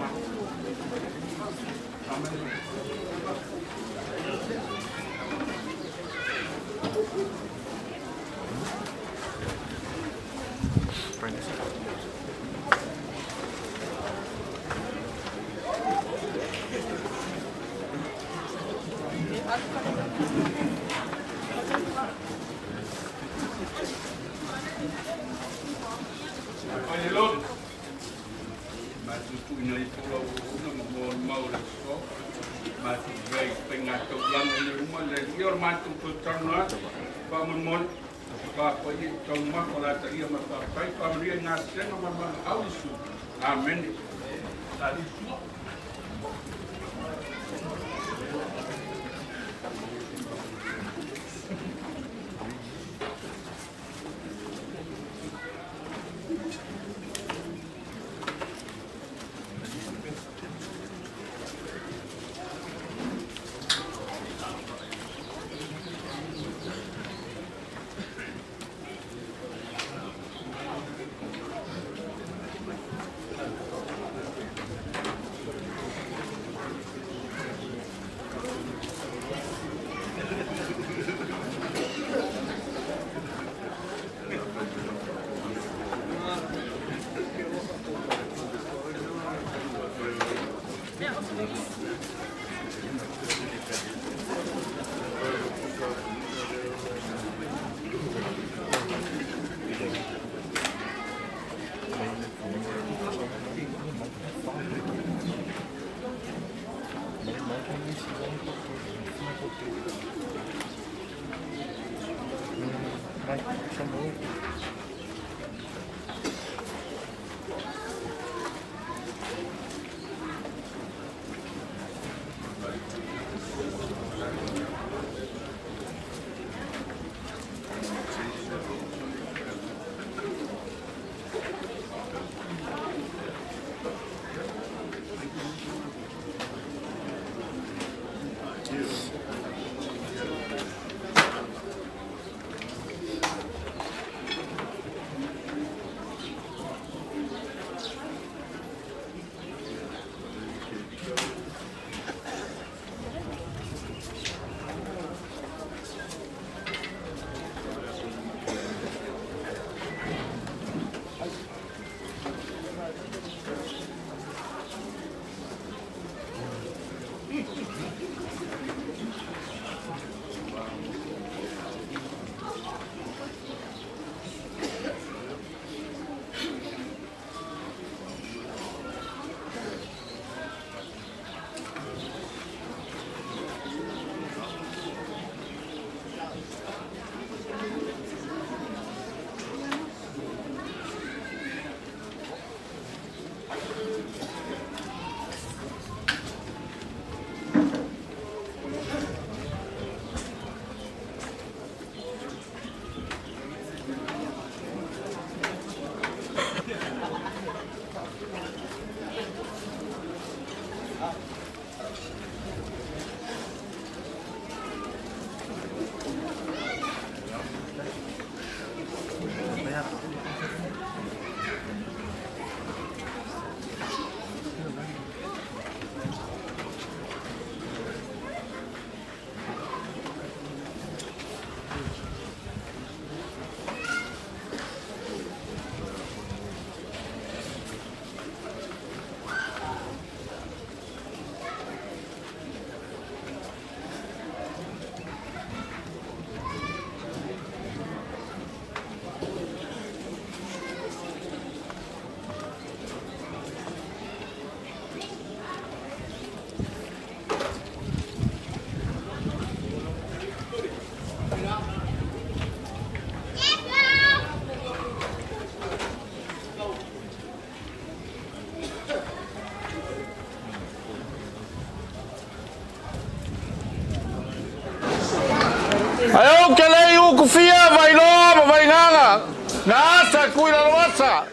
Ai ke lei u kufia vailoa ma vaingaga na asa kui laloasa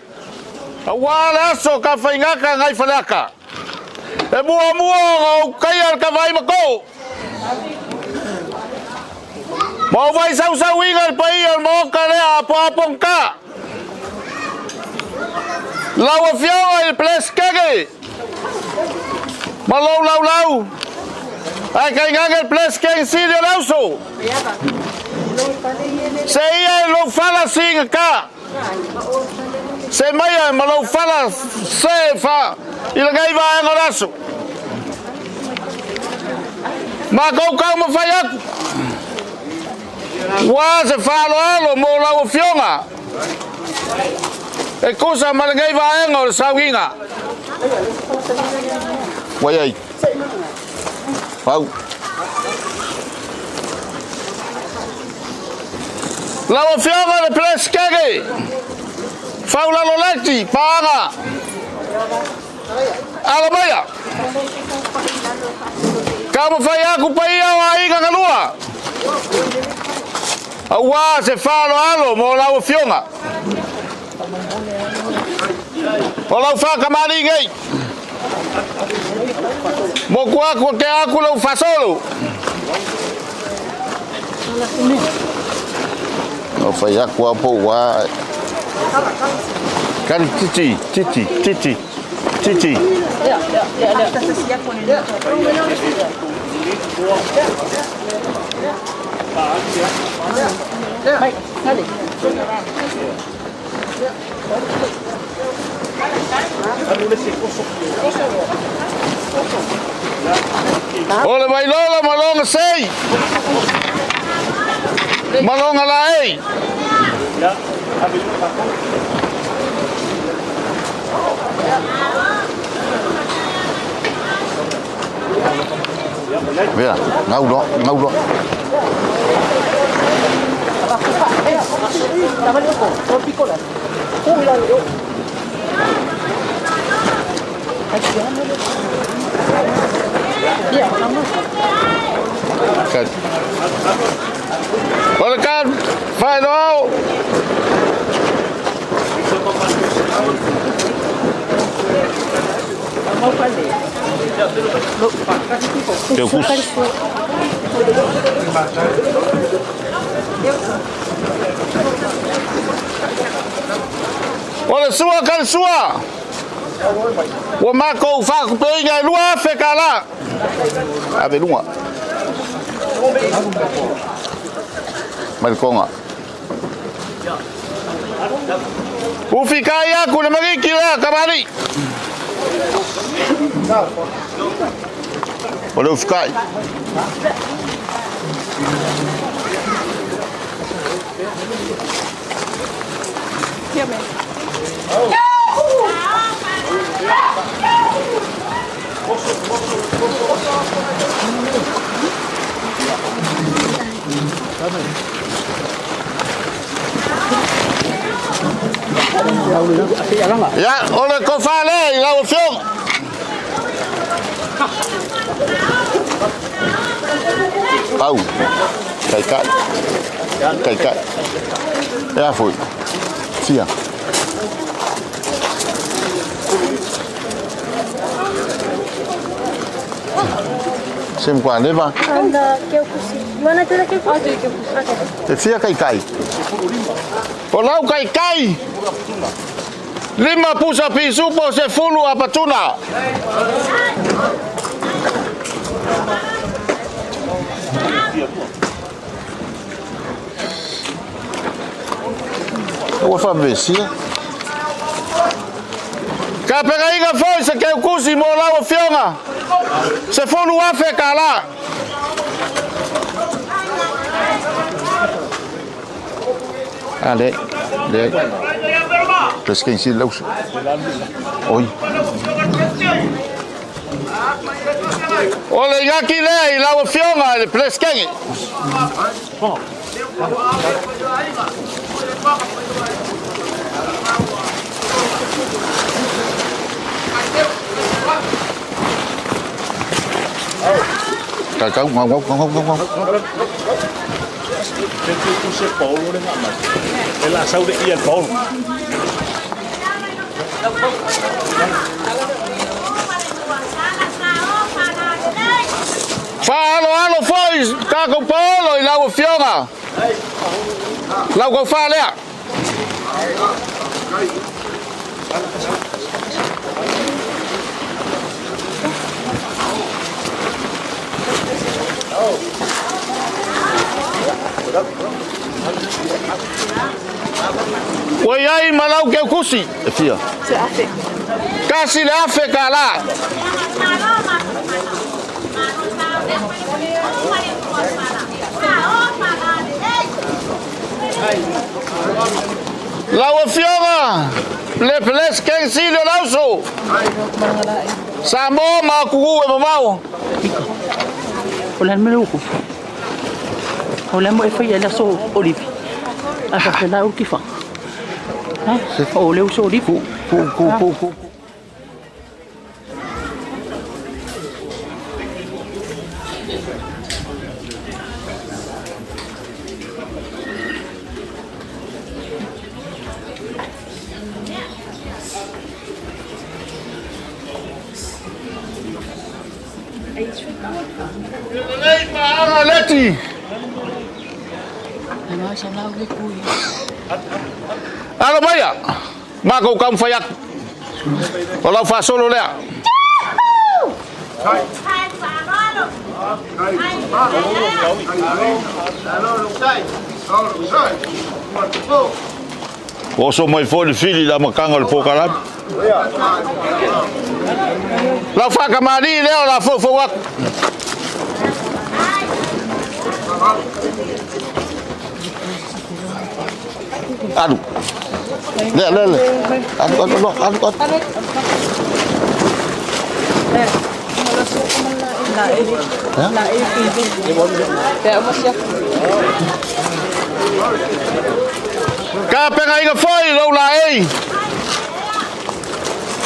aua le aso ka faigaka agai faleaka e muamua ona ou kaia le kavaai ma kou ma ou vaisausauiga le paia o le maoka lea apoapogata lau afioga i le Peresetene Ma lou laulau. Ai kaingaga le Peresetene Sili o le uso. Se ia e lou fala sigaka. Se maia ma lou fala se fa i lenei vaega o le aso. Matou taumafai atu. Ua se faaaloalo mo lau afioga. E tusa ma lenei vaega o le sauniga. Ua i ai. Pau. Lau afioga le Peresetene, Faulaloleti, Paaga, Alamaia. Taumafai atu paia o aiga galua. Aua se faaaloalo mo lau afioga. O lau whakamari nei. Moku aku te aku lau fasolo. No whai aku a po wā. Kari titi, titi, titi, titi. O le Vailola malonga sei. Malonga laei. Vea, ngau loa, ngau loa. O le ka whainoau. Teu kusi. O le sua ka le sua. Ua makou whakupeinga e 2,000 kālā. Ave lunga. Mai le konga. Ufikai aku le mariki lea kamari. O le ufikai. Ia, o le kofa lea i lau afioga. Pau. Kaikai. Kaikai. Ea foi. Fia. Sem kwa leva. Te fia kaikai. O lau kaikai. 5 pusa pisupo se fulu apatuna. Ua whavesia. Ka pegaiga foi se keukusi mo lau afioga. Se fulu afe kālā. Ah, le. Le. Pesquem si lausa. Oi. O le ingaki lea i lau afioga i le Peresetene. Kaikau, ngau, ngau, ngau, ngau, ngau. Faalo alo foi kākou paolo i lau afioga. Lau kau lea. lau keukusi. E fia. Kasi le afe ka la. Lau afioga le Presidente sili o lauso. Samoa ma kuku e mamao. O le mea uku. O le mo e fai ele so olivi. A fa la ukifa. Ha? O le uso olivi. Ku ku ku ku. Leti. Alo maia. Mako kau fai aku. O lau faasolo lea. Oso mai foi le fili la makanga o le pōkalame. Lau whakamari lea o la foufou aku. Alu. Lea, lea, lea. Alu, alu, alu, alu, alu. Ka penga inga foi lau la ei.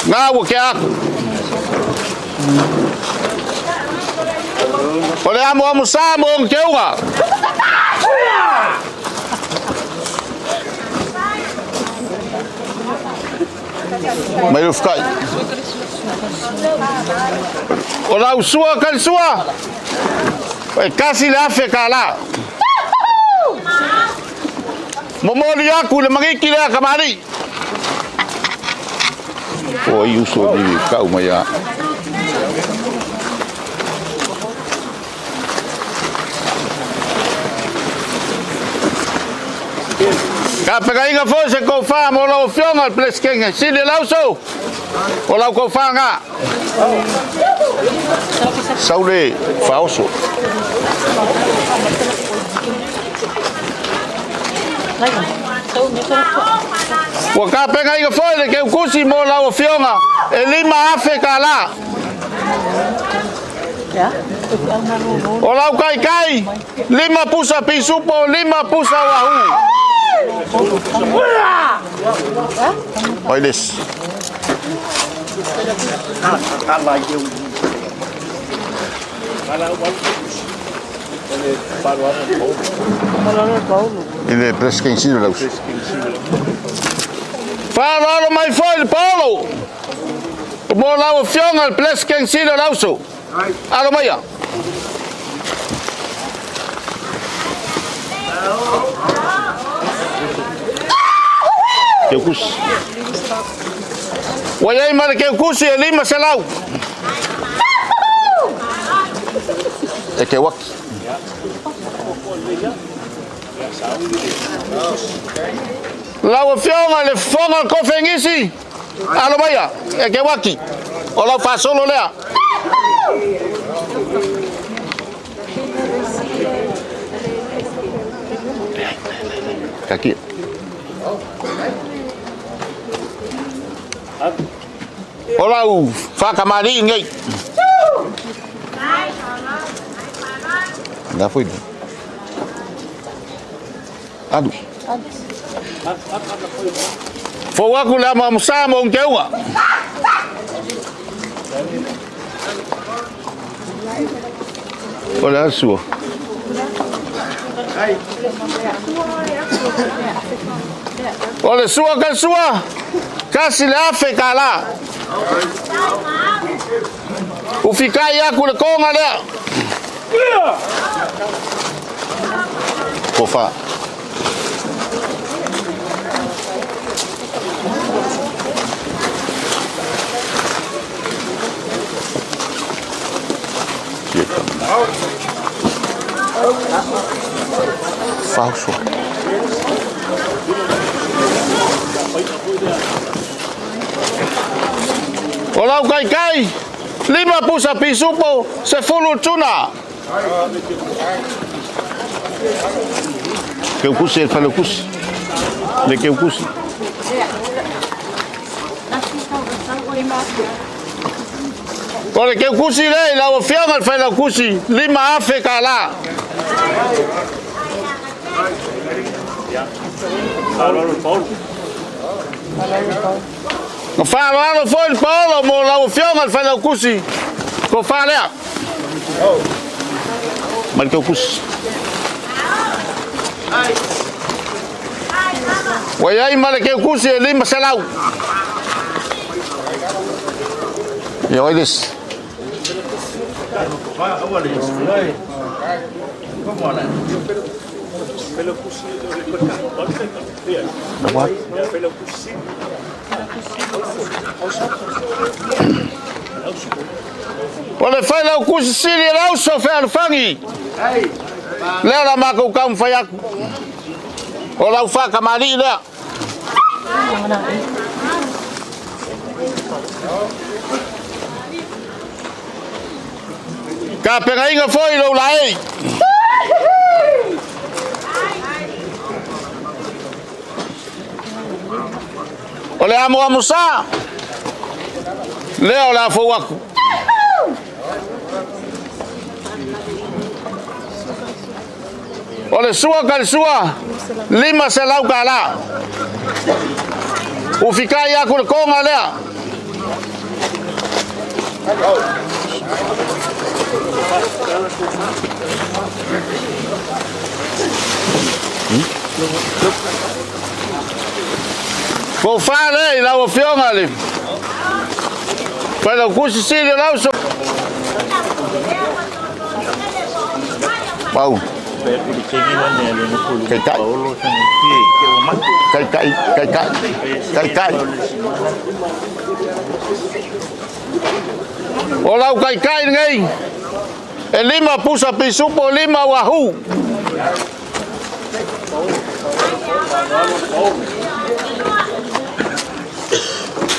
Ngā ua ke aku. O le amo amo sa mo ong ke unga. Mai le fukai. O lau sua ka le sua. E kasi le afe ka la. Momoli aku le mangiki lea kamari. O ai uso ni kau mai a. Ka pekainga foi se koufa mo lau afioga le Presidente sili lauso. O lau koufa ngā. Sau le faoso. Ua ka pekainga foi le keukusi mo lau afioga e 5,000 ka la. O lau kaikai, 5 pusa pisupo, 5 pusa wahu. Oi les. Ele Presidente lauso. Fa'aloalo mai foi le Paolo. Mo lau afioga le Presidente sili o lauso. Alo maia. Keukusi. Ua iai ma le keukusi e 500. E ke waki. Lau afioga le fofoga o le kofegisi. Alo maia, e ke waki. O lau faasolo lea. Kaki. O lau whakamari ngei. Nā foi. Alu. Fou aku le ama musa mo ong keunga. O le asua. O le sua ka sua. Kasi le afe ka la. Ufikai aku le konga lea. Kofa. Falso. O lau kaikai, 5 pusa pisupo, 10 tuna. Keukusi, el falekusi. Le keukusi. O le keukusi le, lau afioga le failaukusi, 5,000 kālā. Na fa'aloalo foi le paolo mo lau afioga le failaukusi, ko fa lea. Ma le keukusi. Ua iai ma le keukusi e 500. Ia oi lesi. O le failaukusi sili e lauso fealofagi. Lea la makou taumafai atu. O lau fa'akamali'i lea. Kapegaiga foi lou laei. O le amo amosa. Lea o le afou aku. O le sua ka le sua, 500 kālā. Ufikai aku le konga lea. Ko fa le i lau afioga le failaukusi sili o lauso. Pau. Kaikai. Kaikai, kaikai, kaikai. O lau kaikai nei. E 5 pusa pisupo, 5 wahoo.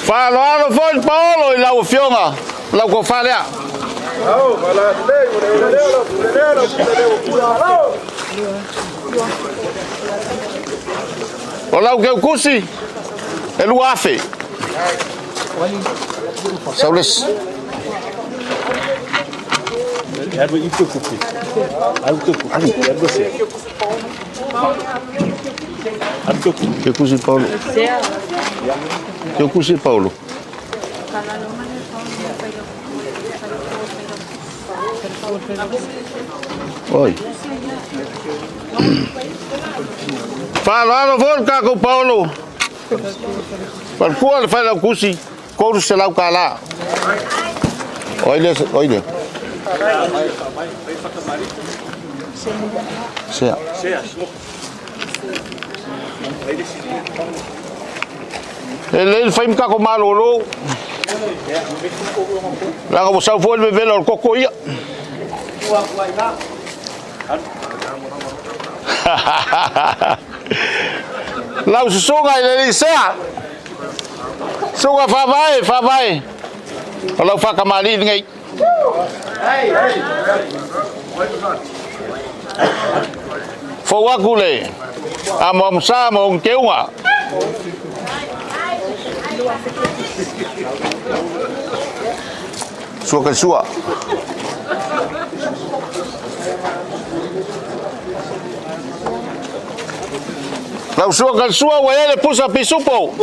Fa'aloalo foi le paolo i lau afioga, lau kofa lea. O lau keukusi, e 2,000. Saulesi. Keukusi Paulo. Keukusi Paulo. Oi. Fa'aloalo foi le tatou Paulo. Falekua le failaukusi, 300 kālā. Oi le, oi le. Sea. E lei le fai kako malolo. Laga ua sau foi le vevela o le koko ia. Lau susuga i le lisea. Suga fa'avae, fa'avae. O lau fa'akamali'i lenei. Fou aku le amoamosā ma ona teuga. Sua ka sua. Lau sua ka sua ua ele pusa pisupo.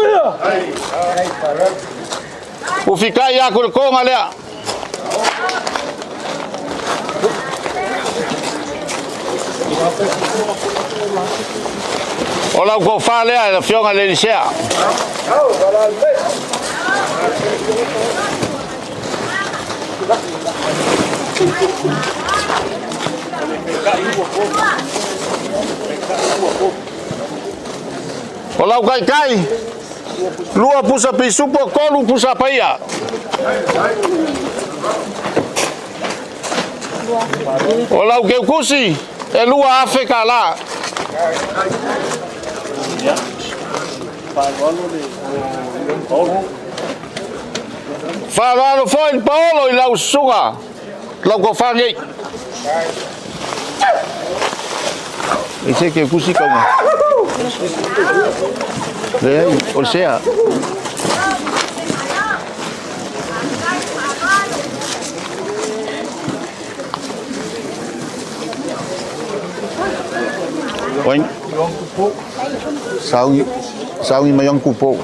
Ufikai aku le konga lea. O lau kofa lea e le afioga le Elisea. O lau kaikai, 2 pusa pisupo, 3 pusa paia. O lau keukusi, e 2,000 kālā. Faaaloalo foi le Paolo i lau susuga lau kofā nei. I se ke kusi kaunga. Leai, o le sea. Oin. Saungi, saungi ma yong kupo.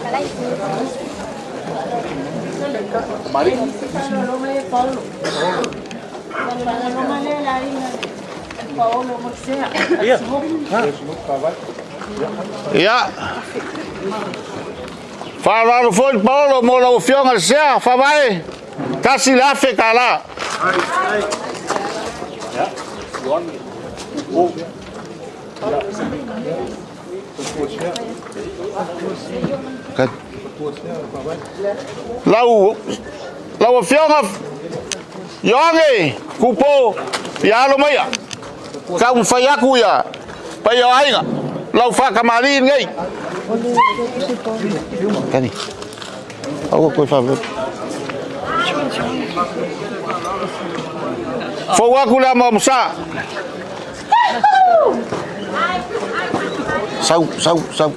Ia. Faaaloalo foi le Paolo mo lau afioga le sea faavae $1,000 tala. Lau lau afioga Ioange Kupo ia alo maia. Taumafai aku ia paia o aiga lau faakamālī lenei. Kani. Aua koe whawe. Fou aku le ama o Musa. Sau, sau, sau.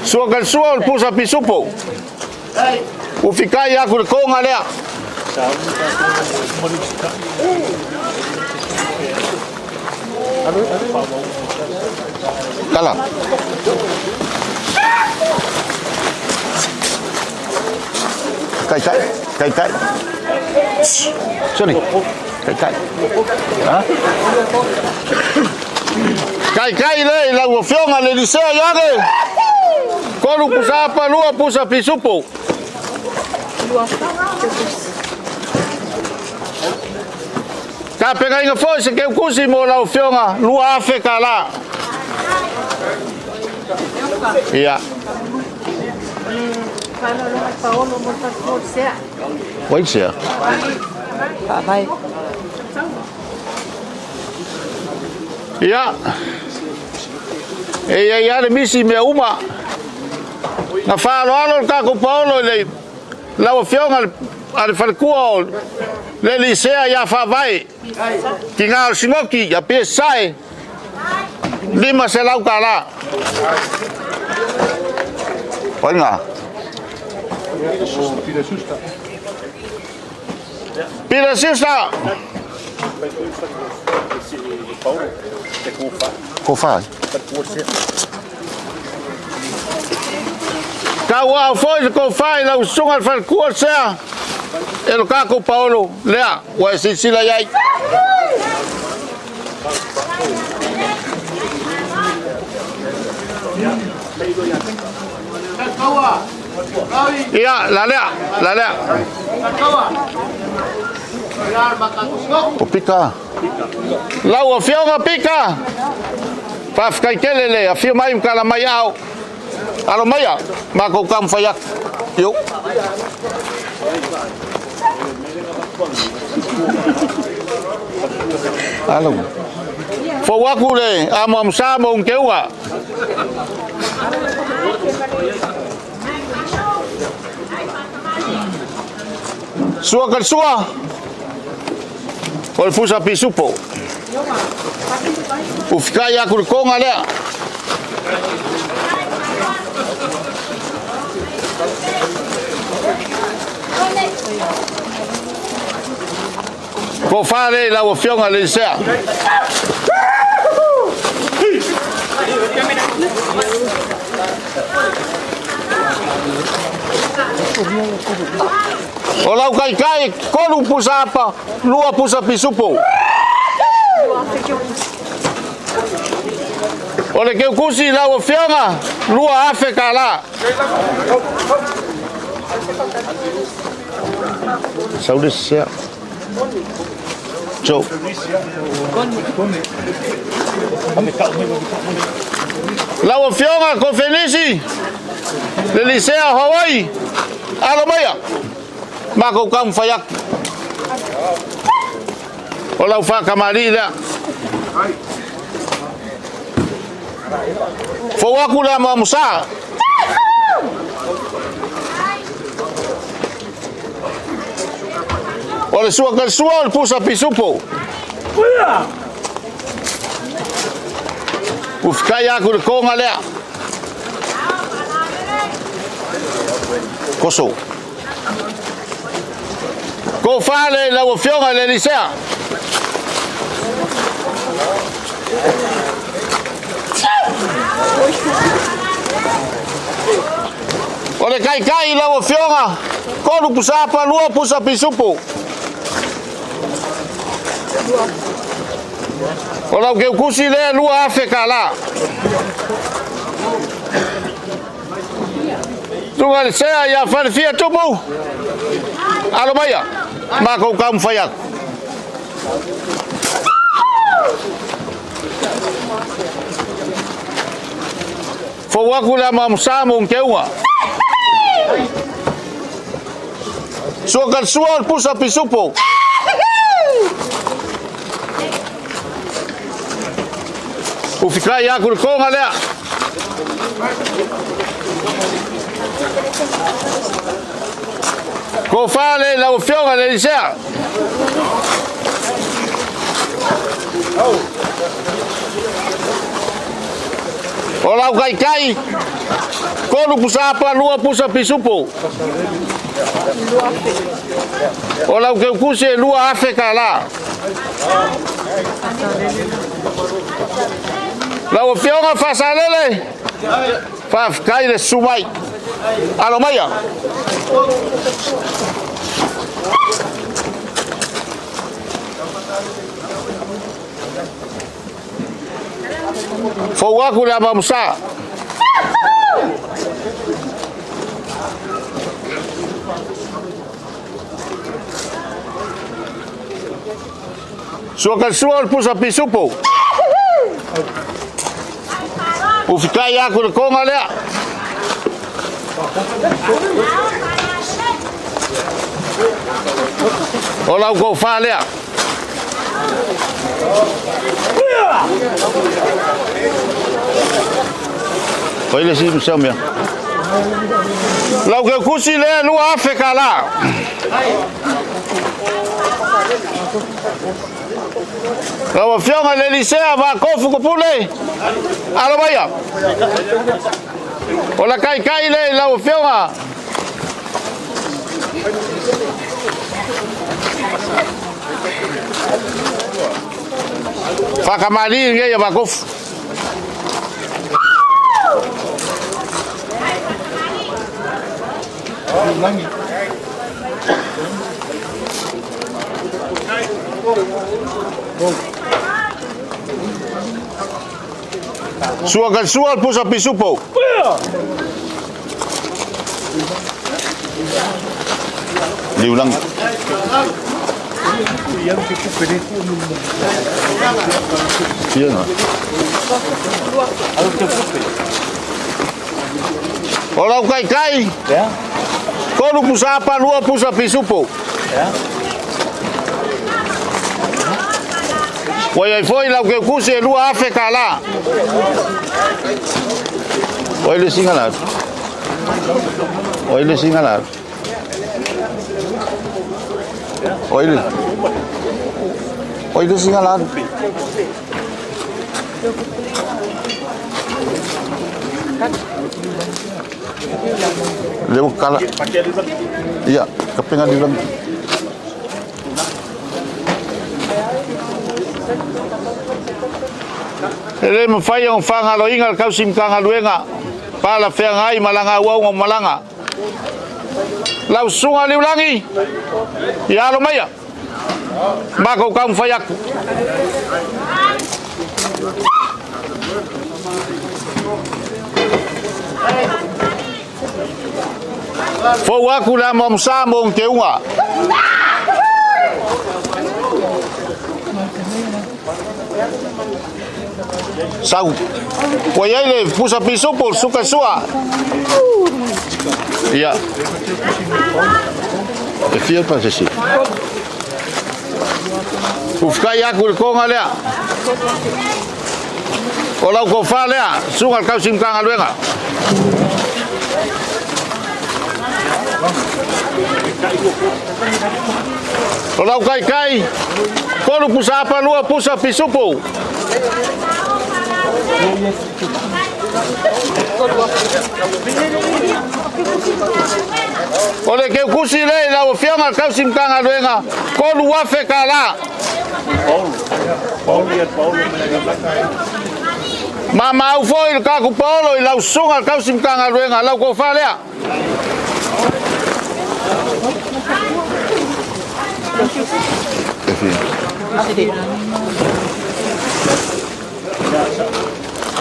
Sua ka le sua o le pusa pisupo. Ua fikai aku le koga lea. Kala. Kai kai, kai kai. Soni. Kai kai. Ha? Kai kai le lau afioga le Lisea Ioange. 3 pusa apa, 2 pusa pisupo. Tapegaiga foi se keukusi mo lau afioga 2,000 tala. Ia. Wai sea. Ia. E ia ia le misi mea uma. Na faaaloalo le tatou Paolo i le lau afioga a le falekua o le Lisea ia Faavae. Tigā o le Sinoki ia pie sae 500 tala. Wai ngā. Pila Siusta. Ko whai. Tau au foi le kofā i lau susuga le falekua le sea e lo tatou Paolo lea ua e silasila i ai. Ia, la lea, la lea. O pika. Lau afioga pika. Faafetai le afio mai ma kala mai ao. Alo maia, makou taumafai atu. Io. Alo. Fou aku le amoamosa ma ugakeuga. Sua ka le sua. O le fusa pisupo. Ua fikai aku le koga lea. Ko whare lau afioga le Lisea. O lau kaikai, 3 pusa apa, 2 pusa pisupo. O le keukusi lau afioga, 2,000 tala. Sau le sea. Joe. Lau afioga ko Felisi le Lisea o Hawaii. Alo maia. Makou taumafai atu. O lau faakamālii lea. Fou aku le amoamosā. O le sua ka sua o le pusa pisupo. Ufikai aku le konga lea. Koso. Ko fale lau afioga le Elisea. O le kaikai lau afioga, kolu pusapa lua pusa pisupo. O lau keukusi lea lua afe ka la. Tunga le sea ia falefia tupu. Alo maia, makou kaumafai aku. Fou aku le amamusa mo keuga. Sua ka sua o le pusa pisupo. Ufikai aku le konga lea. Ko fale lau afioga le Elisea. O lau kaikai, kolu pusapa lua pusa pisupo. O lau keukusi e lua afe ka la. Lau afioga fasalele, faafetai le sumai. Alo maia. Fou aku le amamusa. Sua ka sua o le pusa pisupo. Ufikai aku le konga lea. O lau kou wha lea. Oi le si mseo mea. Lau keukusi lea lua afe ka la. Lau afioga le Elisea va kofu kopule. Alo maia. O la kaikai le lau afioga. Whakamari ngai a vakofu. Sua ka sua pusa pisupo. Liulang. O lau kaikai. Kolu pusapa lua pusa pisupo. Ua iai foi lau keukusi e lua afe ka la. Oi le singa la. Oi le singa la. Oi le. Oi le singa la. Leo kala. Iya, kepengan di dalam. E le mawhai o whangaloinga le kausim kangaluenga. Pala wheangai malanga uau malanga. Lau sunga liulangi. Ia alo maia. Mako kau mwhai aku. Fou aku la mamsa mo te unga. Sau. Ua iai le pusa pisupo suka sua. Ia. E fia pa se si. Ufkai aku le konga lea. O lau kofa lea, sunga le kausim kangaluenga. O lau kaikai, 3 pusa apa 2 pusa pisupu. O le keukusi le lau afioga le kausi Matagaluega, 3,000 kālā. Ma mau foi le kaku paolo i lau susuga le kausi Matagaluega, lau kofa lea.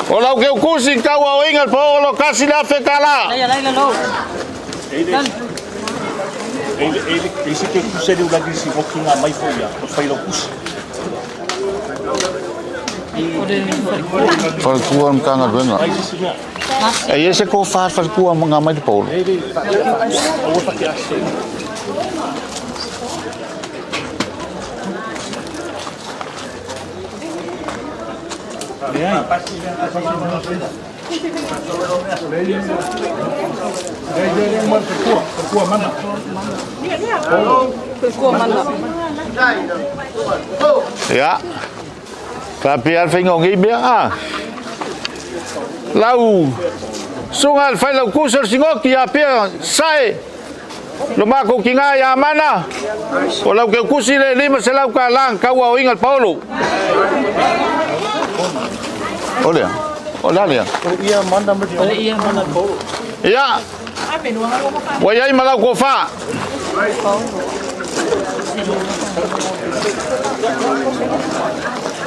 O lau keukusi kaua o inga le paolo 1,000 kālā. Whalekua Matagaluega. E ia se ko wha whalekua ngā mai te paolo. Ia. Ka pia le faiga o nei mea a. Lau suga le fai lau kusa o le sigoki ia pia sae lo makou kigā iā mana o lau keukusi le 500 kālā kaua o inga le paolo. O lea, o lea lea. Ia, ua iai ma lau kofā.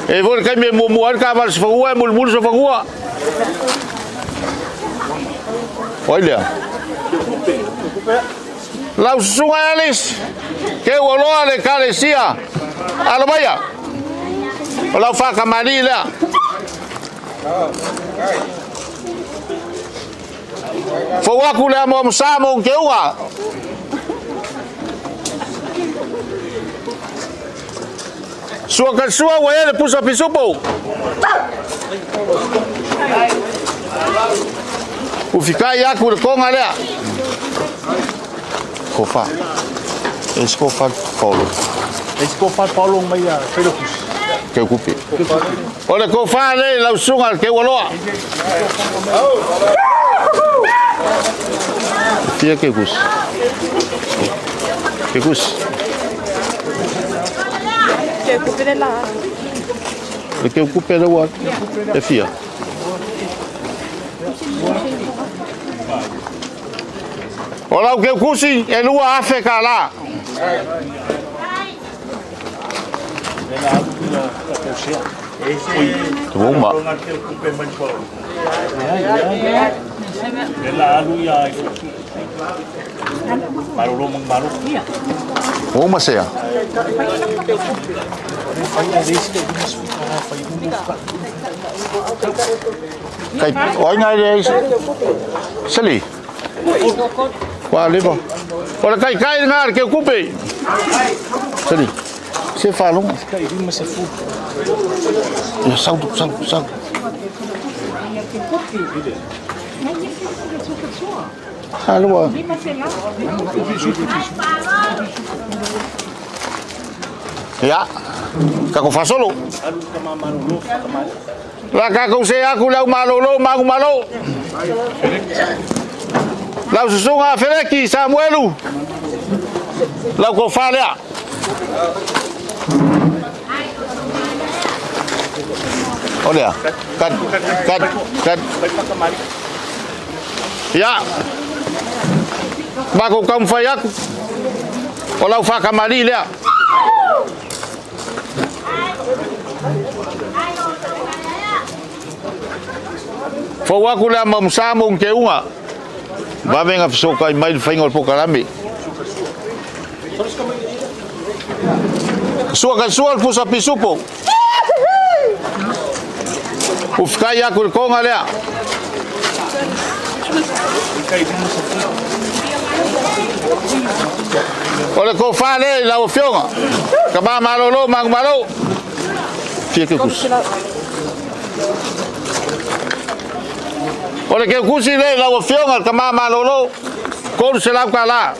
E foi le kaimi e muamua ai le kavale sefagua e mulimuli sefagua. O ai lea. Lau susuga e Alice, ke ua loa le kalesia alomaia. O lau whakamani lea. Fau aku lea mo msa mo ke unga. Sua ka sua ua ele pusa pisupo. Ufikai aku le konga lea. Kofa. Esse kofa Paulo. Esse kofa Paulo mai a Felokus. Ke kupi. O le kofa le lau sunga ke ualoa. Fia ke kus. Ke kus. Ke kupi le la. Le ke kupi le wa. E fia. O lau ke kusi e lua afe ka la. Tuma. Uma sea. Kai oi ngai le seli. Wa lebo. O le kai kai ngā ke kupe. Seli. Se falong. Ya sau sau sau. Hallo. Ya. Kako fasolo. La kako se aku lau malolo mangu malo. Lau susunga Feleki Samuelu. Lau ko falea. Olha, kat kat kat. Ya. Bako kam fai aku. O lau whakamari lea. Fau aku lea mamsa mo ke unga. Vavenga fisokai mai le faiga o le pokalame. Sua ka sua le pusa pisupo. Ufikai aku le konga lea. O le kofa le lau afioga. Ka ma malolo mangu malo. Fia ke kusi. O le ke kusi le lau afioga ka ma malolo. Kolu se lau ka la.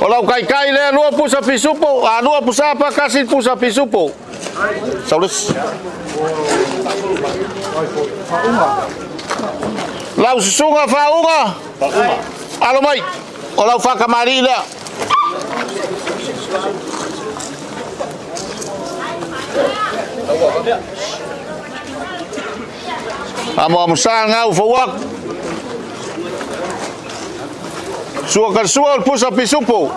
O lau kaikai lea 2 pusa pisupo, a 2 pusa pa kasi pusa pisupo. Saules. Lau susunga faunga. Alo mai. O lau whakamari lea. Amo amusa ngau fawak. Sua ka sua o pusa pisupo.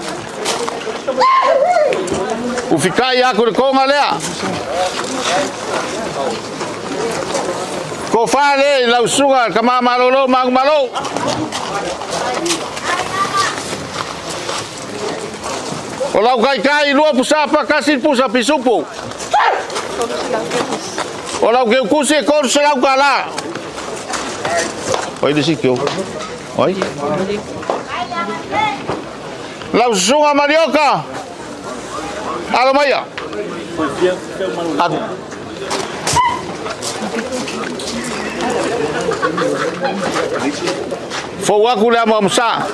Ufikai aku le konga lea. Ko fale lau suga ka malolo mangu malo. O lau kai kai 2 pusa pa kasi pusa pisupo. O lau ke kusi ko se lau kala. Oi disi kio. Oi. Lau suga marioka. Alo maia. Fou aku le amo amsa.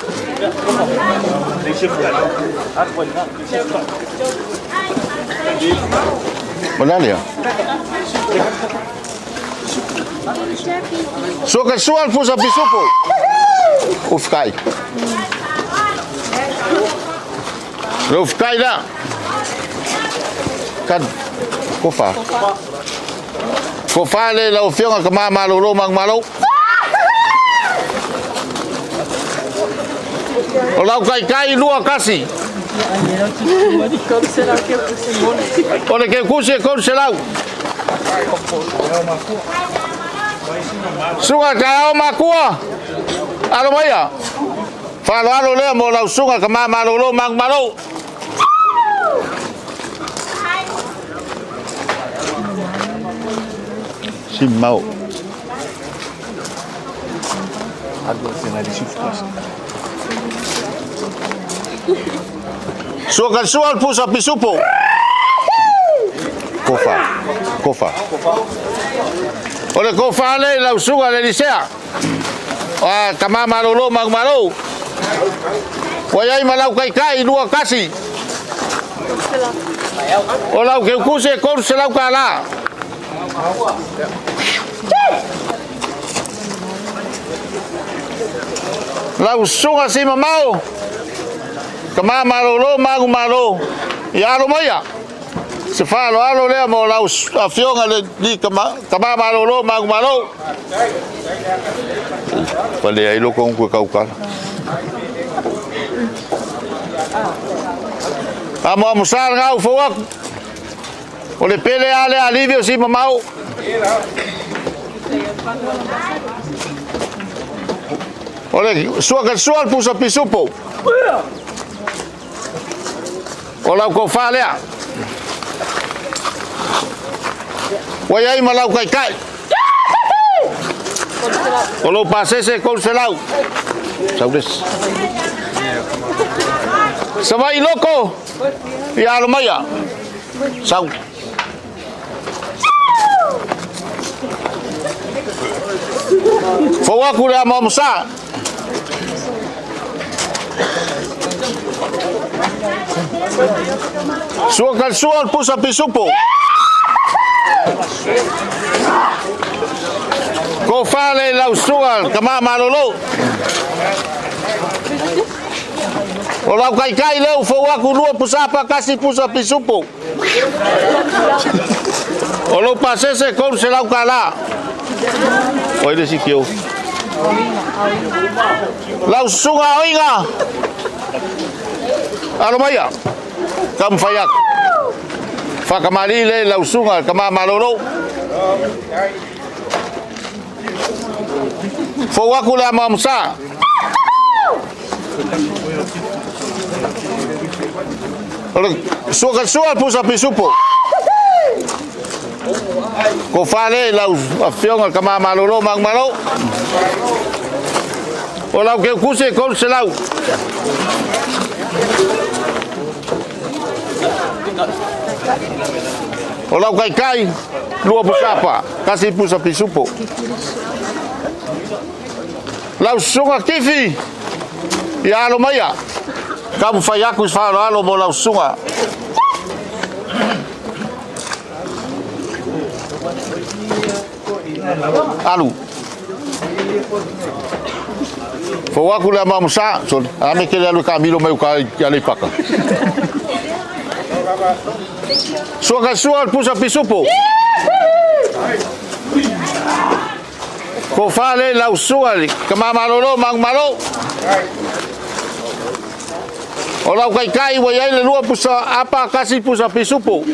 Mana Soka sual pusa pisupo. Ufkai. Ufkai la. Kan kofa. Kofa le lau fionga ka malolo mang malo. O lau kai kai 2 kasi. O le ke kusi ko se lau. Suga ka o makua. Alo maia. Falo alo lea mo lau suga ka malolo mang malo. Simau. Suka sual pusa pisupo. Kofa. Kofa. O le kofa le lau suga le lisea. A kama malolo mang malo. Waiai malau kai kai 2 kasi. O lau ke kuse ko se lau kala. Lau suga si mamau. Kama malolo mangu malo. Ia alo maia. Se falo alo lea mo lau afionga le ni kama malolo mangu malo. Pale ai loko unku kaukala. Amo amusar ngau fawak. O le pele ale alivio si mamau. O le sua ka sual pusa pisupo. O lau kofa lea. Waiai ma lau kai kai. O lau pasese kou se lau. Saules. Savai loko. Ia alo maia. Sau. Fou aku le amo amusa. Sua ka sua pusa pisupo. Ko fale lau suga kama malolo. O lau kai kai leu fou aku 2 pusa pa kasi pusa pisupo. O lau pasese ko se lau kala. Oi le sikio. Lau suga oinga. Alo maia. Kam fayak. Whakamari le lau suga kama malolo. Fou aku le amo amsa. Sua ka sua pusa pisupo. Ko fale lau afionga kama malolo mang malo. O lau ke kuse ko se lau. O lau kai kai 2 pusapa kasi pusa pisupo. Lau suga kifi ia alo maia. Taumafai atu i se faaaloalo mo lau susuga. Alu. Fou atu le amaamasa, sole, a me ke le alu e taamilo mai uka i Aleipata. Sua ka sua o le pusa pisupo. Ko fa le lau susuga i le tama malolo ma agumalo. O lau kaikai ua i ai le lua pusa apa kasi pusa pisupo.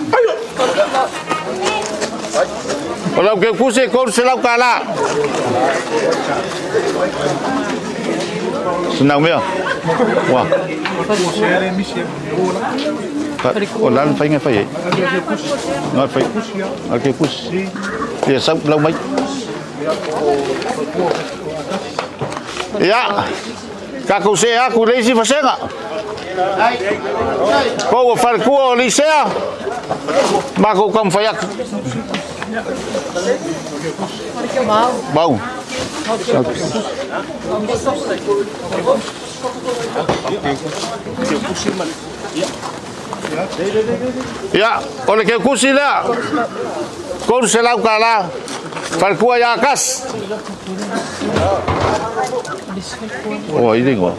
O lau keukusi e $300. Sinau mea. Ua. O la le faiga e fai ai. No fai. O le keukusi. Ia sau lau mai. Ia. Tatou se atu le isi vasega. Ko ua falekua o Lisea. Makou taumafai atu. Mau. Ia, o le keukusi lea. $300. Falekua ia Kas. O ai le igoa.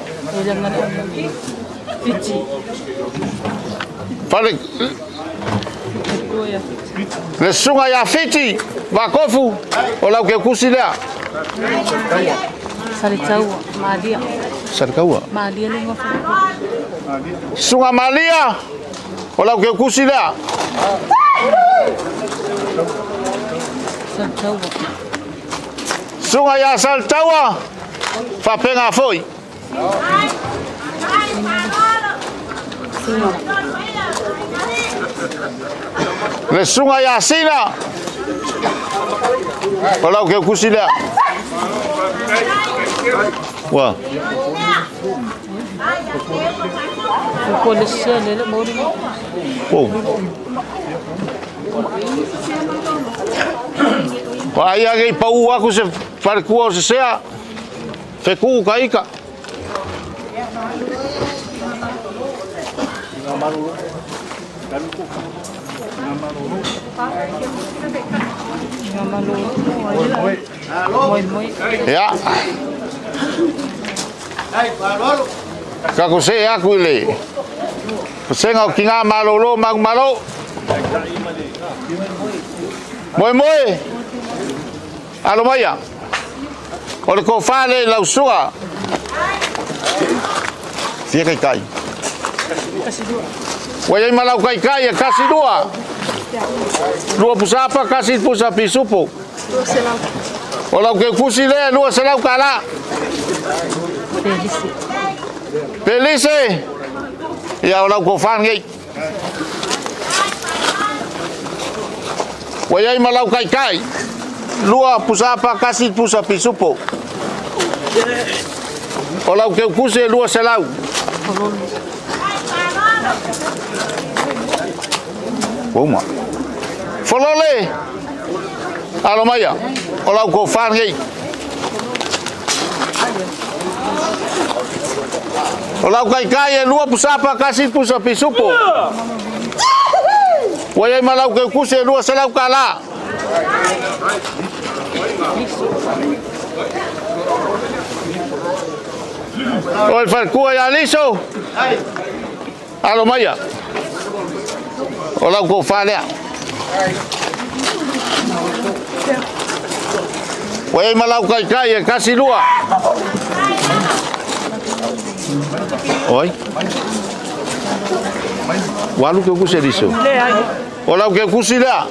Fale le susuga ia Fiti Vakofu o lau keukusi lea. Saletaua, Malia. Saletaua. Malia le igoa falekua. Susuga Malia o lau keukusi lea. Saletaua. Susuga ia Saletaua faapega foi. Le susuga ia Sina o lau keukusi lea. Ua. Oh. Wa ai age i pau aku se falekua o se sea. Fekuu ka ika. Ia. Kako se aku i le Pasenga o ki ngā malolo magumalo. Moe moe. Alo maia. O le kofa le lau susuga. Fia kai kai. Ua iai ma lau kai kai e kasi lua. Lua pusa apa kasi pusa pisupo. O lau keukusi lea $200. Pelise. Ia o lau kofa nei. Ua iai ma lau kai kai. Lua pusa apa kasi pusa pisupo. O lau keukusi e $200. Uma. Folole. Alo maia. O lau kofa nei. O lau kai kai e lua pusa apa kasi pusa pisupo. Ua iai ma lau keukusi e $200. O le falekua ia Liso. Alo maia. O lau kofa lea. Ua iai ma lau kai kai e kasi lua. Oi. Walu keukusi e Liso. O lau keukusi lea.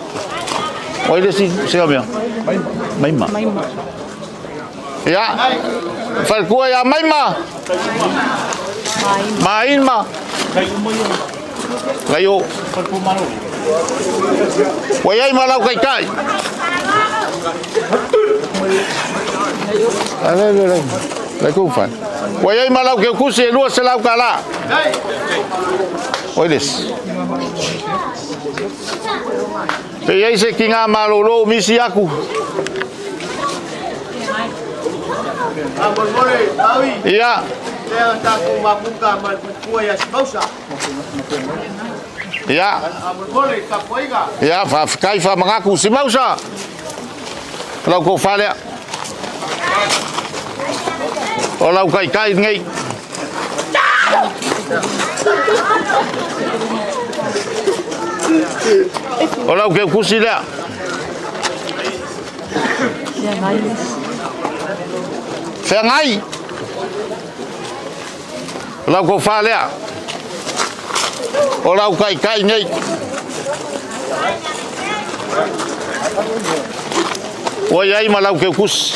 O ile si se mea. Maima. Ia. Falekua ia Maima. Maima. Lai o. Ua iai ma lau kai kai. Ale le le. Lai kou fai. Ua iai ma lau keukusi e $200. Oi les. Pe iai se ki ngā malolo misi aku. Ia. Lea tatou mafuta ma le puipua ia Simausa. Ia. Faamolemole i tapuaiga. Ia, faafetai faamagatu Simausa. Lau tofa lea. O lau taitai lenei. O lau keukusi lea. Feagai. O lau tofa lea. O lau taitai nei. Ua iai ma lau keukusi.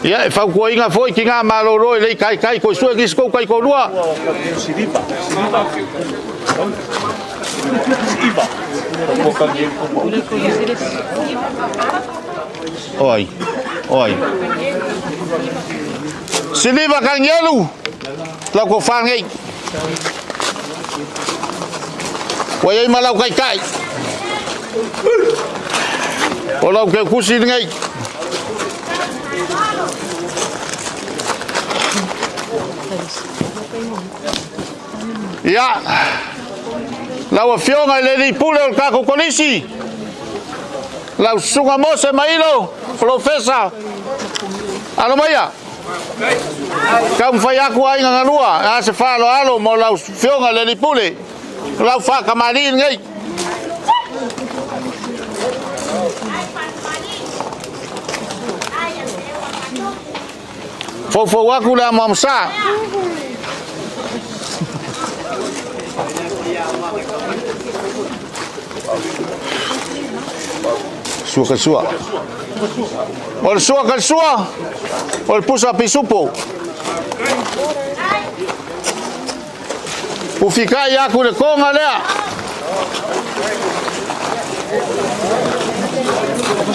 Ia, e fautuaina foi tina malolo e lei taitai koe sue nisi kou taitoalua. Oi, oi. Siliva Kanielu, lau tofa nei. Ua iai ma lau taitai. O lau keukusi lenei. Ia, lau afioga i le alii pule o le tatou Kolisi, lau Susuga Mose Mailo, Polofesa, alo maia. Taumafai atu aiga galua, a se faaaloalo mo lau afioga i le alii pule, lau faatamalii lenei. Foufou atu le amoamosa. Sua ka sua. O le sua ka le sua, o le pusa pisupo. Ufikai aku le konga lea.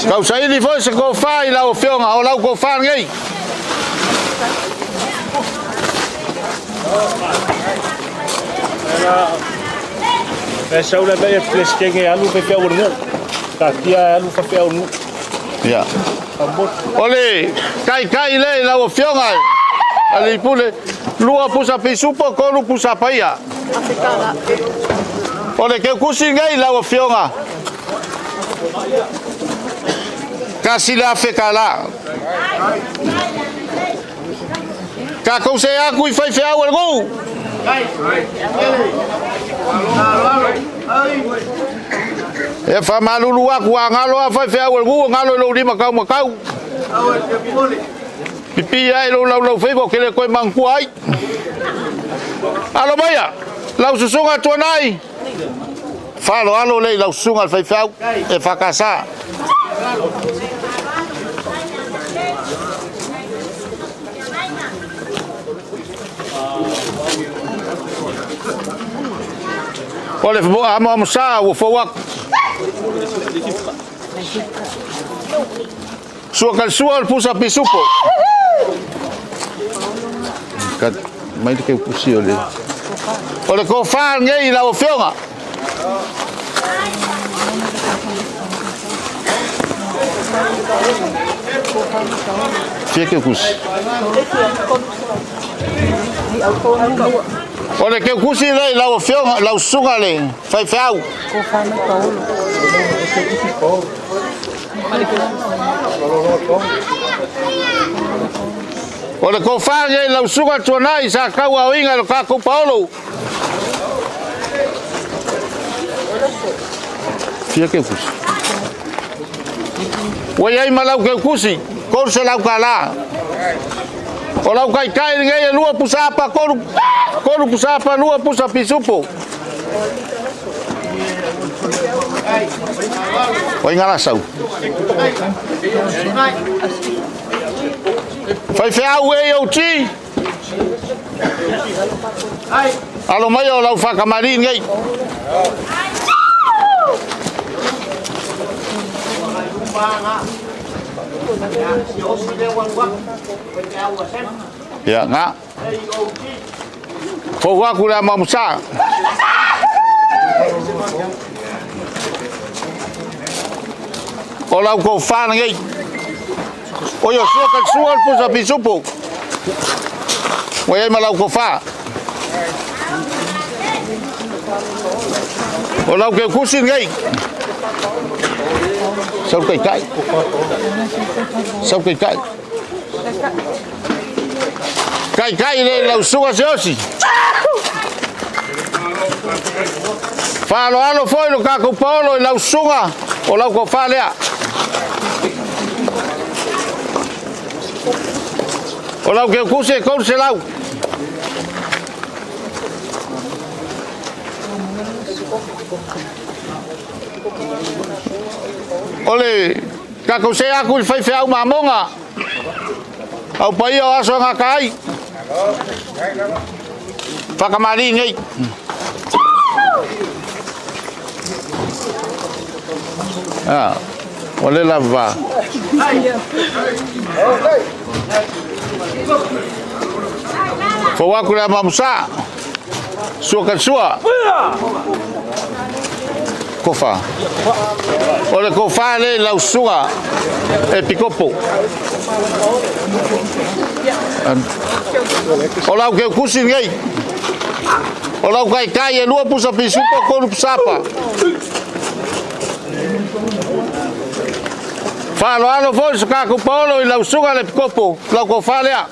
Tausaili foi se tofa i lau afioga, o lau tofa lenei. E sau le mea e Peresetene e alu faifeau o le nuu. Taatia e alu faifeau o le nuu. Ia. O le taitai lea i lau afioga alii pule, 2 pusa pisupo, 3 pusa paia. O le keukusi nei lau afioga, 1,000 tala. Tatou se aku i faifeau o le nuu. E faamalulu aku a galo a faifeau o le nuu, galo i lou lima tau ma tau. Pipi ai lou laulau faiva o ke le koe manatua ai. Alo maia, lau susuga tuanai. Faaaloalo lea i lau susuga le faifeau e faakasa. O le amoamosa ua fou atu. Sua ka le sua o le pusa pisupo. Mai le keukusi o le. O le tofa lenei i lau afioga. Fia keukusi. O le keukusi lea i lau afioga, lau susuga le faifeau. O le tofa lenei i lau susuga tuanai sa tau aoina i lo tatou paolo. Fia keukusi. Ua iai ma lau keukusi, 300 tala. O lau taitai lenei e 2 pusa apa, 3 pusa apa, 2 pusa pisupo. O ai ngala sau. Faifeau e au ti. Alo mai o lau whakamari nei. Ia, ngā. Fou aku le amamusa. O lau kofā lenei. O ia sua ka sua le pusa pisupo. Ua i ai ma lau kofā. O lau keukusi lenei. Sau taitai. Sau taitai. Kaikai le lau suga se osi. Faaloalo foi lo kakou paolo i lau suga o lau kofā lea. O lau keukusi e 300. O le kakou se aku i faifeau mamoga. Au paia o aso ngaka ai. Whakamari nei. Ah, o le lava. Fau aku le mamusa. Sua ka sua. Kofa. O le kofa le lau suga e pikopo. O lau keukusi nei. O lau kaikai e lua pusa pisupo kolu pusapa. Faaloalo foi so kakou paolo i lau suga le pikopo. Lau kofa lea.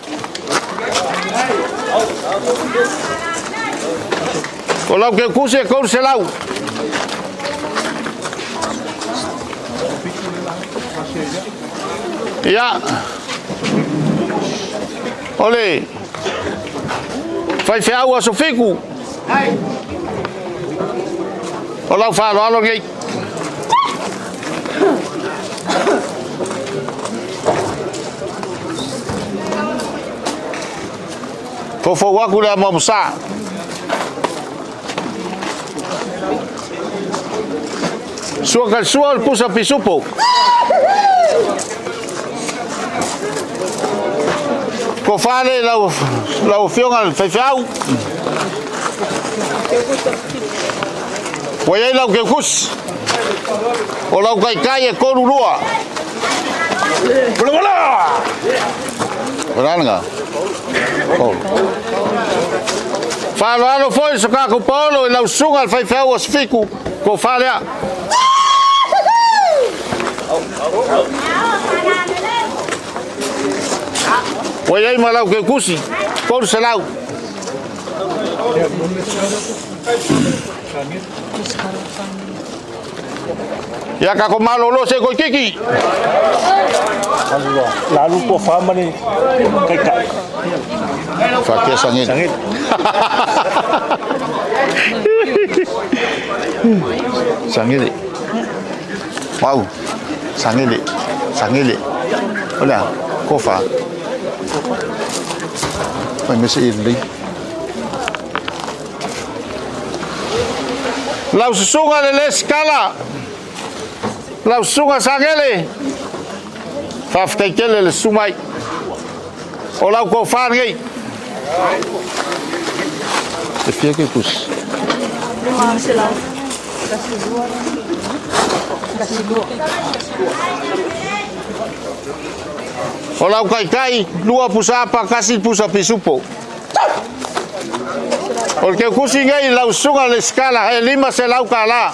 O lau keukusi e 300. Ia. O le faifeau aso fiku. O lau faaloalo nei. Fofou aku le amoamosa. Sua ka sua o le pusa pisupo. Ko whare lau fionga le faifeau. Ua iai lau keukusi. O lau kaikai e 32. Wala wala! Wala nga. Faaloalo foi so kakou paolo i lau suga le faifeau o sifiku. Ko wharea. Ua iai ma lau keukusi, 300. Ia kako malolo se koi kiki. Lalu ko fama ni kaikai. Fatia sangit. Sangit. Wow. Sangit. Sangit. Ola, kofa. Mai mesi ili. Lau susuga le le skala. Lau susuga sangele. Faafetai le sumai. O lau kofa nei. E fia ke kus. O lau kaikai, lua pusa apa, kasi pusa pisupo. O le keukusi nei lau suga le skala, e 500 kala.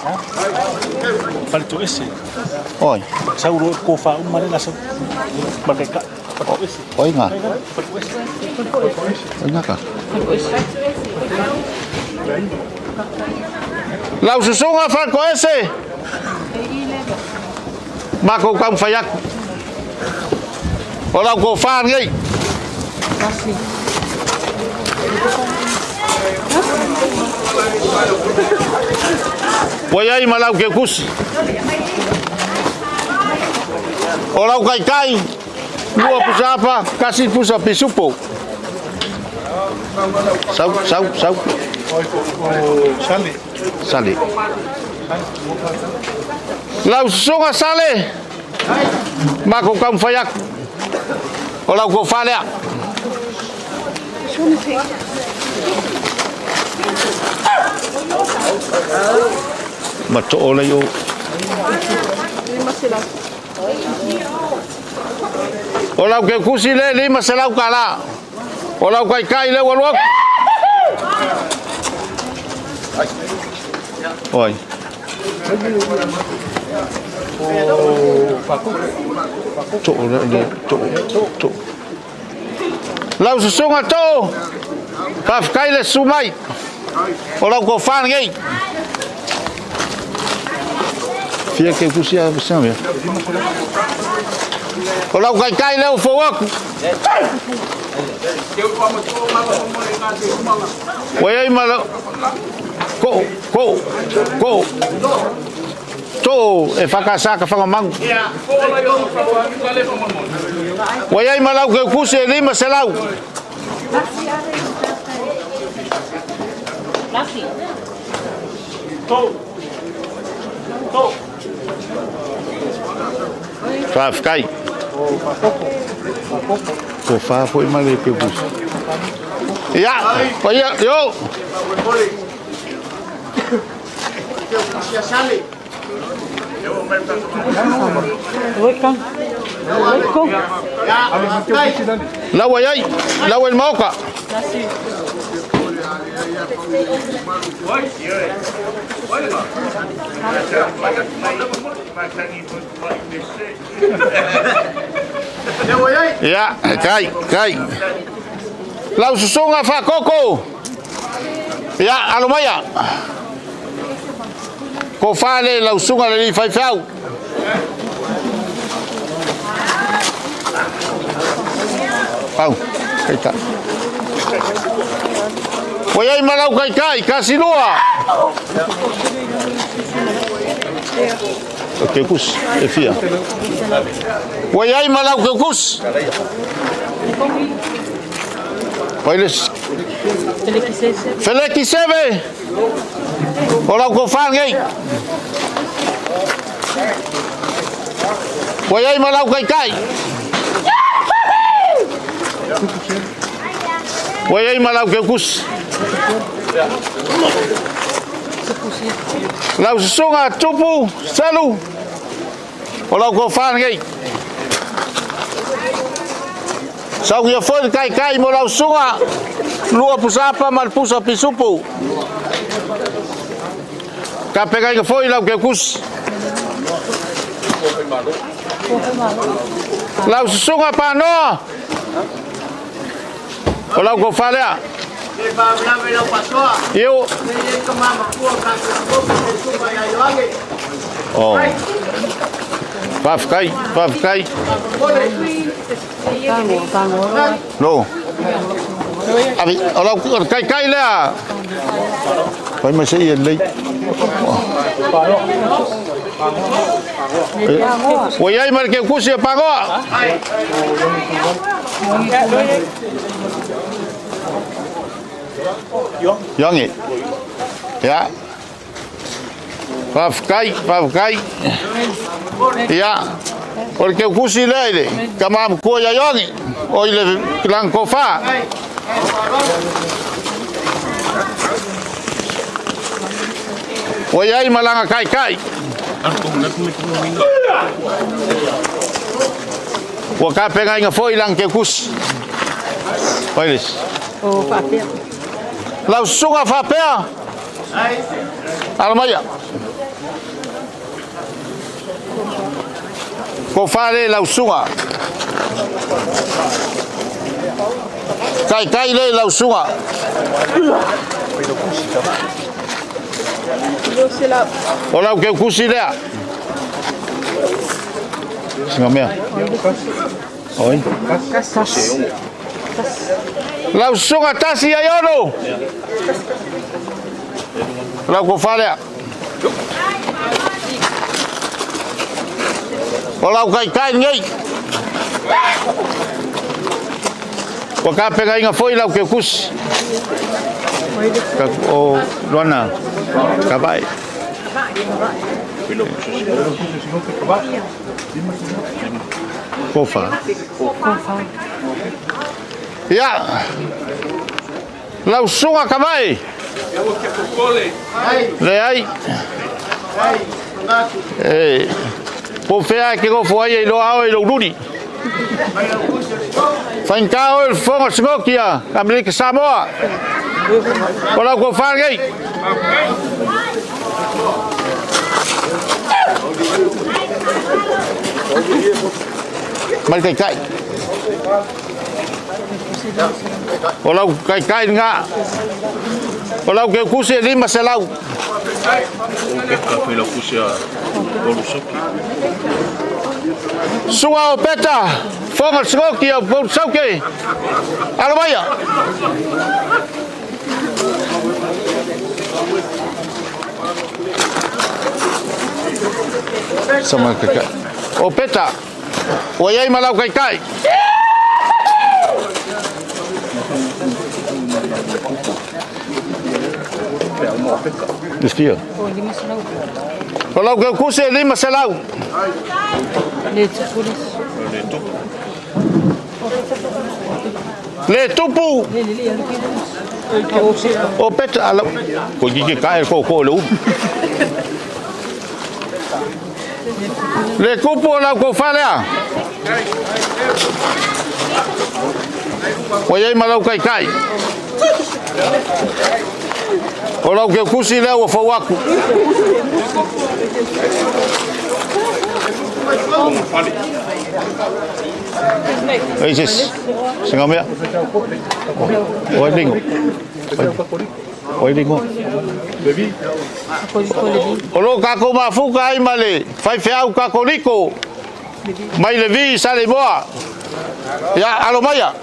Palito ese. Oi. Sauro kofa uma le laso. Malkaika. Palito ese. Oi nga. Oi nga ka. Lau susuga falko ese. Mako kau fayaku. O lau kofa nei. Ua iai ma lau keukusi. O lau kaikai, lua pusa apa, kasi pusa pisupo. Sau, sau, sau. Sale. Lau susuga sale. Mako kau fayaku. O lau kofa lea. Ma to'o lei o. O lau keukusi le 500 tala. O lau kaikai le ua lua. Oi. To. Lau susuga to. Faafetai le susu mai. O lau kofā lenei. Fia ke kusi a singa mea. O lau kaikai leo fou aku. Ua iai ma lau ko ko ko to e whakasā ka whakamangu. Ua iai ma lau keukusi e 500. Faafetai. Ko whā foi mai le keukusi. Ia, paia, yo. Lau ai ai, lau ai maoka. Ia, kai, kai. Lau susuga whakoko. Ia, alo maia. Ko whale lau susuga le li whaiwhau. Pau, kaita. Ua iai ma lau kaikai, kasi lua. O keukusi, e fia. Ua iai ma lau keukusi. Pailes. Feleki seve. O lau kofā lenei. Ua iai ma lau kaikai. Ua iai ma lau keukusi. Lau susuga tupu selu. O lau kofā lenei. Saugia foi le kaikai mo lau susuga. Lua pusapa ma le pusa pisupu. Ka pegaiga foi lau keukusi. Lau susuga panoa. O lau kofā lea. Iu. Oh. Faafetai, faafetai. No. Avi, o lau kaikai lea. Fai mai se i e lei. Ua iai ma le keukusi e pagoa. Iogi. Ia. Faafetai, faafetai. Ia. O le keukusi lea i le kamamukua ia Iogi. O i le langakofā. Ua iai ma laga kaikai. Ua kapegaiga foi laga keukusi. Pailes. Lau susuga faapea. Alo maia. Ko whale lau susuga. Kaikai le lau susuga. O lau keukusi lea. Singa mea. Oi. Lau susuga tasi ai ono. Lau kofā lea. O lau kaikai lenei. Ua kapegaiga foi lau keukusi. O Luana, kavae. Kofa. Ia. Lau susuga kavae. Leai. E. Po fea ke go foi ai lo ao i lo luni. Whainga o le fonga smokia, Amerika Samoa. O lau ko whangai. Mai kai kai. O lau kai kai ngā. O lau ke kusi e 500. Sua o peta, fonga smokia o Poulusauke. Alo maia. Sama kai. O peta. O iai malau kai kai. Desfia. O lau ke kuse e 500. Le tupu. O peta ala. Ko ki kai ko ko lu. Le kupu o lau ko falea. O iai malau kai kai. O lau ke kusi lea ua fau aku. Ei sis, singa mea. Oi lingo. Oi lingo. O lo kako mafuka ai male, whai whiau kako liko. Mai le vi sale moa. Ia, alo maia.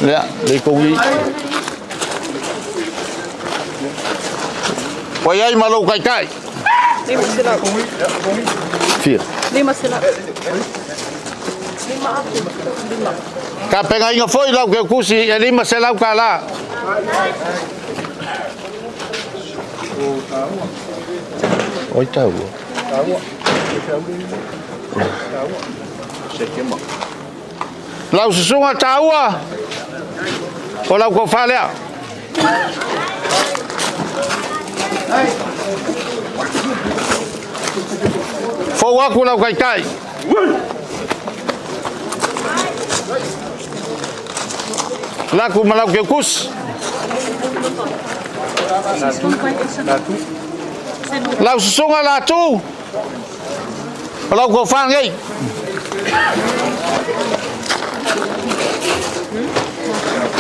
Lea, le kongi. Wai ai malau kai kai. Fia. 500. Ka penga inga foi lau ke kusi e 500 ka la. Oi tau. Lau susunga taua. O lau ko falea. Fou aku lau kai kai. Laku malau ke kus. Lau susunga latu. Lau ko whangai.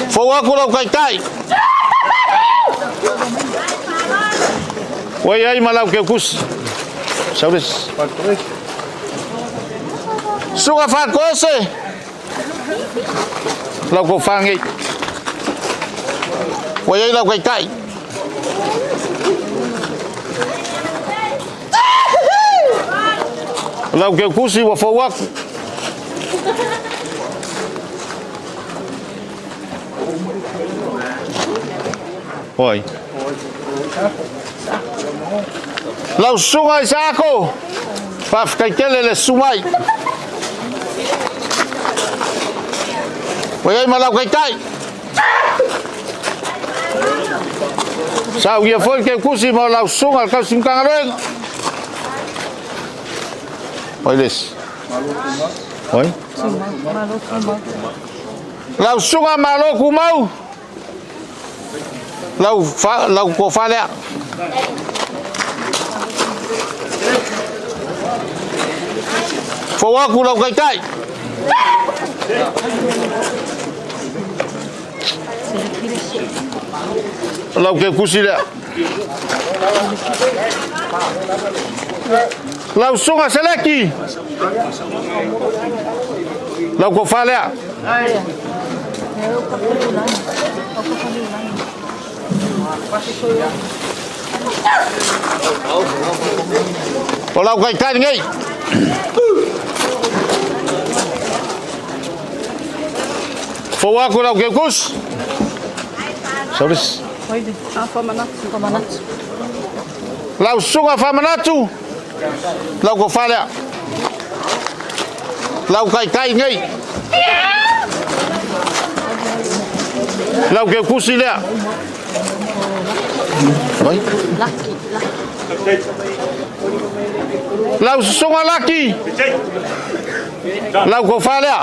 Fou aku lau kai kai. Wai ai malau ke kus. Sauris. Suga whakoese. Lau ko whangai. Wai ai lau kai kai. Lau ke kusi wa fou aku. Oi. Lau sunga i sako. Whawhakaitele le sumai. Wai ai ma lau kai kai. Sau ia foi ke kusi ma lau sunga al kausim kangaroenga. Oi les. Oi. Lau sunga malo kumau. Lau fa lau ko falea. Fou aku lau kai kai. Lau ke kusi lea. Lau sunga seleki. Lau ko falea. O lau kai kai ngai. Fou aku lau ke kus. Sauris. Lau sunga whamanatu. Lau ko falea. Lau kai kai ngai. Lau ke kusi lea. Oi? Lau susuga Laki. Lau kofa lea.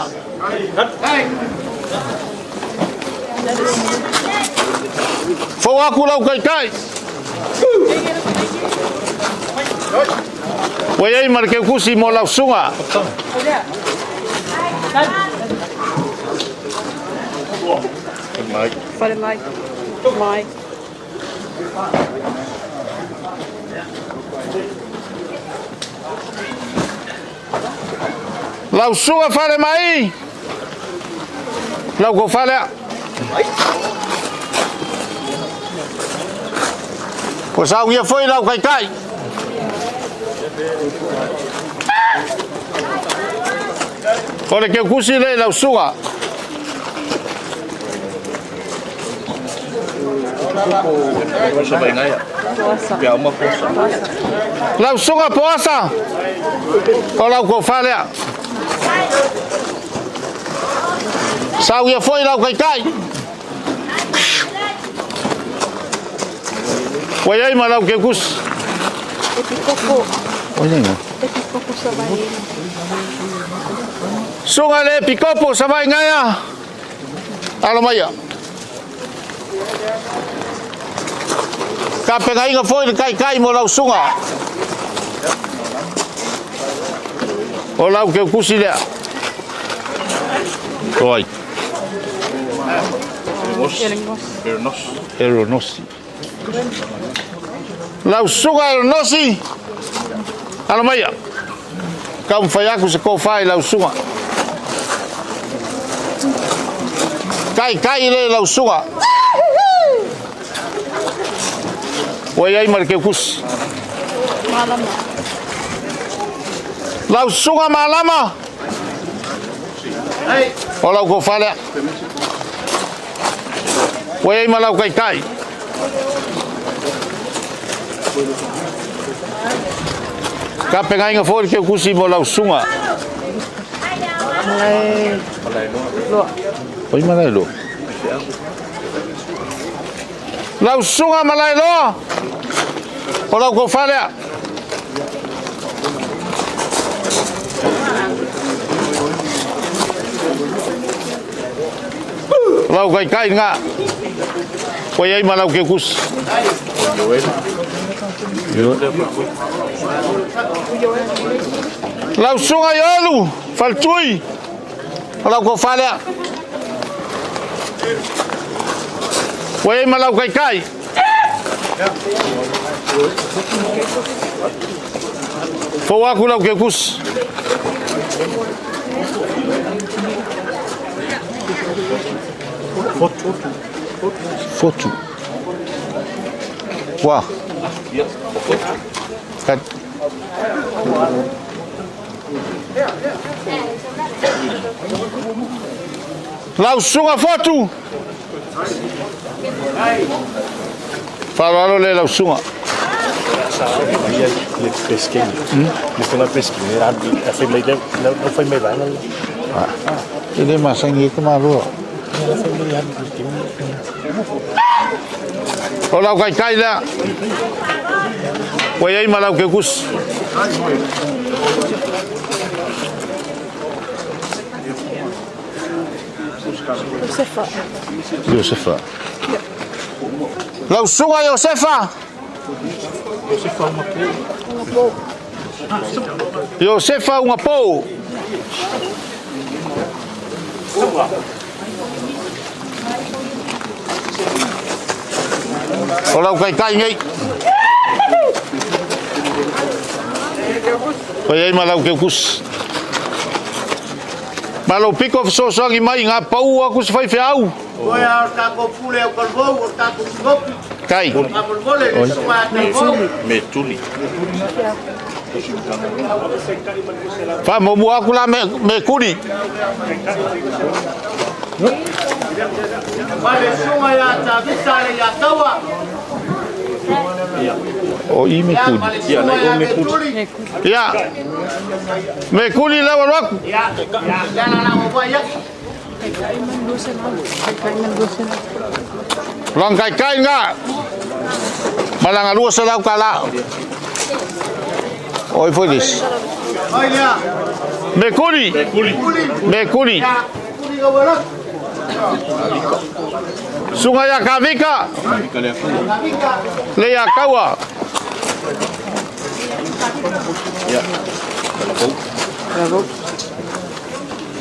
Fou aku lau kaikai. Ua iai ma le keukusi mo lau susuga. Lau susuga fale mai. Lau kofa lea. Ua saugia foi lau kaikai. O le keukusi le lau susuga. Lau susuga poasa. O lau kofa lea. Saugia foi lau kaikai. Ua iai ma lau keukusi. Suga le pikopo sa vai ngaia. Alo maia. Ka pengainga foi le kaikai mo lau suga. O lau keukusi lea. Toi. Eronosi. Lau suga Eronosi. Alo maia. Ka umfai aku se kofai lau suga. Kai kai le lau suga. Ua iai ma le keukusi. Lau suga malama. O lau kofa lea. Ua iai ma lau kaikai. Ka pengainga foi le keukusi mo lau suga. Oi malai loa. Lau suga malai loa. O lau kofa lea. Lau kaikai ngā. Ua iai ma lau keukusi. Lau suga Iolu, faletui. O lau kofa lea. Ua iai ma lau kaikai. Fou aku lau keukusi. Fotu. Wa. Lau suga fotu. Fa'aloalo le lau suga. E le masagi e ka maloa. O lau kaikai lea. Ua iai ma lau keukusi. Iosefa. Lau suga Iosefa. Iosefa Ungapou. O lau kaikai nei. Ua iai ma lau keukusi. Ma lau piko fesoasoani mai ngā pau aku se faifeau. Kai. Fa'amomua aku la me kuli. O i me kuli. Ia. Me kuli lau alo aku. Lang kaikai ngā. Malanga lua se lau kala. Oi foi lis. Mekuli. Mekuli. Sunga ia Kavika. Le ia Kaua.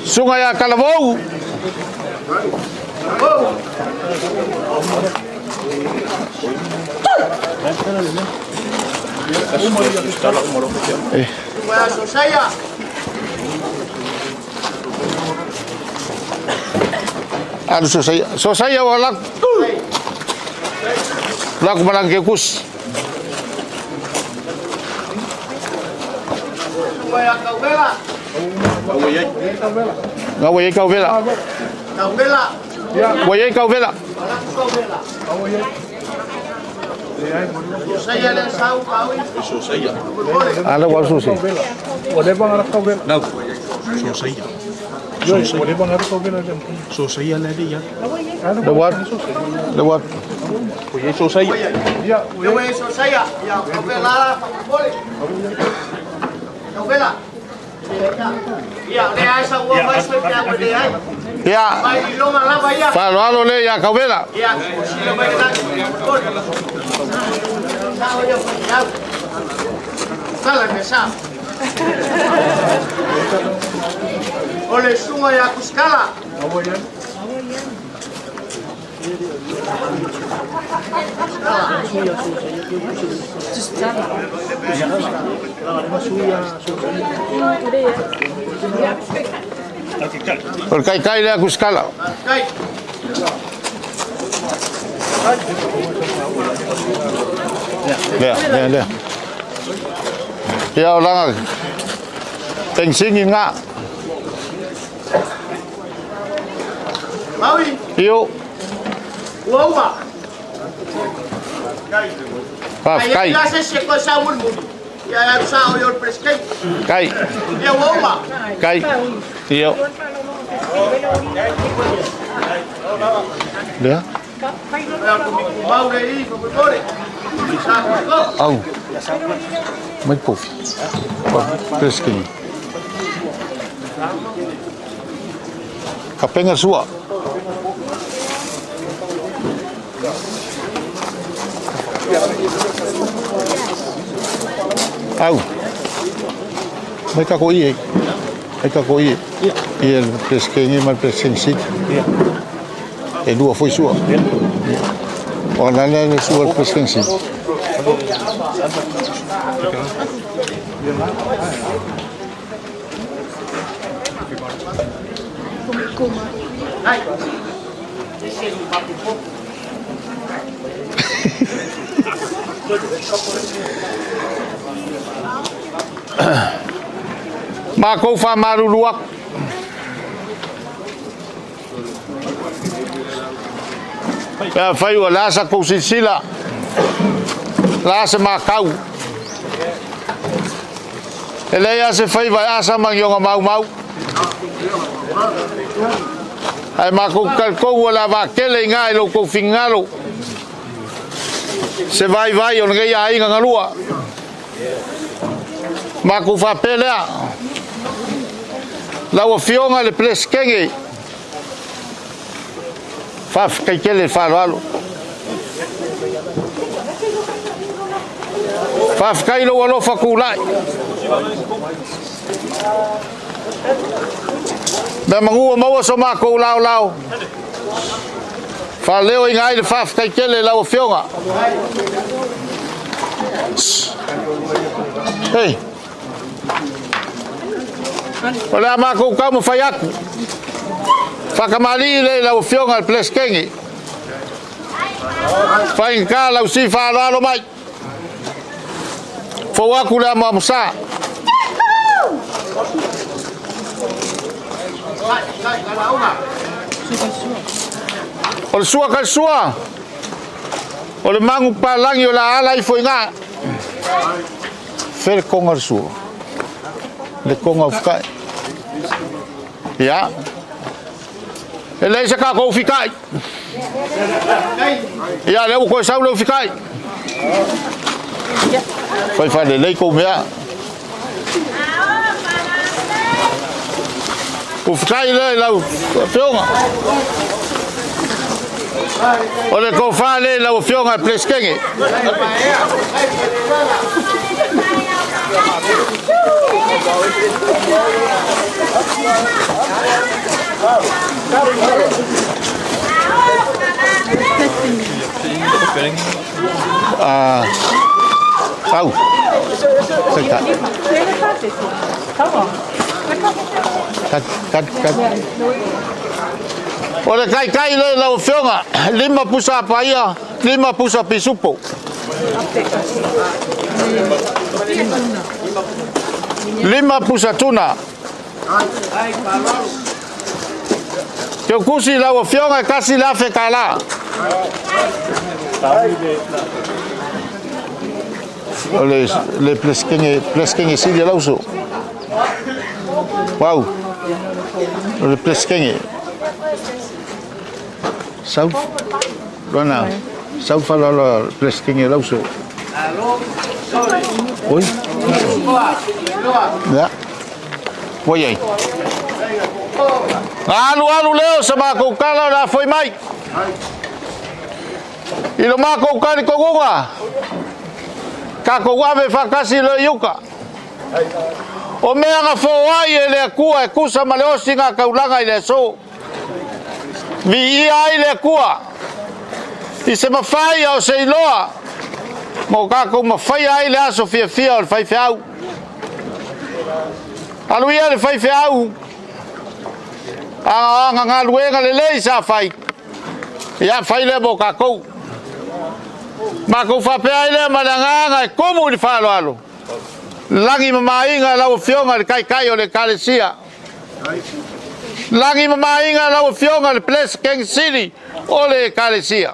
Sunga ia Kalavou. Alu sosaya, sosaya walak, laku malang kekus. Ngawai kau vela. Ngawai kau vela. Ala wa sosaya. Lewat, lewat. Ya, faloalo le ya kauvela. Ole sunga ya kuskala. O kai kai le kuskala. Lea, lea, lea. Ia o langa tengsingi ngā. Maui. Io. Uauma. Kai. Kai. Kai. Io. Lea. Au. Mai pofi. Peskin. Kapenga sua. Au. Mai kako ie. Mai kako ie. Ie peskengi mai pesken sit. E lua foi sua. O nana le sua pesken sit. Mākou wha maruru aku. Pea whai ua lasa kou sisila. Lasa mākau. E lei ase whai vai asa mangi onga mau mau. Ai mākou kalkou ua la wākele i ngā i lau kou fingalo. Se vai vai o ngai a inga ngalua. Mākou whapelea. Lau fionga le pleskenge. Whawhakaikele whaloalo. Whawhakai lau alofa kūlai. Mea mangua maua so mākou lao lao. Whaleo i ngai le whawhakaikele lau fionga. Hei. O lea mākou kau ma whai aku. Whakamali le lau fionga le pleskengi. Whainga lau si whaaloalo mai. Fau aku lea mamusa. O le sua ka le sua. O le mangu palangi o la ala i foi ngā. Fele konga le sua. Le konga o whakai. Ia. E lei se kā kou whikai. Ia, leo koe sau leo whikai. Fai faalelei kou mea. Ua fetai lea i lau afioga. O le tofa lea i lau afioga e Peresetene. Au. Kat, kat, kat. O le kaikai le lau afioga, 5 pusa paia, 5 pusa pisupo. 5 pusa tuna. Ke kusi lau afioga e kasi le afe kālā. O le pleskenge sili lauso. Wau. O le pleskenge. Sau. Lona. Sau falala pleskenge lauso. Oi. Ya. Oi ai. Alu alu leo sa makou kala o le afoi mai. I lo makou kali koguga. Kakou ave whakasi le iuka. O mea nga fōai e le akua e kusa ma le osi ngā kaulanga i le aso. Vi ia ai le akua. I se mawhai o se iloa. Mo kākou mawhai ai le aso fia fia o le whaiwheau. Alu ia le whaiwheau. Anga ngā luenga le lei sa whai. Ia whai le mo kākou. Makou whapea ai lea ma le anganga e kumu i le whaaloalo. Lagi mamainga lau afioga le kaikai o le ekalesia. Lagi mamainga lau afioga le Peresetene Sili o le ekalesia.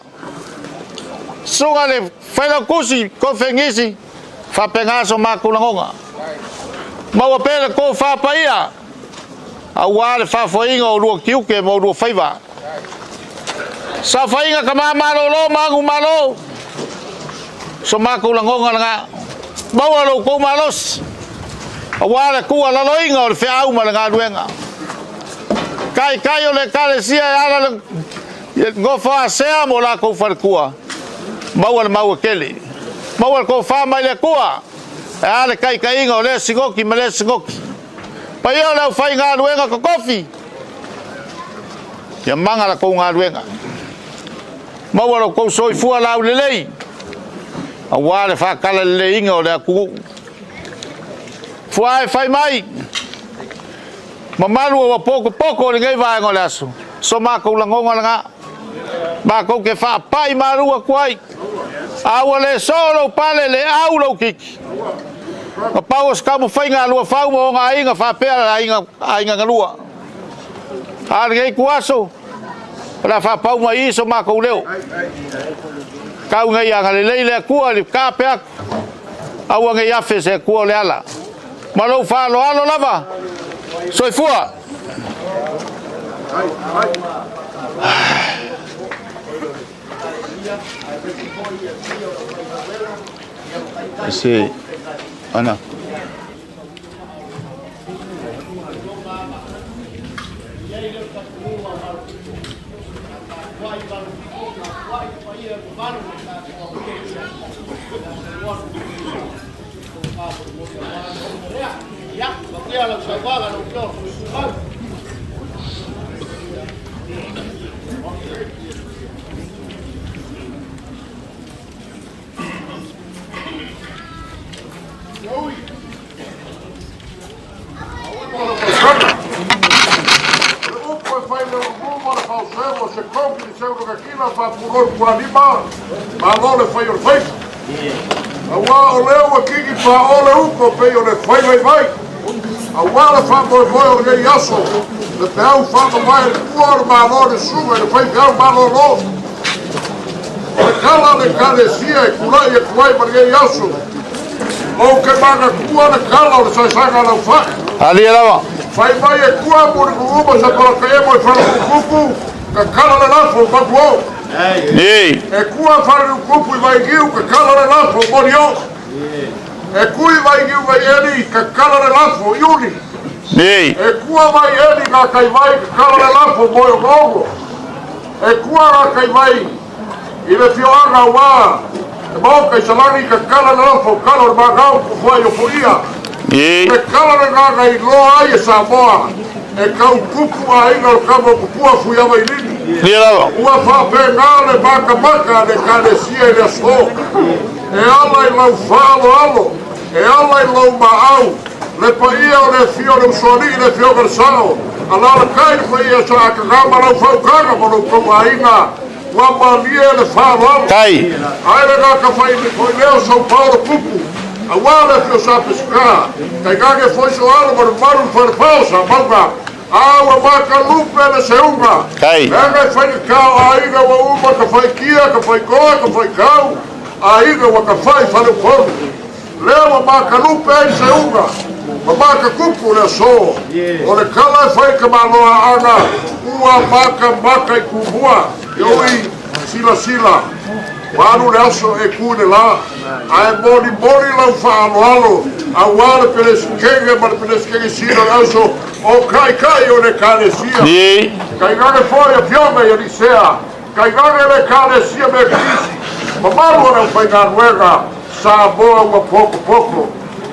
Suga le failaukusi kofegisi faapega so makou lagoga. Maua pea le tofā paia auā le faafoeina o lua tiute ma o lua faiva. Saofaiga kamāmalōlō ma agu mālō. So makou lagoga lagā. Maua lou kou malosi. Auā le kua laloina o le feau ma le galuega. Kai kai o le ekalesia e ala le gofo asea mo lakou falekua. Maua le maua kele. Maua le tofā mai le Akua. E a le kaikaiga o lea sigoki ma lea sigoki. Paia o le aufaigaluega kokofi. Ia maga la kou galuega. Maua lou kou soifua laulelei. Auā le faakalaleiga o le atunuu. Fua e fai mai. Mamalu ua pokopoko o lenei vaega o le aso. So makou lagoga lagā. Makou ke faapai malu atu ai. A ua le sō lou pale le au lou kiki. Ma pau o se taumafaiga a Luafau ma ona aiga faapea le aiga galua. A lenei tuaso, o le a faapau mai i so makou leo. Tau nei agalelei le Atua i le tape atu. Aua nei afe se Atua o le ala. Ma lou faaaloalo lava. Soifua. Se ana. Malo le fai o le faiva. Auā o lea ua kiki paʻo le uko pei o le fai vaivai. Auā le faamoemoe o lenei aso. Le peau faamamae le pua o le malo le suga i le faifeau malōlō. O le kala le ekalesia e kulaʻi atu ai ma lenei aso. Ou ke magatua le kala o le saesaga laufaʻe. Alia lava. Fai mai e kua mo le kuuma sa palakaemo e falakukupu, ka kala le lafo mapu o. Nei. E kua falakukupu i vainiu, ka kala le lafo moni o. E kui vai niu vai eli kakala le lafo iuli. E kua vai eli ngā kai vai kakala le lafo moe o ngongo. E kua ngā kai vai i le fioanga wā. E maoka i salani kakala le lafo kala o le magau kufua i o fuia. Le kala le ngā i loa ai e Samoa. E kau kupu a inga o kama kupua fuiava i lini. Ua whaapenga le makamaka le kalesia i le aso. E ala i lau whaalo alo. E ala i lau maau. Le paia o le fio le usoali le fio garsao. Ala la kai le paia sa akagama lau whaukanga mo lau kauainga. Ua malie le whaalo alo. Ai le ngā kawhai me koe leo Sao Paulo kupu. Aua le fio sa pesika. Kai kake foiso alo mo le maru wharepao sa mauga. Aua makalupe le seunga. Leaga e whai kao a inga wa uma ka whai kia, ka whai koa, ka whai kau. A inga wa ka whai whareponu. Lea wa makalupe ai seunga. Ma makakupu le aso. O le kala e whai ka maloa anga. Ua maka maka i kumua. Ioi sila sila. Waru le aso e ku le la. Ae moli moli lau whaaloalo. A wā le pelesikenge ma le pelesikenge sila le aso. O kai kai o le kalesia. Kai ngane foi a fioga i Elisea. Kai ngane le kalesia me krisi. Mamalu o le whaingaruega. Samoa ua poko poko.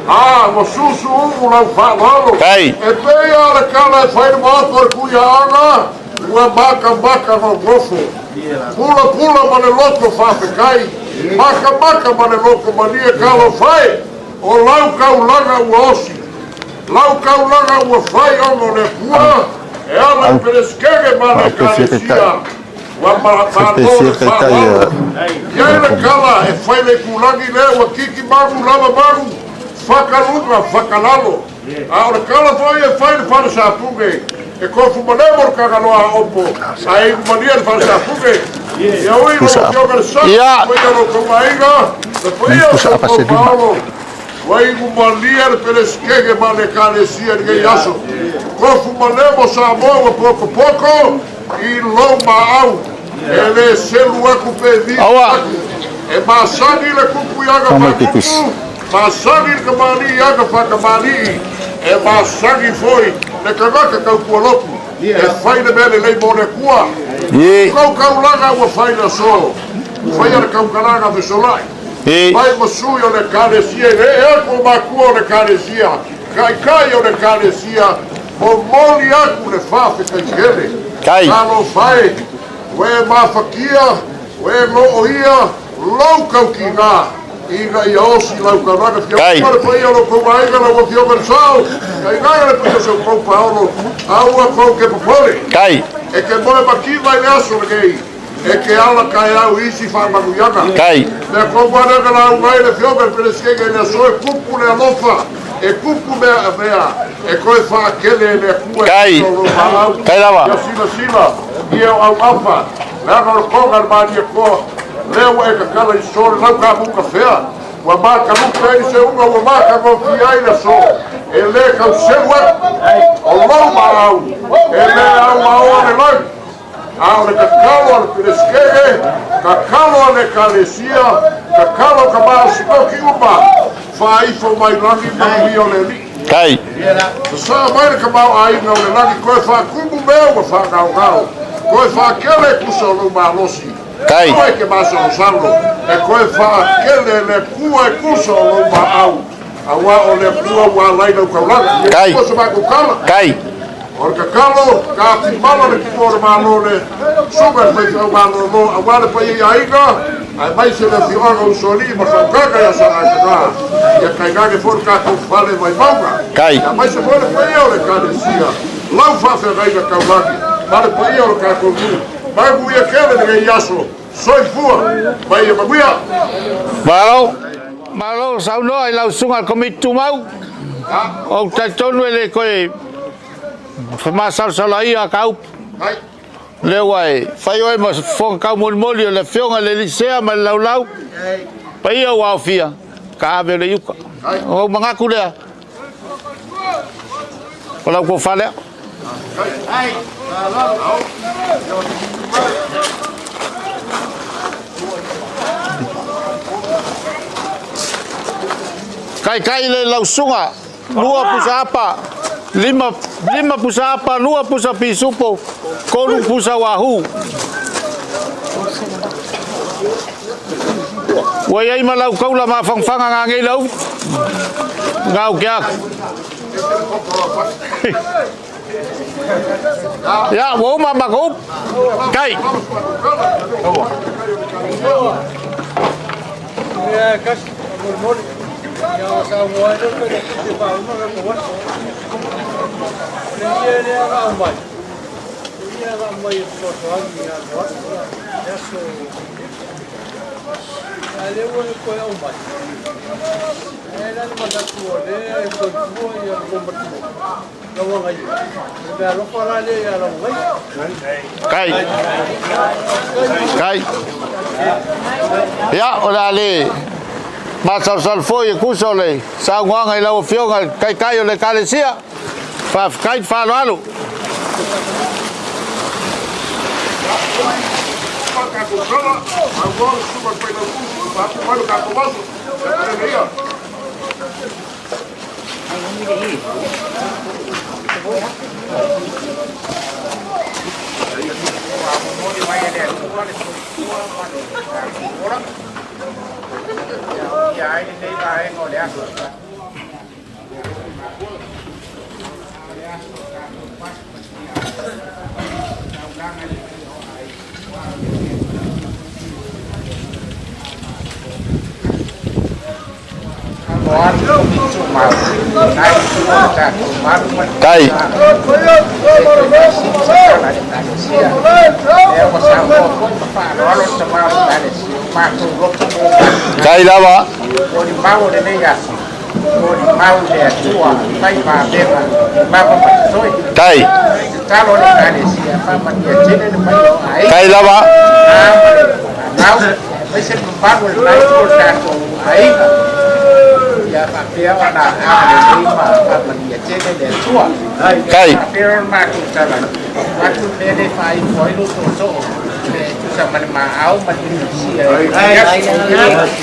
A, ua susu umu lau whaaloalo. E pea le kala e whaina maoko le kuia anga. Ua maka maka no gofo. Pula pula ma le loko whawhekai. Maka maka ma le loko mania kalo whai. O lau kaulanga ua osi. Lau kaulanga ua whai ono le kua. E ala i peleskege ma le kalesia. Ua malo le whaaloalo. Iai le kala e whai le kulangi le ua kiki maru lava maru. Whakalunga, whakalalo. A o le kala foi e whai le whare sapuge. E kofu malemo le kagaloa a opo. A e mania le whare sapuge. Ia ui lo fioga le sa. Ua ia lo kaumainga. Le paia o sau paolo. Ua igu malia le peleskege ma le kalesia ni ngei aso. Kofu malemo Samoa ua poko poko. I lou maau. E le selu aku pe vi aku. E masani le kupu i aga whakupu. Masani le kamali i aga whakamali. E masani foi le kangaka kaupualopu. E whai le mele lei mo le kua. Kau kaulanga ua whai le aso. Whai a le kaukalanga vesolai. Mai masui o le kalesia. E aku o makua o le kalesia. Kai kai o le kalesia. Mo moli aku le whawhe kai kele. Kalo whai. Ue mawhakia. Ue loo ia. Lau kau ki ngā. Inga ia osi lau kauranga. Fia le paia lo kauainga lau wa fioga le sao. Kai ngā le paia sau kau paolo. Aua kau ke popole. E ke moe makiva i le aso le kei. E ke ala kai au isi whaamanuianga. Mea kou wananga lau ngai le fioga le peleskenge i le aso e kupu le alofa. E kupu mea mea. E koe whaakele e le kua e kuso lo maau. Ia sila sila. Ia o au apa. Leaga o le konga le mania koa. Lea ua e kakala i so le lau ka muka fea. Ua makalupe ai se unga ua makagofi ai le aso. E le kau selu aku. O lau maau. E le au maoa le lau. A o le kakalo a le peleskege, kakalo a le kalesia, kakalo ka maasinoki uma, whaifo mai langi manuia o le alii. Sa mai le kamau aina o le langi, koe whakumu mea ua whangaongao, koe whakele kusa o lou malosi, koe ke masalosalo, e koe whakele le kua e kusa o lou maau, aua o le kua ua alai lau kaulanga. Kua sa makou kala. O le kakalo, ka timala le kua o le malo le suga le whaifau malo lo, aua le pai i ainga, ai mai se le fioanga usoli ma whaukanga ia sa aikaka. Ia kaingage fo le kākou fale mai mauga. Ia mai se fo le paia o le kalesia, lau whaawhengainga kaulagi, ma le paia o le kākou nuu. Mai muia kele le ngei aso, soifua, mai e manuia. Malo, malo saunoa i lau suga le komiti tumau. O talitonu e le koe whamasalosalo ia ka upu. Lea ua e whai oe ma whakau kau molimoli o le fioga le Elisea ma le laulau. Paia ua aofia, ka ave o le iuka. O mangaku lea. O lau kua whalea. Kaikai le lausuga, lua pusa apa, lima, lima pusa apa, lua pusa pisupo, tolu pusa wahoo. Ua iai ma lau kaula mafangafaga gagei lau gau ke aku. Ia, ua uma makou kai. Kai. Kai. Ia, o le a le masalosalo foi e kusa o le saunoaga i lau Afioga i le Taitai o le Ekalesia. Faafetai le faaaloalo. Tai. Tai lava. Tai. Tai lava.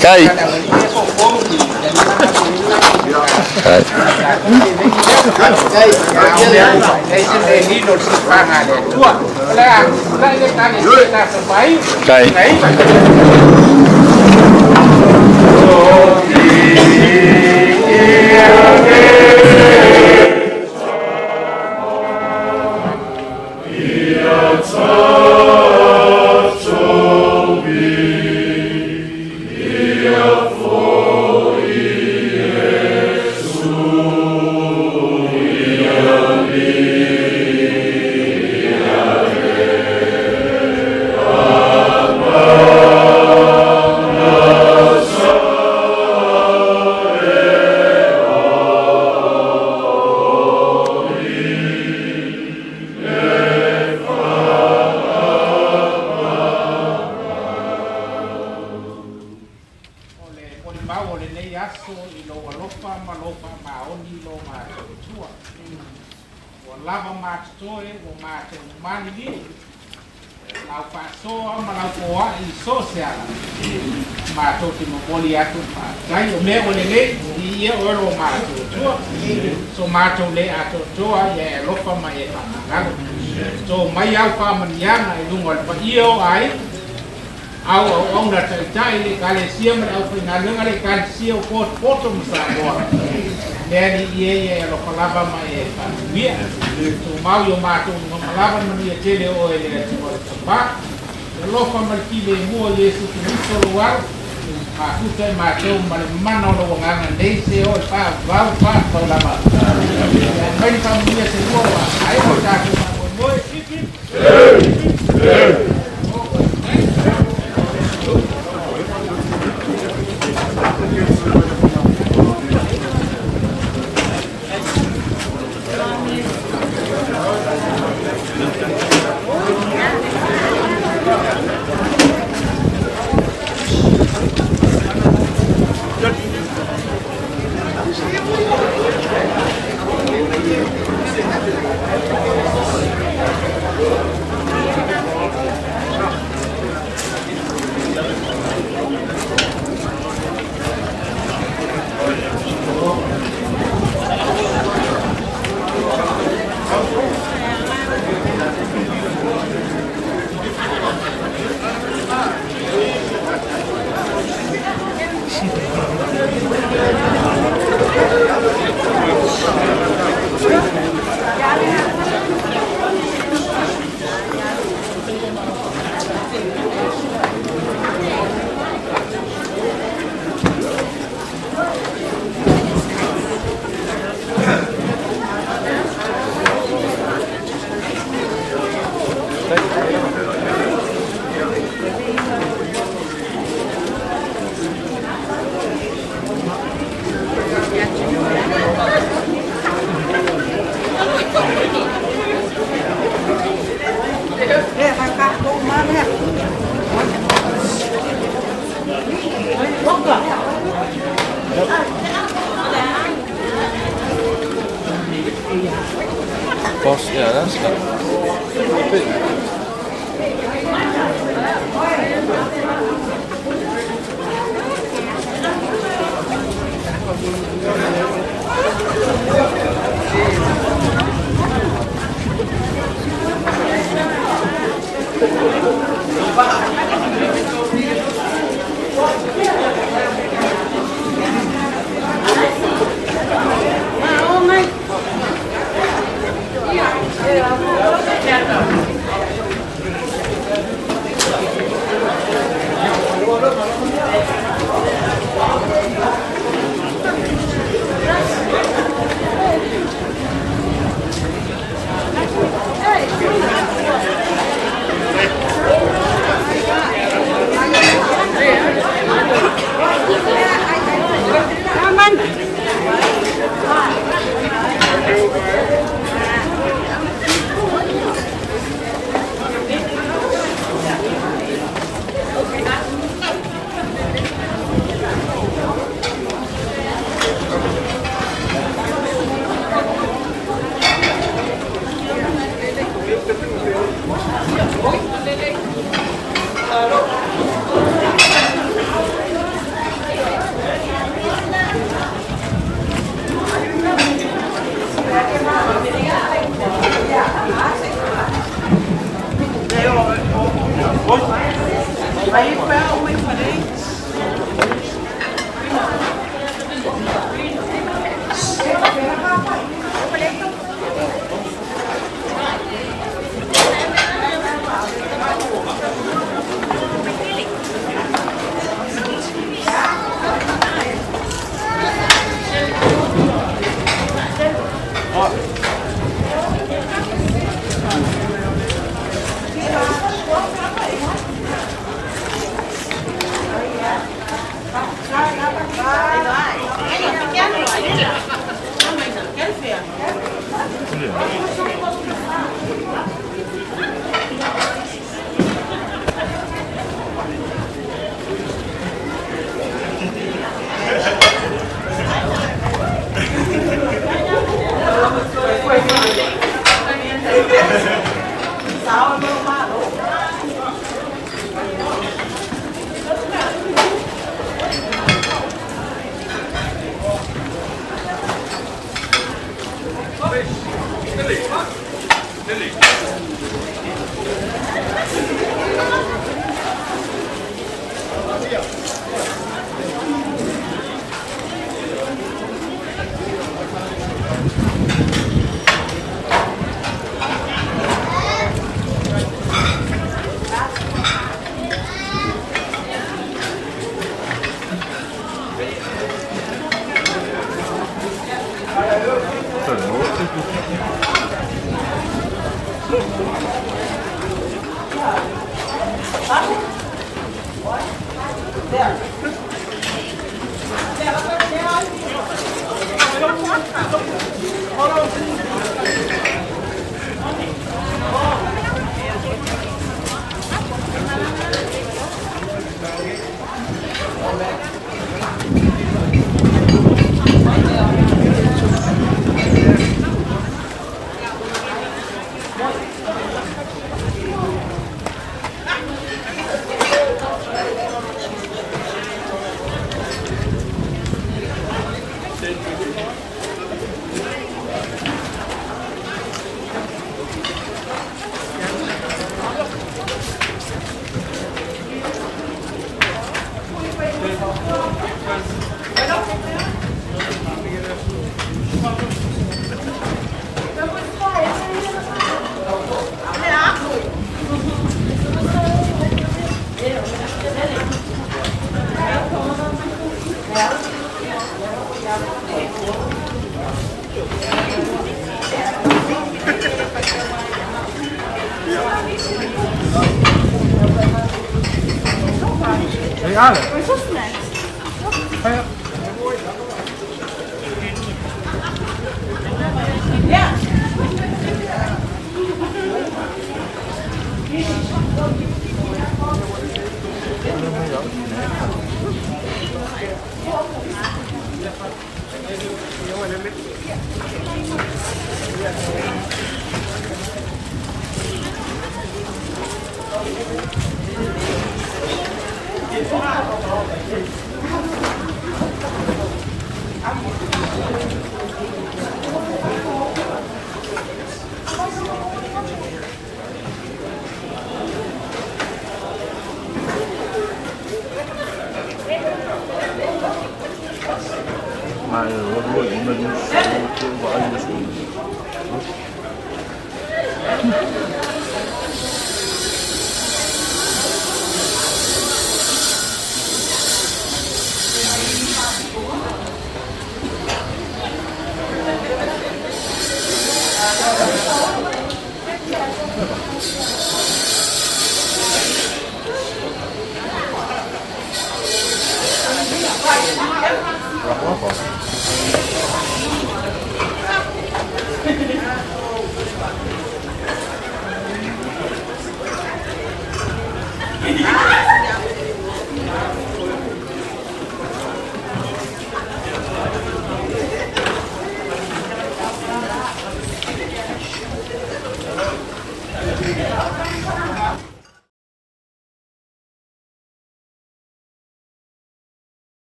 Tai. Tai. Tai. Boss, yeah, that's it.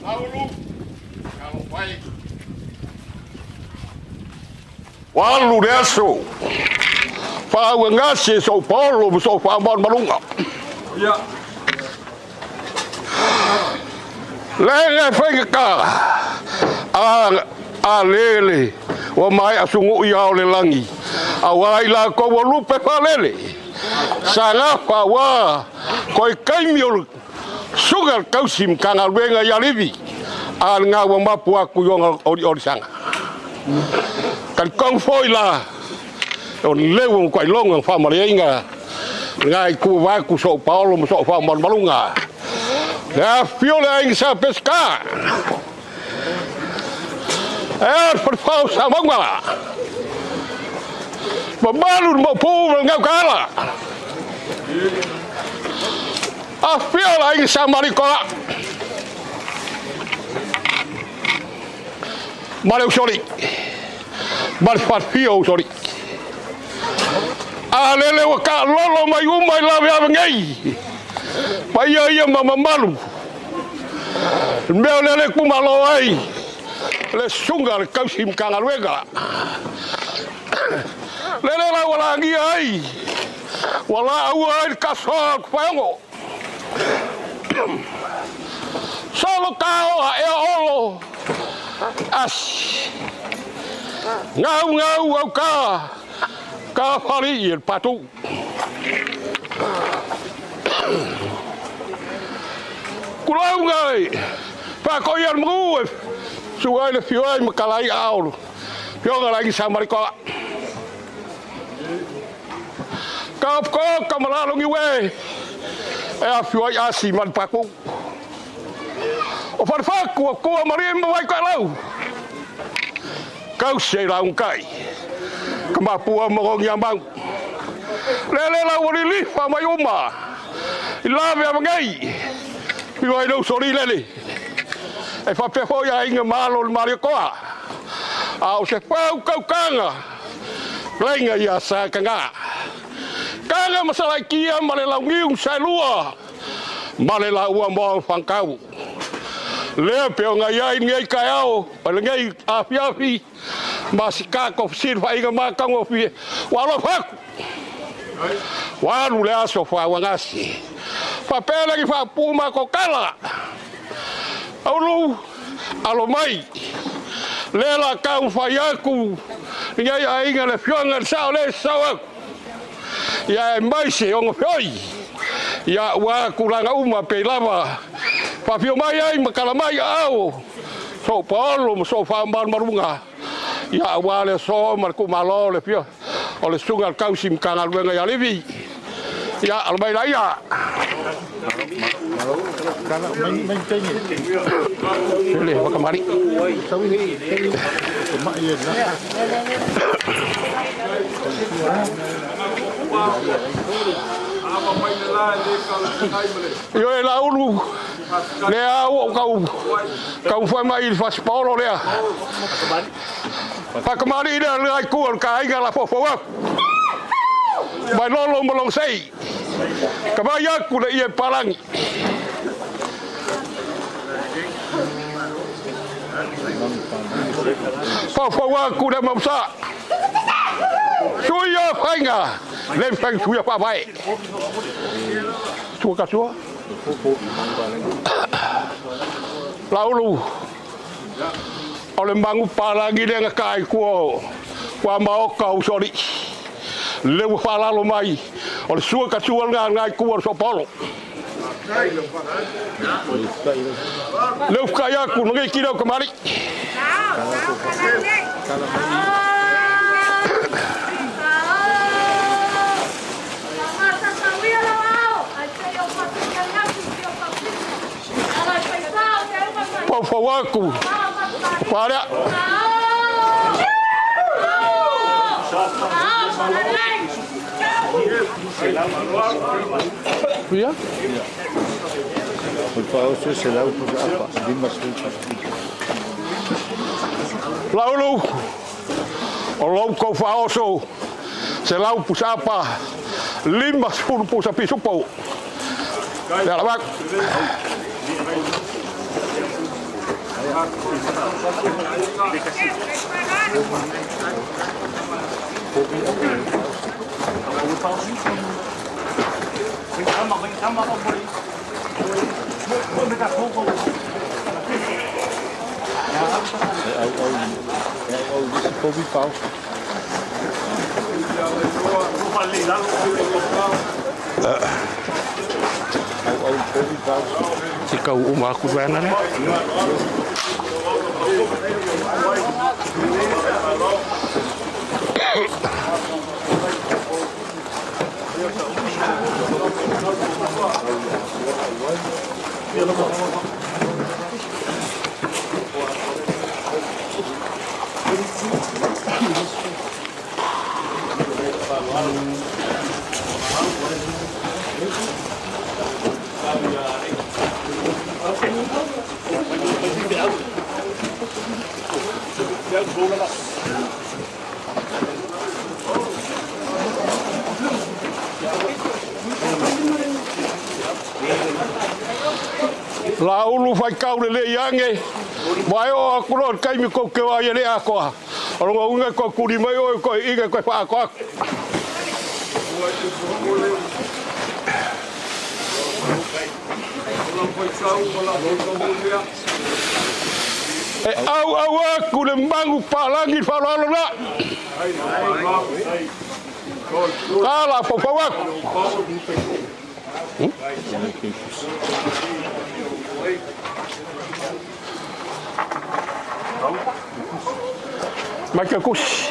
Laulu, talo fai. Walu le aso. Faauagasi e sou paolo ma sou faamalumaluga. Lega e faigata a lele ua maea sugu'i ao le lagi auā i lakou ua lupe faalele sagafa auā koe kaimi o le suga le tausi ma tagaluega i alivi a lena ua mapu atu i ona oliolisaga talitonu foi la o leu o matuailoga faamalieiga lena i tua atu sou paolo ma sou faamalumaluga le afio le aiga sa Pesika e le falefao sa mauga mamalu le maupū ma le gaukaala afio le aiga sa Malikoa ma le usoli ma le falefia o usoli a lele ua kaalolo mai uma i lave ave nei paia ia ma mamalu le mea o lea le kumalo ai le suga le tausi ma tagaluega lele la ua lagia ai ua laaua ai le tasoa o le faeogo solo taoa ea olo asi gau gau au ka ka fali i le patu kulauga e faakoia le magu e suga ai le fio ai ma kalai aolo fioga lagi sa marikoa ka ko ka malalo ngi we e afio ai asi ma le patu o falefaku o kua marie ma vai ka lau kau se laung kai ka mapua ma rongi amau lele lau o lilifa mai uma i lave a mangai i ai lau soli lele e faapea foi aiga malo le Mariakoa a o se fau kaukanga laiga ia sa kanga kanga masalaikia ma le launiu saelua ma le laua moa fangkau lea pe o ngai ai nei kaeao o le nei afiafi ma si kako fesili faaiga makagofie ua alofa aku ua alu le aso faauagasi faapea lagi faapupuu makokala aulu alo mai lea la kau fai aku nei aiga le fioga le sao le sao aku ia e mai se ogo feoi ia ua kulaga uma pei lava faafio mai ai ma kala mai aao sou paolo ma sou faamalumaluga ia ua le aso ma le kuumalo le fio o le suga le tausi ma tagaluega ia Livi ia alo mai laia le wakamari Io e la ulu le au kau kau fai mai i le fasipaolo lea fakamali lea le ai kua le kaaiga la fofou aku mai lolo ma long sei ka vai aku le ia palangi fofou aku le mausa suia fainga le fai suia faavae sua ka sua Laulu o le mangu palangi le nga kai kua kua maoka usoli le ua faalalo mai o le sua ka sua nga ngai kua o sopolo le ufukai aku ngai kila o kamari Pau aku Para. Ia? Laulu, o lou kou faaoso, 100 pusapa, 50 pusa pisupo. Lea la vaku. Se kau uma aku vana le. La ulu fai kau le le iange, mai o aku lo kai mi ko ke wa le akoa. O lo unga ko kuri mai o ko inga ko fa akoa. E au au aku le mangu palangi falalo la. Kala fofo aku. Mai ka kusi.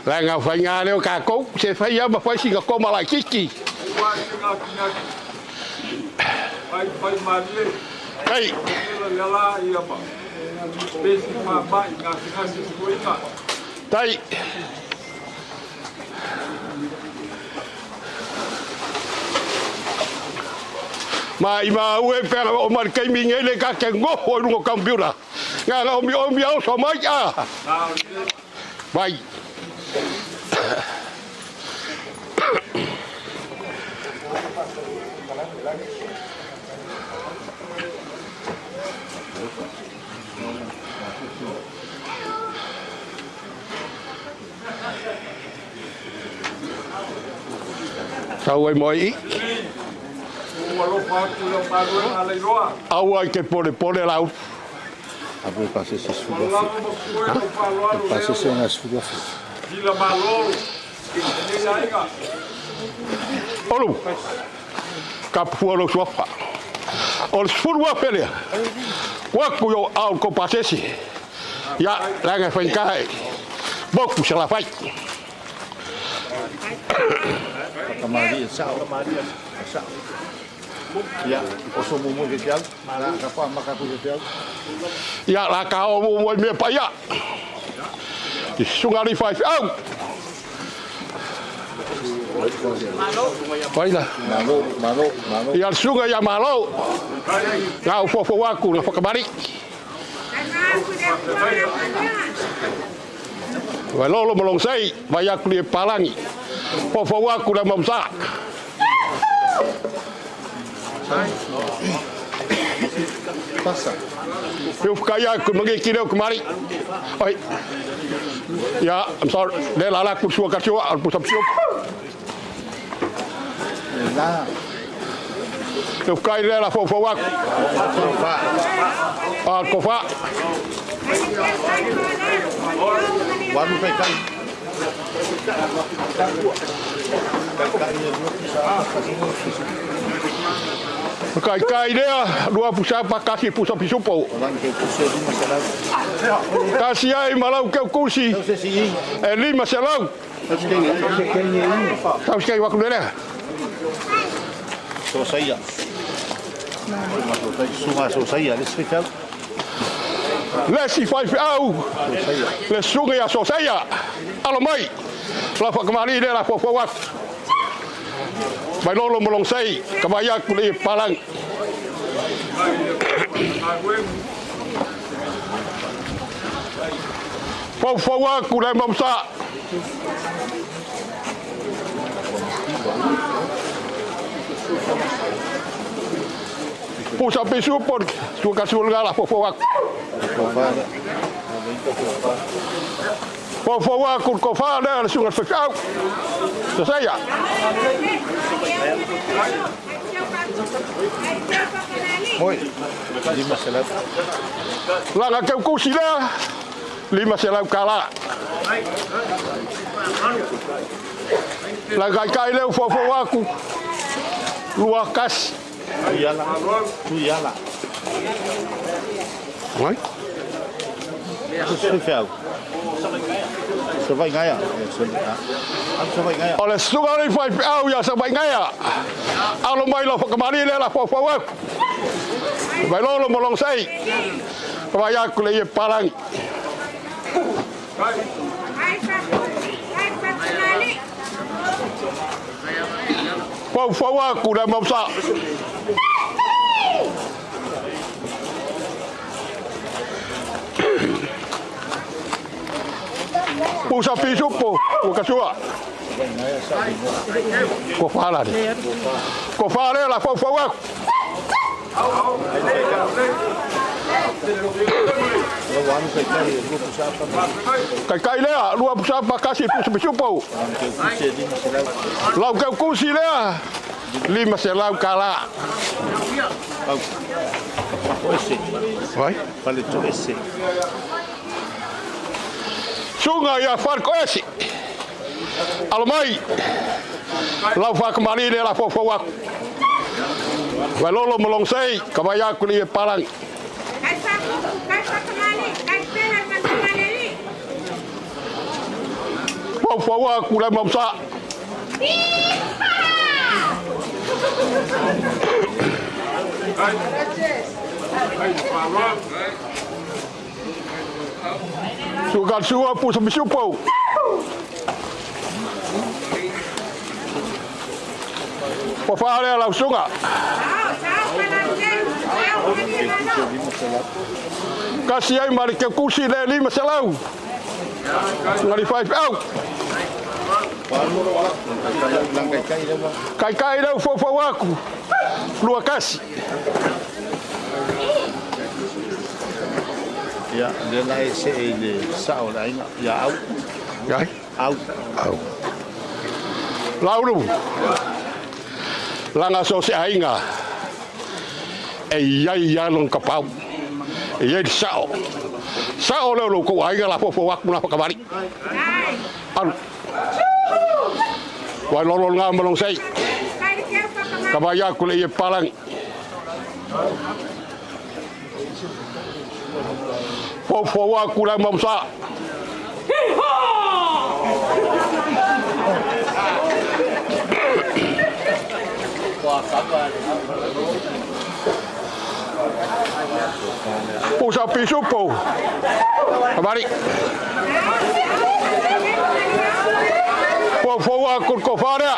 La ngā whainga leo ka kou, se whai ama whai singa koma lai kiki. Kai. Tai. Ma i ma ue pera o mar kai mi ngele ka ke ngoho i runga computer. Ngā ngā omi omi au so mai a. Vai. Sau ai moi. Au ai ke pole pole lau. Après passer c'est sous la passer c'est on a sous la Olu. Ka pua lo suafa. O le sefulu afe lea. Uaku i ou aao i kou pasese. Ia, leaga e faigā e moku Salafai. Ia, la ka o mumu ai mea paia. I susuga alii faifeau. Vai la. Ia le susuga ia Malo. Ngā o fuafua aku na whakamari. Vai lolo malong sei, vai aku li e palangi. Fuafua aku na mamsa. Peu whakai aku mangi ki reo kumari. Oi. Ya, I'm sorry. Le la la ku sua ka sua, al pusa psio. Peu whakai le la fuafua aku. Al kofa. Kai kai lea, lua pusa pa kasi pusa pisupo. Kasi ai malau keu kusi. E 500. Tau skai waku lea. Sosaia. Sunga sosaia, le sfitau. Le si fai au. Le sunga ia sosaia. Alo mai. La whakamari le la fuafua waku. Mai lolo molong sei, ka mai aku le palang. Fau fau aku le mamsa. Pusa pisu por suka sulga la fofo aku. Fofo aku ko fa le sunga fekau. Saya. Moi. Lima selau. Langa kau kusila. Lima selau kala. Langa kai leu fofo aku. Lua kas. Tuyala. Tuyala. Oi? Se vai ganhar. O le suga le fai au ia se vai ganhar. Alo mai lo whakamari le la fofo aku. Vai lolo mo long sei. Vai aku le ie palangi. Fofo aku le mausa. Pusa pisu po, kasua. Ko fala de. Ko fala la fofo aku. Kai kai lea, lua pusa pa kasi pusa pisu po. Lau kau kusi lea, lima selau kala. Vai? Sunga ia farko esi. Alo mai. Lau whakamari le la fofo aku. Vai lolo mo long sei, ka vai aku le palangi. Fofo aku le mamsa. Suka sua pusa bisupo. Pofale la usunga. Kasi ai mari ke kusi le lima selau. Ngari five au. Kai kai lau fofo aku. Lua kasi. Ya, le lai se le sao lai ya au. Gai? Au. Au. Laulu. Langa so se ainga. E iai ia long kapau. E iai sao. Sao le lo ko ainga la fofo aku na whakamari. Alu. Wai lolo ngā malong sei. Ka vai aku le ie palangi. Fofo aku le mamsa. Pusa pisu po. Mari. Fofo aku ko farea.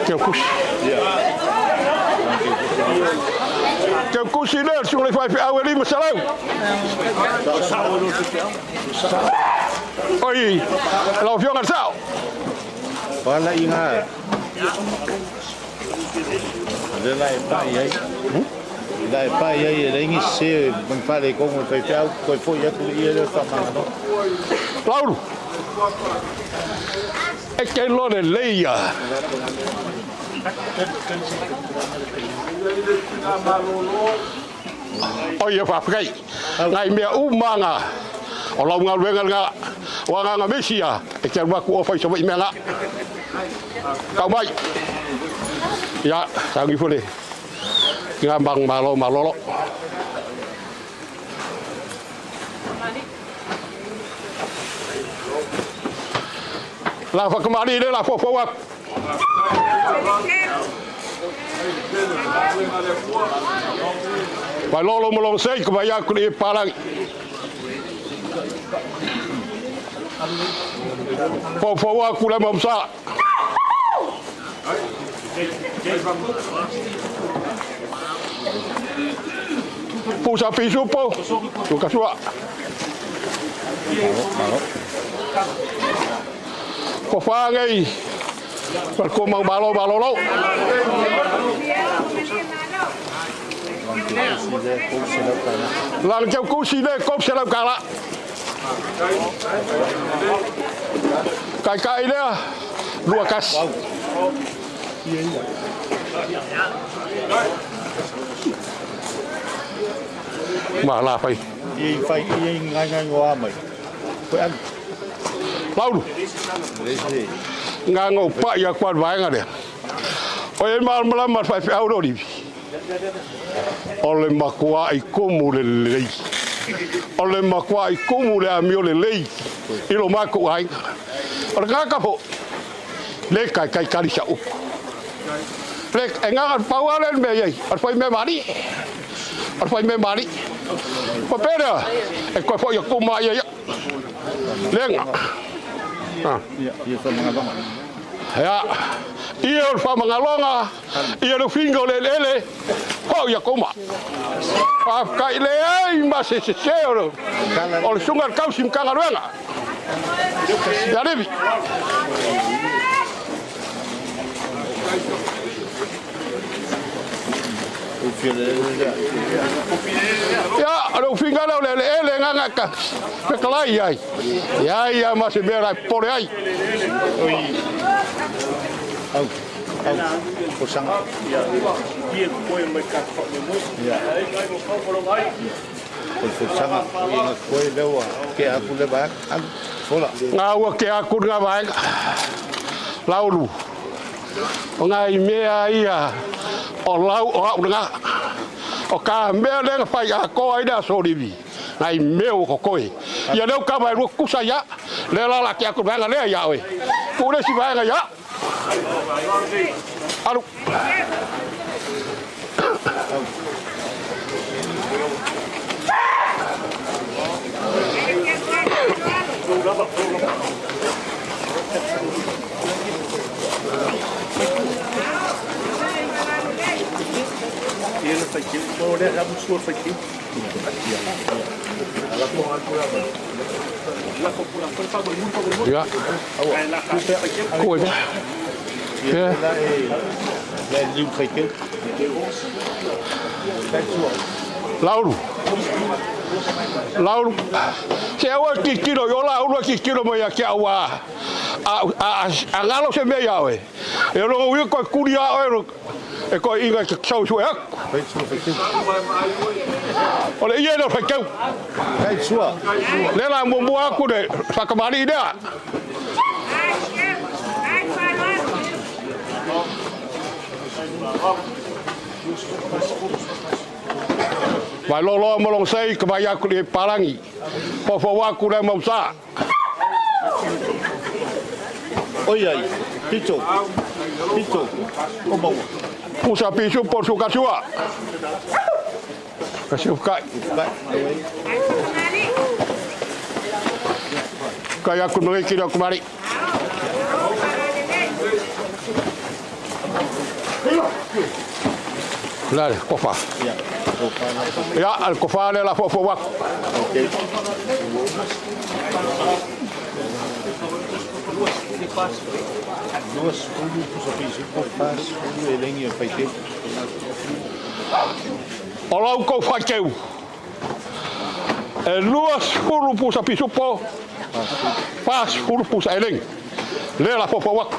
Teu kusi. Teu kusi le sung le fai au e lima selau. Oi, lau fionga sao. Wala inga. Le lai pa ai. Lai pa ai e lengi se man fale kongo fai au koi foi aku ia le fa mano. Laulu. E ke lo le leia. Oi e whawhakai. Ngai mea umanga. O lau ngā luenga ngā o ngā ngā mesia. E kia ruaku o whaisa wai mea ngā. Kau mai. Ia, tangi fule. Ngā mang malo malolo. La whakamari le la fofo aku. Vai lolo mo long sei ko vai aku le palangi. Fofo aku le mamsa. Pusa pisupo, sukasua. Ko whāngai, par ko mau malo malo lo. Lana keu kusi le kop se lau kala. Kai kai lea, lua kasi. Ma la fai. I fai i ngai ngai ngoa mai. Koe alu. Laulu. Ngā ngau pa ia kwa vaenga lea. O e malamalama le faifeau le olivi. O le makuaʻi kumu le lelei. O le makuaʻi kumu le amio lelei i lo makou aiga. O le tagata foʻi, le kaikai kali sa upu. Le e gaga pau lava lea le mea i ai, o le faimea malie. O le faimea malie. Faapea lea, e toe foʻi atu ma ia ia. Lega. Ia, ia o le faamagaloga, ia le ufiga o le eleele, foʻi atu ma. Faafetai leai ma se sesē o le susuga i le tausi Matagaluega. Ia Levi. Ia, o le ufiga lea o le eleele gaga e fetalai ai. Ia ia ma se mea la e popole ai. Au, au, o sanga. O le folasaga, o ia koe lea ua tea atu le vaega. Alu, fola. Ngā ua ke aku ngā vaega. Laulu. O ngā mea ia o lau o au ngā. O ka mea lea whai a koa i le aso livi. Ngai mea o koe. Ia leo ka mai rua kusa ia. Le la la ke aku vaega lea ia oe. Ku le si vaega ia. Alu. Ia. Koe pea. Ia. Laulu. Laulu. Se aua kikilo, i o laulu e kikilo mai ia ke au a ngalo se mea ia oe. E rongo uia koe kuri a oe e koe inga ke sau sue aku. O le ia le whaikau. Le la muamua aku le whakamari lea. Vai lolo mo long sei ka vai aku le palangi. Fofo aku le mausa. Oi ai, pito. Pito. O maua. Pusa pisu por su kasua. Kasu kai. Kai aku ngai ki aku mari. Lare, kofa. Ia, al kofa le la fofo waku. O lau kou whaikeu. E 20 pusa pisupo, 40 pusa eleng. Le la fofo waku.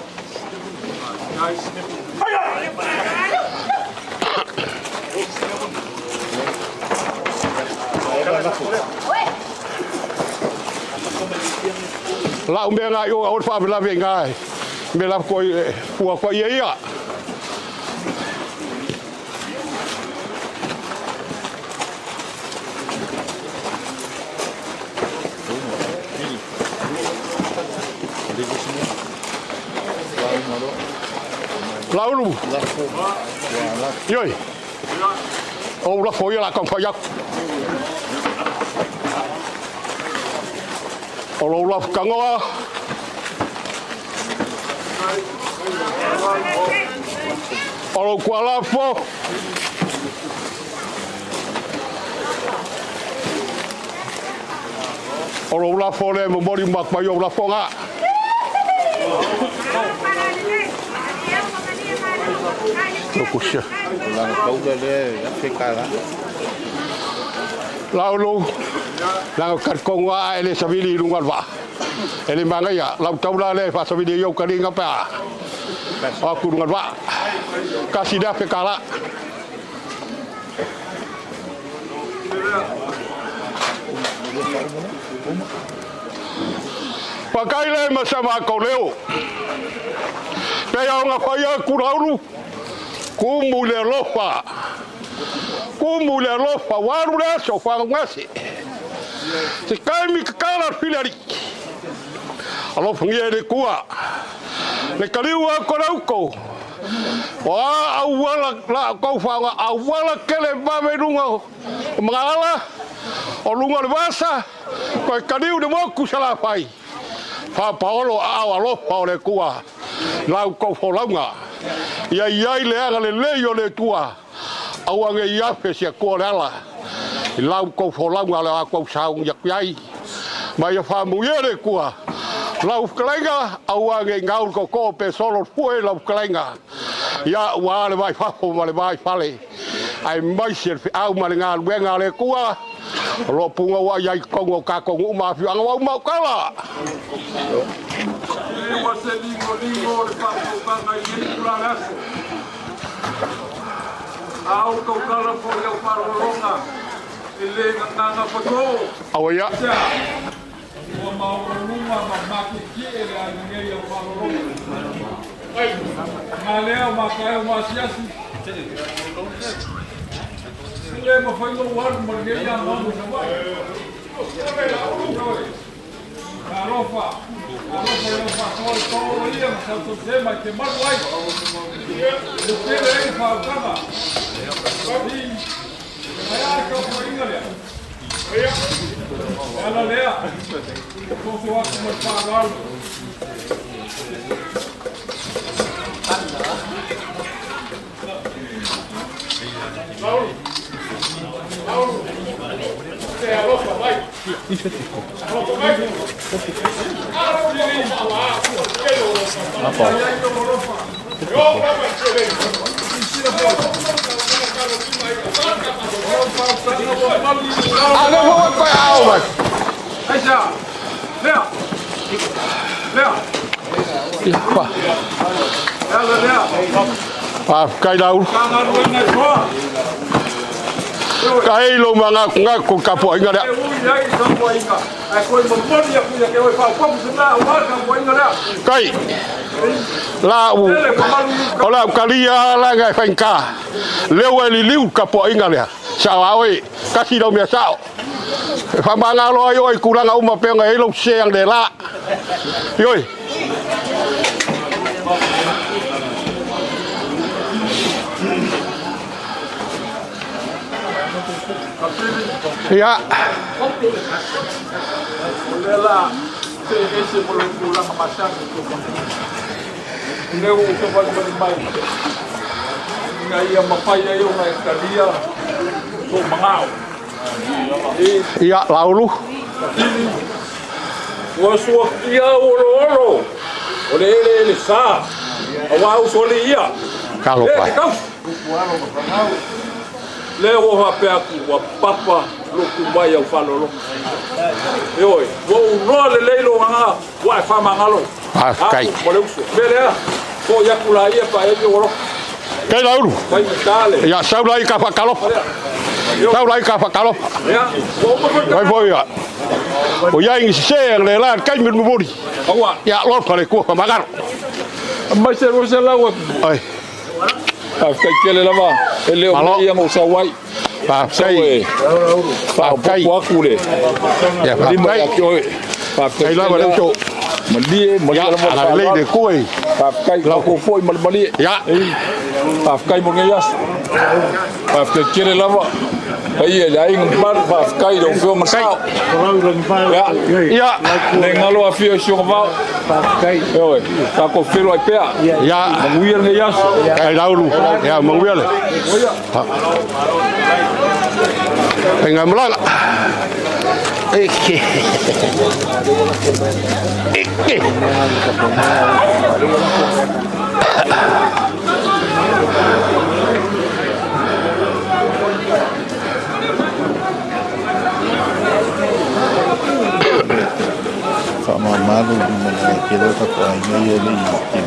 Lau mea ngai o au whaawelawe ngai. Me la koe pua koe ia ia. Laulu. Ioi. O la foia la kampa iaku. O lo la kangoa. O lo kualafo. O lou lafo lea e momoli uma atu ai ou lafoga. Laulu, laga talitonu lava a e le savili i luga o le vaa. E le manaia, lau taula lea e faasavili ai ou taliga pe a o atu i luga o le vaa. $1,000. Pakai le ma sa matou leo. Pei ona fai atu Laulu, kumu i le alofa. Kumu i le alofa, ua alu le aso o faalogase. Se taimi tatala le fili alii. Alofagia e le Atua le taliu atu o le auto. O a auala la outou faaaoga, auala tele vave i luga o Magaala, o luga o le vasa, toe taliu i le motu i Salafai. Faapaolo aao alofa o le Atua i la outou folauga. Ia i ai le agalelei o le Atua, aua ne i afe se Atua o le ala i la outou folauga o le a outou sauni atu ai. Ma ia faamanuia le Atua lau fetalaiga, aua ne i gau le tootoo pe solo le fue lau fetalaiga. Ia ua le vai fafo ma le vai fale, aemaise le feau ma le galuega a le Atua o lo o punouai ai i totonu o tatou nuu ma afioaga ua uma ou tala. E ua se ligoligo o le faatauvaga i lenei itula o le aso. A outou tala foi au faalogologa e le gagaga fatoo. Aua ia. Aisea? Ua maoluga ma makiekie le aiga nei au faalogologa. Ma lea o mataeo ma asiasi. E le mafai lou alu ma lenei anoano i Savaii. Ioe. Alofa, alofa i lau faasoa i paolo ia ma sausause mai te malu ai. E tele ai le faautaga. I ae a le tapuaiga lea? E ala lea, soso atu ma le faaaloalo. Faafetai Laulu. Taei lou manatunatu i le tapuaiga lea. Tai, lau, o lau talia laga e faigata. Lea ua e liliu le tapuaiga lea. Sao a oe, tasi lau mea sao. E faamagalo ai oe i tulaga uma pei ona i ai lou sese analeila. Ioe. Ia. O lea la see ese ma lou tulaga masani o lea ua ou savalivali mai ina ia mafai ai ona e talia sou manao. Ia, Laulu. Ua suakia oloolo o le eleele sa, aua usoalii ia. Talofa. E te tausi. Lea ua faapea atu, ua papa loku mai au faalologo. Ioe, ua ou iloa lelei lou agaga, ua e faamagalo. Faafetai. Aku ma le uso. O le mea lea, foi atu laia pe a i ai ou alofa. Kei Laulu. Faigata le. Ia, sau lai ka faatalofa. Sau lai ka faatalofa. Ia, ua uma foi le Vai foi ia. O iai ni sese le la le taimi momoli. Aua. Ia, lofa le Atua faamagalo. Aumai se 200. Ai. Faafetai tele lava e le o Malo. mea ia na ou sau ai. Faafetai. Sau e faaopoopo atu le Ia, lima faafetai. ia te oe. Faafetai Kai lava tele le uso. Malie, malie Ia, lava le agalelei le faaaloalo. Atua i Faafetai lau. tatou foi ma le malie. Ia. Faafetai mo lenei aso. Faafetai tele lava. Paia i le aiga mamalu, faafetai i lau Afioga ma le sao. Ia, Ia. le galo afio i si ona vao. Ioe, tatou feiloai pea. Ia. Manuia lenei aso. Kai Laulu. Ia, manuia le. Faigamalaga. Eke. Eke. Faamamalu lima le ke lo ta ko ai nei le i te.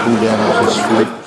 Pule ana se sui.